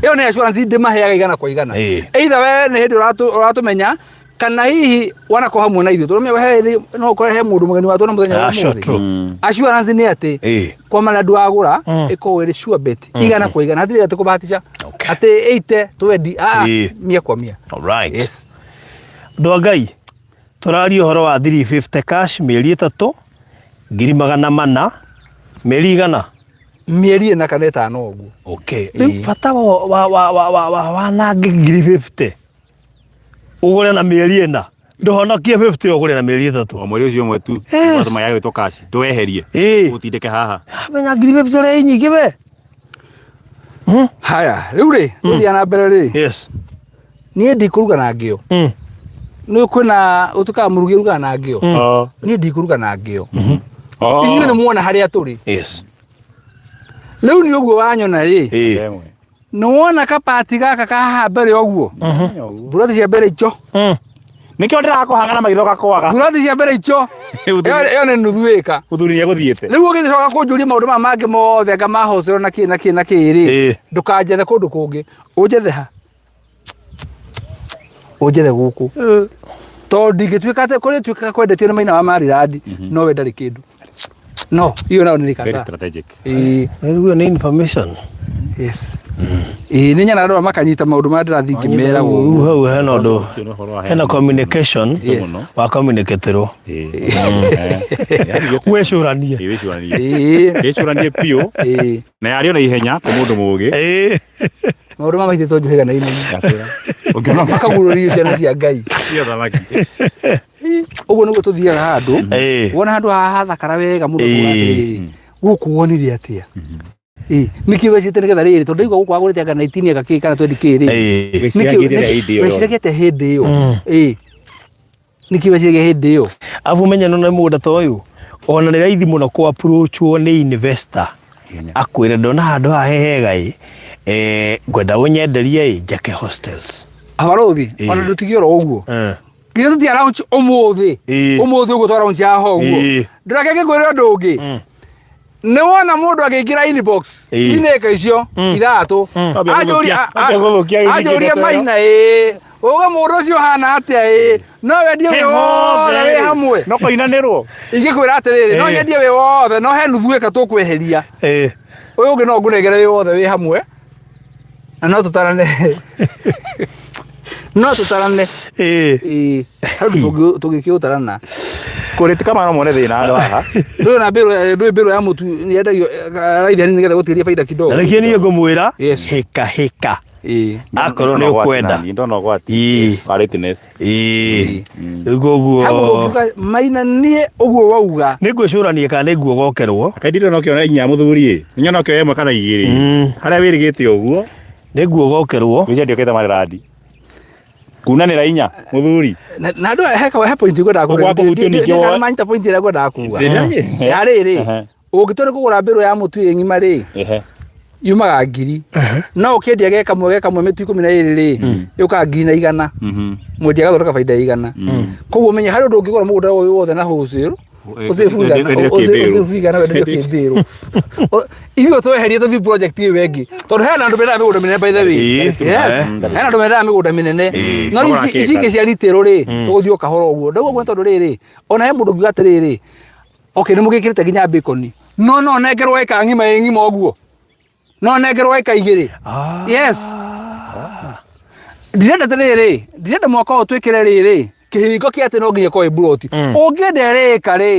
Ĩyo nĩ assurance ndĩmaheaga igana kwa igana. Either we nĩ hĩndĩ ũratũmenya kana hihi wanakorwo hamwe na ithuĩ, tũrũmia he no ũkore he mũndũ mũgeni watũ na mũthenya wa Sure, ũmũthĩ. true. Assurance nĩ atĩ kwa marĩa ndwagũra ĩkorwo ĩrĩ sure bet igana kwa igana, hatirĩ atĩ kũbahatisha atĩ 80 20, mia kwa mia. Yes. Andũ a Ngai, tũraria ũhoro wa 350 cash mĩeri ĩtatũ, 400,000, mĩeri igana? Mĩeri ĩna kana ĩtano ũguo. Rĩu bata wa wa wa wa wa wanange 50,000 ũgũre na mĩeri ĩna, ndũhonokie 50 ũgũre na mĩeri ĩtatũ. O mweri ũcio ũmwe tu. Watũma ya gwĩtwo cash, ndũweherie. Ũtindĩke haha. Menya 50,000 ũrĩa nyingĩ we. Haya, rĩu rĩ, tũthiĩ na mbere rĩ. Niĩ ndikũruga na ngĩo. Nĩ kwĩna ũtuĩkaga mũrugi ũrugaga na ngĩo. Niĩ ndikũruga na ngĩo. Inyuĩ nĩ muona harĩa tũrĩ. Rĩu nĩ ũguo wanyona rĩ. Nĩ wona kabati gaka ka haha mbere ũguo. Buroti cia mbere icio. Nĩkĩo ndĩrakũhanga na maitho gakwaga. Buroti cia mbere icio. Ĩyo nĩ nuthu ĩka. Mũthuri nĩ egũthiĩte. Rĩu ũgĩcoka kũnjũria maũndũ maya mangĩ mothe anga mahocero na kĩ na kĩ na kĩ rĩ. Ndũkanjethe kũndũ kũngĩ. Ũnjethe ha? Ũnjethe gũkũ. Tondũ ndingĩtuĩka atĩ kũrĩ tuĩkaga kwendetio nĩ maina wa marirandi, no we ndarĩ kĩndũ. No, iyo nayo nĩ Very rĩkata. strategic. Rĩu nĩ information. Yes. Ĩĩ nĩ nyonaga andũ makanyita maũndũ marĩa ndĩrathiĩ ngĩmera Rĩu gũkũ. hau hena ũndũ, Ũcio nĩ ũhoro wa hena communication wa communicaterwo. Wĩcũranie. Wĩcũranie. Wĩcũranie biũ. Na yario na ihenya kwa mũndũ mũgĩ. Maũndũ ma maitĩtwo njũhĩga na inene. Ũngĩona Makagurũrio ciana cia Ngai. cia thamaki. Ũguo nĩguo tũthiaga handũ. Wona handũ haha hathakara wega mũno kuga atĩrĩrĩ, gũkũ wonire atĩa? Nĩkĩ wecirĩtie nĩgetha rĩrĩ, tondũ ndaigua gũkũ wagũrĩte anga 19 anga kĩ kana 20 kĩ rĩ. Weciragĩria hĩndĩ ĩyo. Weciragia atĩa hĩndĩ ĩyo? Nĩkĩ weciragia hĩndĩ ĩyo? Abu menye no nĩ mũgũnda ta ũyũ, ona nĩ raithi mũno kũ approachwo nĩ investor. Akwĩre ndona handũ haha he hega ĩ, ngwenda ũnyenderie ĩ, njake hostels. Abarũthi, ona ndũtige oro ũguo. Nginya tũtia launch ũmũthĩ. Ũmũthĩ ũguo twa launch haha ũguo. Ndũreke ngĩkwĩre ũndũ ũngĩ. Nĩ wona mũndũ akĩingĩra inbox inĩka icio ithatũ. Anjũria maina ĩ. Uga mũndũ ũcio ũhana atĩa ĩ. No wendie wĩ wothe wĩ hamwe. No kũinanĩrwo. Ingĩkwĩra atĩrĩrĩ, no nyendie wĩ wothe, no he nuthu ĩka tũkweheria. Ũyũ ũngĩ no ngũnengere wĩ wothe wĩ hamwe. Na no tũtarane. No tũtarane. Ĩĩ. Ĩĩ. Hau tũngĩkĩũtarana. Kũrĩ ti kama no mone thĩna handũ haha. Ndũĩ na mbĩrũ ndũĩ mbĩrũ ya mũtu yendagio raithi hanini nĩgetha gũtigĩria baida kidogo. Na nĩkĩo niĩ ngũmwĩra Yes. hĩka hĩka. Ĩĩ. Akorwo nĩ ũkwenda. Ndona ũgwati. Ĩĩ. Wa lateness. Ĩĩ. Rĩu koguo Hau ũngiuga maina niĩ ũguo wauga. nĩ ngwĩcũrania kana nĩ nguogokerwo. Kaĩ no kĩona inya mũthuri ĩ. Inya no kĩoya ĩmwe kana igĩrĩ. Harĩa wĩrĩgĩte ũguo. Nĩ nguogokerwo. Gwĩcia ndiokĩte marĩrandi. Kunanĩra inya mũthuri. Na na andũ aya he he point ngwendaga Ũguo akũhutio ningĩ woe. manyita point ĩrĩa ngwendaga kuga. Ehe. Ya rĩrĩ Ehe. ũngĩtua nĩ kũgũra mbĩrũ ya mũtu ĩ ng'ima rĩ Ehe. yumaga ngiri no ũkĩendia ge kamwe ge kamwe mĩtu 12 rĩ yũkaga 1,100 mwendia agathondeka baida ya 100 koguo menye harĩ ũndũ ũngĩgũra mũgũnda ũyũ wothe na wholesale ũsave igana Wenderio kĩmbĩrũ. ũsave igana wenderio kĩmbĩrũ ithuĩ tweherie tũthiĩ project ĩyo ĩngĩ tondũ hena andũ mendaga mĩgũnda mĩnene by the way Ĩĩ. yes hena andũ mendaga mĩgũnda mĩnene no Magũraga ici ici ingĩ cia retail rĩ tũgũthiĩ o kahora ũguo ndauga ũguo nĩ tondũ rĩrĩ ona he mũndũ ũngiuga atĩrĩrĩ okay nĩ mũgĩkĩrĩte nginya bacon no no nengerwo ĩka ng'ima ĩ ng'ima ũguo no nengerwo ĩka igĩrĩ yes ndirenda atĩrĩrĩ ndirenda mwaka ũyũ twĩkĩre rĩrĩ kĩhingo kĩa atĩ no nginya ĩkorwo ĩ mburoti ũngĩenda ĩrĩka rĩ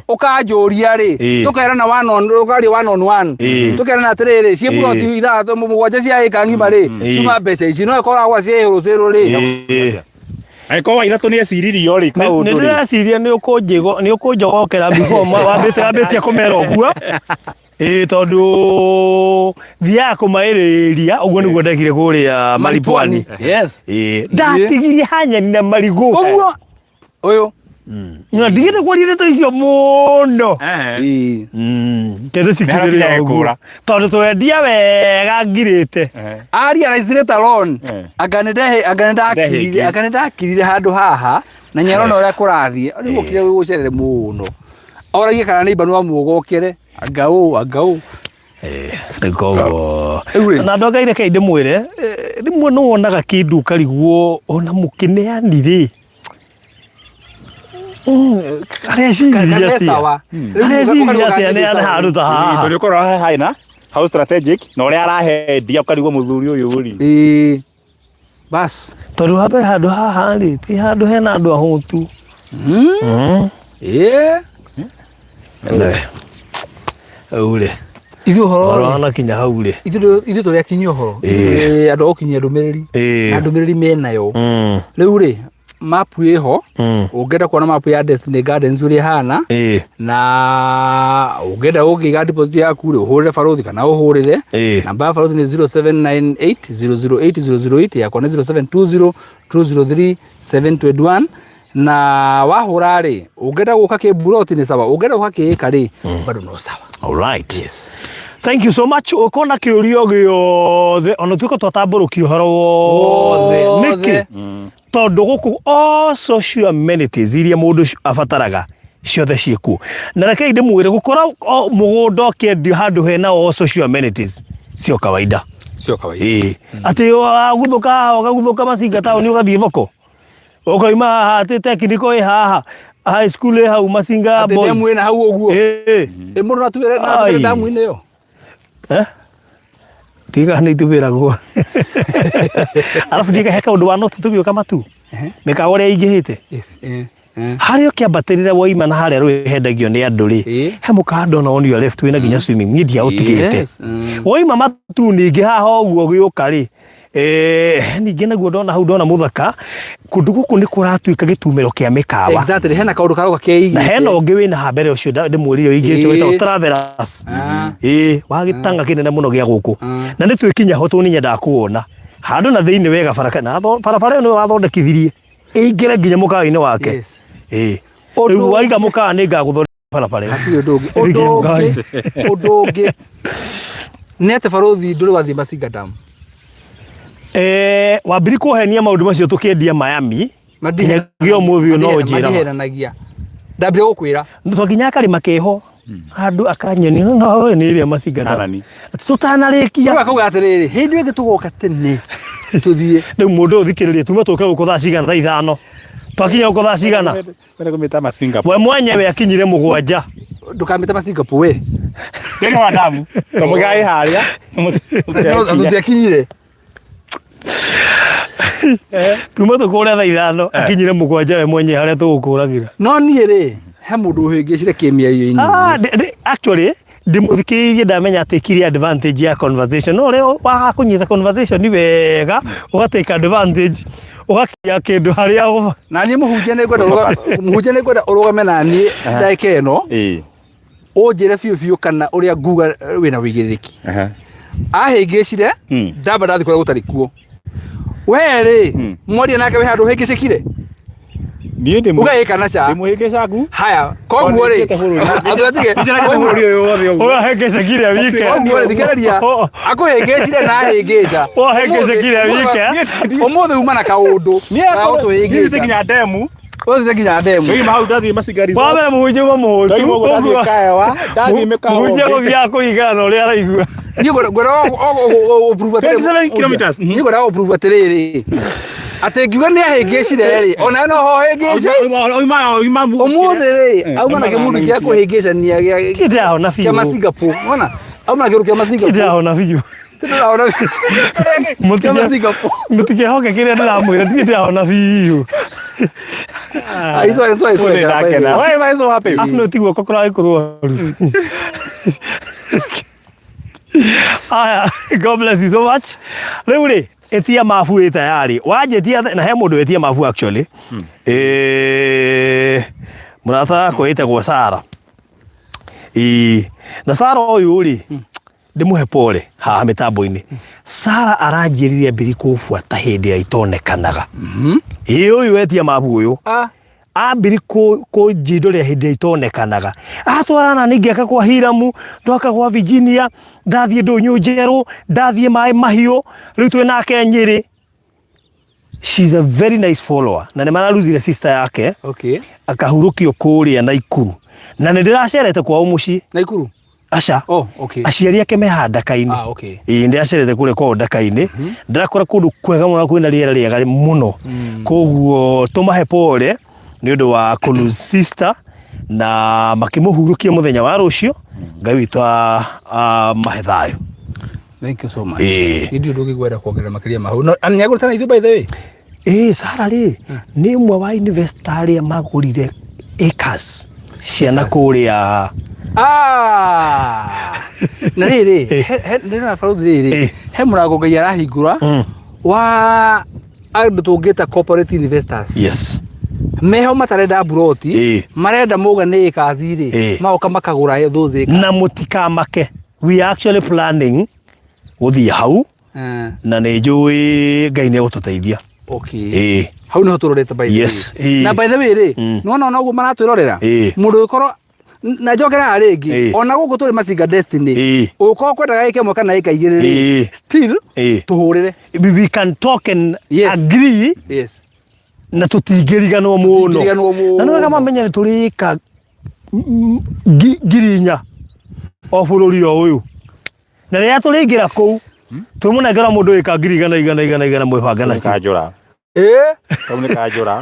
ũkanjũria rĩ tũkerana one on ũkaria one on one tũkerana atĩrĩrĩ ciĩ mburoti ithathatũ mũgwanja cia ĩka ng'ima rĩ ciuma mbeca ici no ĩkoragwo ciĩ hũrũcĩrũ rĩ Angĩkorwo wa ithatũ nĩ eciririo rĩ Nĩ kaũndũ rĩ. ndĩreciria nĩ ũkũnjĩgo nĩ ũkũnjogokera before wambĩte wambĩtie kũmera ũguo. Ĩĩ tondũ thiaga kũmaĩrĩria ũguo nĩguo ndekire kũrĩa Maripwani. Yes. Ĩĩ ndatigirie hanyeni na marigũ. Ũguo ũyũ. Na ndigĩte kwaria ndeto icio mũno. Ĩĩ. Kĩndũ cikirĩrĩria Nĩ ũguo. kũra. Tondũ twendia wega ngirĩte. I realize later on anga nĩ ndehe anga nĩ ndakirire Ndehĩngire. anga nĩ ndakirire handũ haha na nyarona ũrĩa kũrathiĩ rĩu ũkire gũcerere mũno oragie kana nĩ no amũgokere anga ũ anga ũ Rĩu koguo Rĩu rĩ. na andũ a Ngai reke ndĩmwĩre rĩmwe nĩ wonaga kĩndũ ũkarigwo ona mũkĩneani rĩ areciria Kana atĩa sawa. Areciria atĩa nĩ handũ ta haha Tondũ ũkorwo haha hena how strategic na ũrĩa arahendia ũkarigwo mũthuri ũyũ rĩ. Ĩĩ. Bas. Tondũ wa mbere handũ haha rĩ ti handũ hena andũ ahũtu. Ĩĩ. Rĩu rĩ Ithuĩ ũhoro ũhoro rĩ, wanakinya hau rĩ ithuĩ ithuĩ tũrĩ akinyi ũhoro. Ĩĩ. Ĩĩ, andũ a gũkinyia ndũmĩrĩri. Ĩĩ. Na ndũmĩrĩri menayo. Rĩu rĩ mapu ĩho ũngĩenda kuona mapu ya Destiny Gardens ũrĩa ĩhana Ĩĩ. na ũngĩenda gũkĩiga deposit yaku rĩ ũhũrĩre barũthi kana ũhũrĩre Ĩĩ. namba ya barũthi nĩ 0798 008 008 yakwa nĩ 0720 203 721 na wahũra rĩ ũngĩenda gũka kĩmburoti nĩ sawa ũngĩenda gũka kĩĩka rĩ bado no sawa All right. Yes. Thank you so much. Ũkona kĩũria o gĩothe ona tuĩka twatambũrũkia ũhoro wothe. Wothe. Nĩkĩ? Tondũ gũkũ all social amenities iria mũndũ abataraga ciothe ciĩkuo. Na rekei ndĩmwĩre gũkora mũgũnda ũkĩendio handũ hena all social amenities sio kawaida. Sio kawaida. Ĩĩ. Atĩ waguthũka haha ũgaguthũka Masinga taũni ũgathiĩ thoko. Ũkauma haha atĩ technical ĩ haha high school ĩ hau Masinga Atĩ boys. ndemu ĩna hau ũguo. Ĩĩ. Ĩ mũndũ no atuĩre no atuĩre Ai. ndamu-inĩ ĩyo. Eh? Ndiga nĩ itubĩragwo. Arabu ndiga he kaũndũ wa noti tũgĩũka matu. Mĩkawa ũrĩa ĩingĩhĩte. Yes. Eh. Eh. Harĩa ũkĩambatĩrĩra waima na harĩa rũĩ hendagio nĩ andũ rĩ. Ĩĩ. He mũkawa ndona on your left wĩna nginya swimming niĩ ndiaũtigĩte. Yes. Mm. Waima matu ningĩ haha ũguo ũgĩũka rĩ. Eh, ningĩ naguo ndona hau ndona mũthaka kũndũ gũkũ nĩ kũratuĩka gĩtumĩro kĩa mĩkawa. Exactly. Hena kaũndũ karoka keigĩte. Na hena ũngĩ wĩna ha mbere ũcio ndĩmwĩrire ũingĩrĩte Ĩĩ. wĩtagwo Travelers. Ah. Ĩĩ, wa gĩtanga kĩnene mũno gĩa gũkũ. Ah. Na nĩ twĩkinya ho tondũ nĩ nyendaga kũwona. Handũ na thĩinĩ wega baraka na barabara ĩyo nĩwe wathondekithirie ĩingĩre nginya mũkawa-inĩ wake. Yes. Ĩĩ. Ũndũ Rĩu waiga mũkawa nĩ ngagũthondekera barabara ĩyo. Hatirĩ ũndũ ũngĩ. Ũndũ Ĩthiĩ ũngĩ, mũkawa-inĩ. ũndũ ũngĩ nĩ atĩ barũthi ndũrĩ wathiĩ Masinga Dam. Eh, wambiri kũhenia maũndũ macio tũkĩendia Miami nginyagia ũmũthĩ ũyũ no ũnjĩraga. Madiheranagia. Ndambire gũkwĩra. Twakinya karĩma keho handũ akanyoni no no nĩ ĩrĩa Masinga Dam. Kanani. Tũtanarĩkia. Rĩu akauga atĩrĩrĩ, hĩndĩ ĩyo ĩngĩ tũgoka tene tũthiĩ. Rĩu mũndũ ũyũ thikĩrĩria tuma tũke gũkũ thaa cigana thaa ithano. Twakinya gũkũ thaa cigana. Kwenda kũmĩta Masinga. We mwenyewe akinyire mũgwanja. Ndũkamĩte Masinga we. Thĩinĩ wa damu. Tondũ mũgai harĩa. Tũtiakinyire. Tuma tũkũre thaa 5 akinyire 7 we mwenyewe harĩa tũgũkũragĩra. No niĩ rĩ, he mũndũ ũhĩngĩcire kĩmĩario-inĩ. Ah, actually ndĩmũthikĩrĩirie ndamenya atekire advantage ya conversation no ũrĩa waga kũnyita conversation wega ũgatake advantage ũgakinya kĩndũ harĩa Na niĩ mũhunjia nĩ ngwenda mũhunjia nĩ ngwenda ũrũgame na niĩ ndagĩka ĩno ũnjĩre biũ biũ kana ũrĩa nguga wĩna wĩigĩrĩrĩki. Ahĩngĩcire ndamba ndathiĩ kũrĩa gũtarĩ kuo. We rĩ, mwaria nake wĩ handũ ũhĩngĩcĩkire? Niĩ ndĩ Uga ĩ kana ca? Ndĩ mũhĩngĩcangu. Haya, koguo rĩ, atige. Bũrũri ũyũ wothe ũguo. Ũrahĩngĩcĩkire wike. Koguo rĩ, thikĩrĩria, akũhĩngĩcire na ahĩngĩca. Wahĩngĩcĩkire wike. Ũmũthĩ uma na kaũndũ. Niĩ Ga gũtũhĩngĩca. nginya ndemu. Ũthiĩte nginya ndemu. Ndoima hau ndathiĩ Masinga Wa mbere mũhunjia uma mũhũtu. Ndoima ũguo ndathiĩ Kaewa, ndathiĩ mĩkawa Mũhunjia ũngĩ. gũthiaga kũringana na ũrĩa araigua. Niĩ ngwenda ũprove atĩrĩ. 27 kilometers. Niĩ ngwenda ũprove atĩrĩrĩ. Atĩ ngiuga nĩ ahĩngĩcire rĩ, ona no ho hĩngĩce. Oima Ũmũthĩ rĩ, auma na kĩmundu kĩa kũhĩngĩcania gĩa Ti ndĩrahona kĩa biũ. Masingapore. Wona? Auma na kĩndũ kĩa Ti Masingapore. ndĩrahona biũ. Ti ndĩrahona biũ. Kĩa Masingapore. Mũtikehoke kĩrĩa ndĩramwĩra ti ndĩrahona biũ. Ah, ithuĩ twarĩ Why am I so happy? Afu no ti guoko kũrarĩ kũrwaru. Aya, God bless you so much. Rĩu rĩ, ĩtia mabu ĩ tayari. Wanjĩtia na he mũndũ wĩtia mabu actually. Eh, mũrata wakwa wĩtagwo Sara. Ĩĩ, na Sara ũyũ rĩ, ndĩmũhe pole haha mĩtambo-inĩ. Sara aranjĩrire ambĩrĩrie kũbuata hĩndĩ ĩrĩa itonekanaga. Ĩĩ ũyũ wetia mabu ũyũ. Ah, Ambiri kũnjindũrĩra hĩndĩ ĩrĩa itonekanaga. Atwarana ningĩ ngĩaka kwa Hiramu, ndoka gwa Virginia, ndathiĩ ndũnyũ njerũ, ndathiĩ maĩ mahiũ, rĩu twĩ nake Nyĩrĩ. She's a very nice follower. Na nĩ mararuzire sister yake akahurũkio kũrĩa Naikuru. Na nĩ ndĩracerete kwao mũciĩ. Naikuru? Aca. Oh, okay. Aciari ake me haha Ndaka-inĩ. Ah, okay. Ĩĩ ndĩracerete kũrĩa kwao Ndaka-inĩ. Ndĩrakora kũndũ kwega mũno kwĩna rĩera rĩega mũno. Koguo tũmahe pole nĩ ũndũ wa kũ lose sister na makĩmũhurũkia mũthenya wa rũciũ. Ngai witũ amahe thayũ. Thank you so much. Ĩĩ. Nĩ ndiũĩ ũndũ ũngĩ ngwenda kuongerera makĩria ma hau. No, nĩagũrĩte na ithuĩ by the way. Ĩĩ Sara rĩ nĩ ũmwe wa investor arĩa magũrire acres ciana kũrĩa. Ah! Na rĩrĩ, ndĩrona barũthi rĩrĩ, he mũrango Ngai arahingũra wa andũ tũngĩta corporate investors. Yes. Meho matarenda mburoti, marenda mauga nĩ acres rĩ, magoka makagũra those acres. Na mũtikamake. We are actually planning gũthiĩ hau na nĩ njũĩ Ngai nĩ egũtũteithia. Okay. Ĩĩ. Hau niho tũrorete by the way. Yes, ĩĩ. Na by the way rĩ, nĩwona ona ũguo maratwĩrorera, mũndũ ũgĩkorwo na njokere haha rĩngĩ, ona gũkũ tũrĩ Masinga Destiny, ũgĩkorwo kwendaga ĩka ĩmwe kana ĩka 2 rĩ, still tũhũrĩre. We can talk and Yes. agree. Yes. Na tũtingĩriganwo mũno. Tũtingĩriganwo mũno. Na nĩ wega mamenye nĩ tũrĩ ĩka 4,000 o bũrũri o ũyũ. Na rĩrĩa tũrĩingĩra kũu, twĩmũnengera mũndũ ĩka 100,000 igana igana igana mwĩbange nacio. Kanjũra. Ĩĩ. Kau nĩ kanjũra.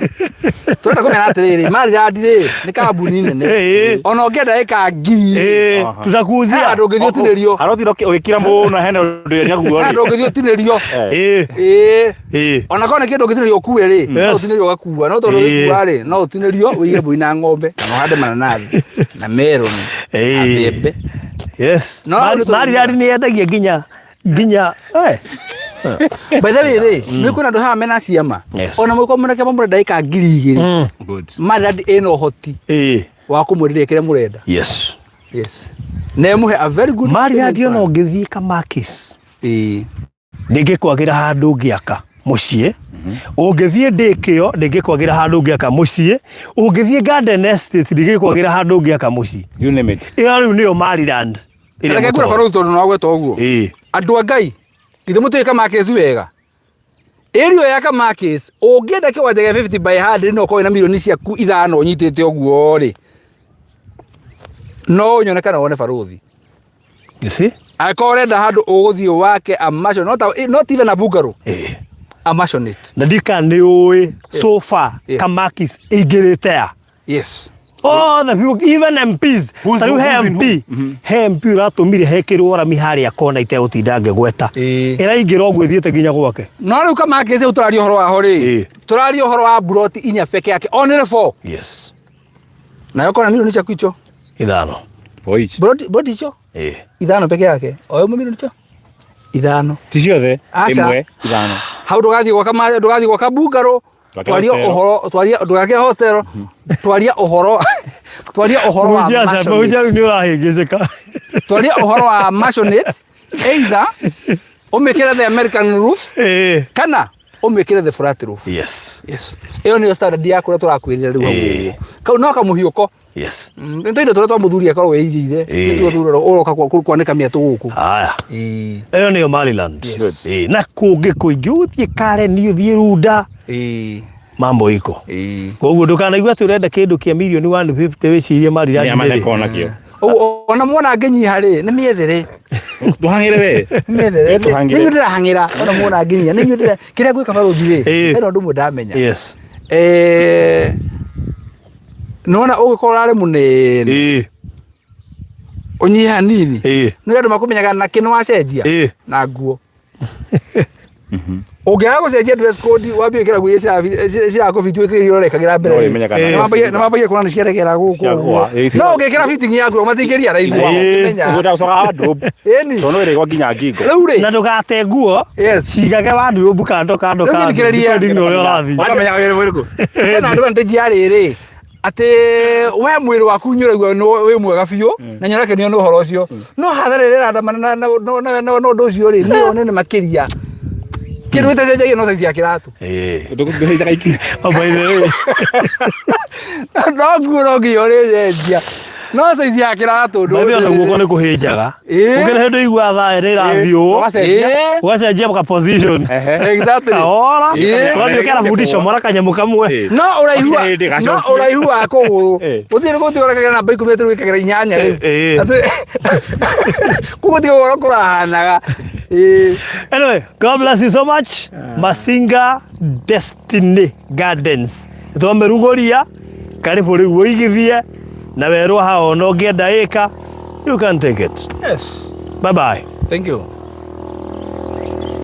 Tũrenda kũmera atĩrĩrĩ, Maryland rĩ, nĩ kambuni nene. Ona ũngĩenda ĩka 1,000. Tutakuuzia. He handũ ũngĩthiĩ ũtinĩrio. Harothire ũgĩkira mũno hena ũndũ nyaguo He rĩ. handũ ũngĩthiĩ ũtinĩrio. Ona korwo nĩ kĩndũ ũngĩtinĩrio ũkue rĩ, no ũtinĩrio ũgakua. No tondũ ũgĩkua rĩ, no ũtinĩrio ũige mbũri na ng'ombe kana ũhande mananathi na meroni na mbembe. Yes. No, nĩ tũrĩ Maryland nĩ yendagia nginya By the way rĩ, nĩ kwĩna andũ haha mena ciama. Yes. Ona mũgĩkorwo mũna kĩama mũrenda ĩka 2,000. Good. Maryland ĩna ũhoti wa kũmwĩrĩria kĩrĩa mũrenda. Yes. Yes. Na ĩmũhe a very good Maryland payment ona plan. ũngĩthiĩ Kamakis. Ĩĩ. Ndĩngĩkwagĩra handũ ũngĩaka mũciĩ. Ũngĩthiĩ Ndĩkĩo ndĩngĩkwagĩra handũ ũngĩaka mũciĩ. Ũngĩthiĩ Garden Estate ndĩngĩkwagĩra handũ ũngĩaka mũciĩ. You name it. Ĩyo rĩu nĩyo Maryland. Ĩrĩa Reke ngwĩre mũtoro. barũthi tondũ nĩwagweta ũguo. Andũ a Ngai, githĩ mũtiũĩ Kamakis wega? Area ya Kamakis, ũngĩenda kĩwanja gĩa 50 by 100 no ũkorwo wĩna mirioni ciaku 5 ũnyitĩte ũguo rĩ, no ũnyone kana wone barũthi. You see? Angĩkorwo ũrenda handũ ũgũthiĩ wake a mansion, not even a bungalow. A mansionette. Na ndika nĩ ũĩ so far Yeah. Kamakis ĩingĩrĩte ya. Yes. All the people, even MPs. Who's Ta rĩu who- he who's in MP, he MP ũratũmire hekĩrwo rami harĩa kona itegũtinda ngĩgweta. Ĩĩ. Ĩraingĩra ũguo ĩthiĩte nginya gwake. No rĩu kamakĩte tũraria ũhoro waho rĩ, Ĩĩ. tũraria ũhoro wa mburoti inya peke yake only four. Yes. Nayo kona milioni ciaku icio. Ithano. For each. Mburoti mburoti icio Ĩĩ. ithano peke yake. O ĩmwe milioni icio ithano. Ti ciothe. Aca. Ĩmwe ithano. Hau ndũgathiĩ gwaka ndũgathiĩ gwaka bungalow. Ndũgake Twaria hostel. ũhoro twaria ndũgake hostel. Twaria ũhoro twaria ũhoro wa Mũhunjia aca, mũhunjia rĩu maisonette. nĩ ũrahĩngĩcĩka. Twaria ũhoro wa maisonette either ũmĩkĩre the American roof Ĩĩ. kana ũmĩkĩre the flat roof. Yes. Yes. Ĩyo nĩyo standard ya kũrĩa tũrakwĩrĩra rĩu hau Ĩĩ. ũguo. Kau no kamũhiũko. Yes. Nĩ tũindo tũrĩa twa mũthuri akoragwo eigĩire. Ĩĩ. Nĩtuo thura ũroka kwanĩka mĩatũ gũkũ. Haya. Ĩĩ. Ĩyo nĩyo Maryland. Yes. Ĩĩ, na kũngĩ kũingĩ ũthiĩ Karen, ũthiĩ Runda, Ĩĩ. mambo iko. Ĩĩ. Koguo ndũkanaigua atĩ ũrenda kĩndũ kĩa mirioni 150 wĩcirie Maryland Nĩ ndĩrĩ. amaneko nakĩo. Ũguo ona muona ngĩnyiha rĩ, nĩ mĩethere. Tũhang'ĩre we. Nĩ mĩethere. Tũhang'ĩre. Nĩ inyuĩ ndĩrahang'ĩra ona muona ngĩnyiha. Nĩ inyuĩ ndĩra kĩrĩa ngwĩka barũthi rĩ, Ĩĩ. hena ũndũ ũmwe ndamenya. Yes. Eh, nĩwona ũngĩkorwo ũrarĩ mũnene Ĩĩ. ũnyihe hanini Ĩĩ. nĩ andũ makũmenyaga na kĩ nĩwacenjia Ĩĩ. na nguo ũngĩaga gũcenjia dress code wambie gwĩkĩra nguo iria cirakũbiti wĩkĩre iria ũrekagĩra mbere No ũrĩmenyaga na- Nĩ mambagia kuona nĩ ciaregera gũkũ Ciagũa. ũguo. Ĩĩ, no ũngĩkĩra fitting yaku matingĩria raithi Ĩĩ. Ũgũta gũcoka wardrobe. ĩni Tondũ no ĩrĩgwa nginya ngingo. rĩu rĩ Na ndũgate nguo. Yes. Cigage wardrobe kando kando Rĩu kando. thikĩrĩria. Depending na ũrĩa ũrathiĩ. Ũkamenyaga wĩra ũrĩkũ. Hena advantage ya rĩrĩ atĩ we mwĩrĩ waku nĩ ũraigua wĩ mwega biũ na nĩ ũrakenio nĩ ũhoro ũcio no hathara ĩrĩa ĩrandamana na ũndũ ũcio rĩ nĩyo nene makĩria kĩndũ gĩtacenjagia no size ya kĩratũ Ĩĩ. Ndũkũhaicaga ikinya. Oh, by the way. no nguo no nginya ũrĩcenjia no size ya kĩratũ By the way, ona guoko nĩ kũhĩnjaga. Ĩĩ. Ũkĩrĩ hĩndĩ ũigua thaa ĩrĩa ĩrathiĩ ũũ. Ũgacenjia. Ĩĩ. Ũgacenjia ka position. Ehe. Exactly. Kahora. Ĩĩ. Ũgathiĩ ũkera bundi comora kanyamũ kamwe. Ĩĩ. No ũraihu wa Hĩndĩ no gacokie. ũraihu wa kũgũrũ. Ĩĩ. Gũtirĩ gũtirĩ ũrekagĩra namba ikũmi atĩ wĩkagĩra inyanya rĩu. Ĩĩ. Atĩ koguo tiga ũhoro kũrahanaga. Ĩĩ. Anyway, God bless you so much. Masinga Destiny Gardens. Twamerugoria karibu rĩu ũigithie na werwo haha ona ũngĩenda ĩka you can take it. Yes. Bye bye. Thank you.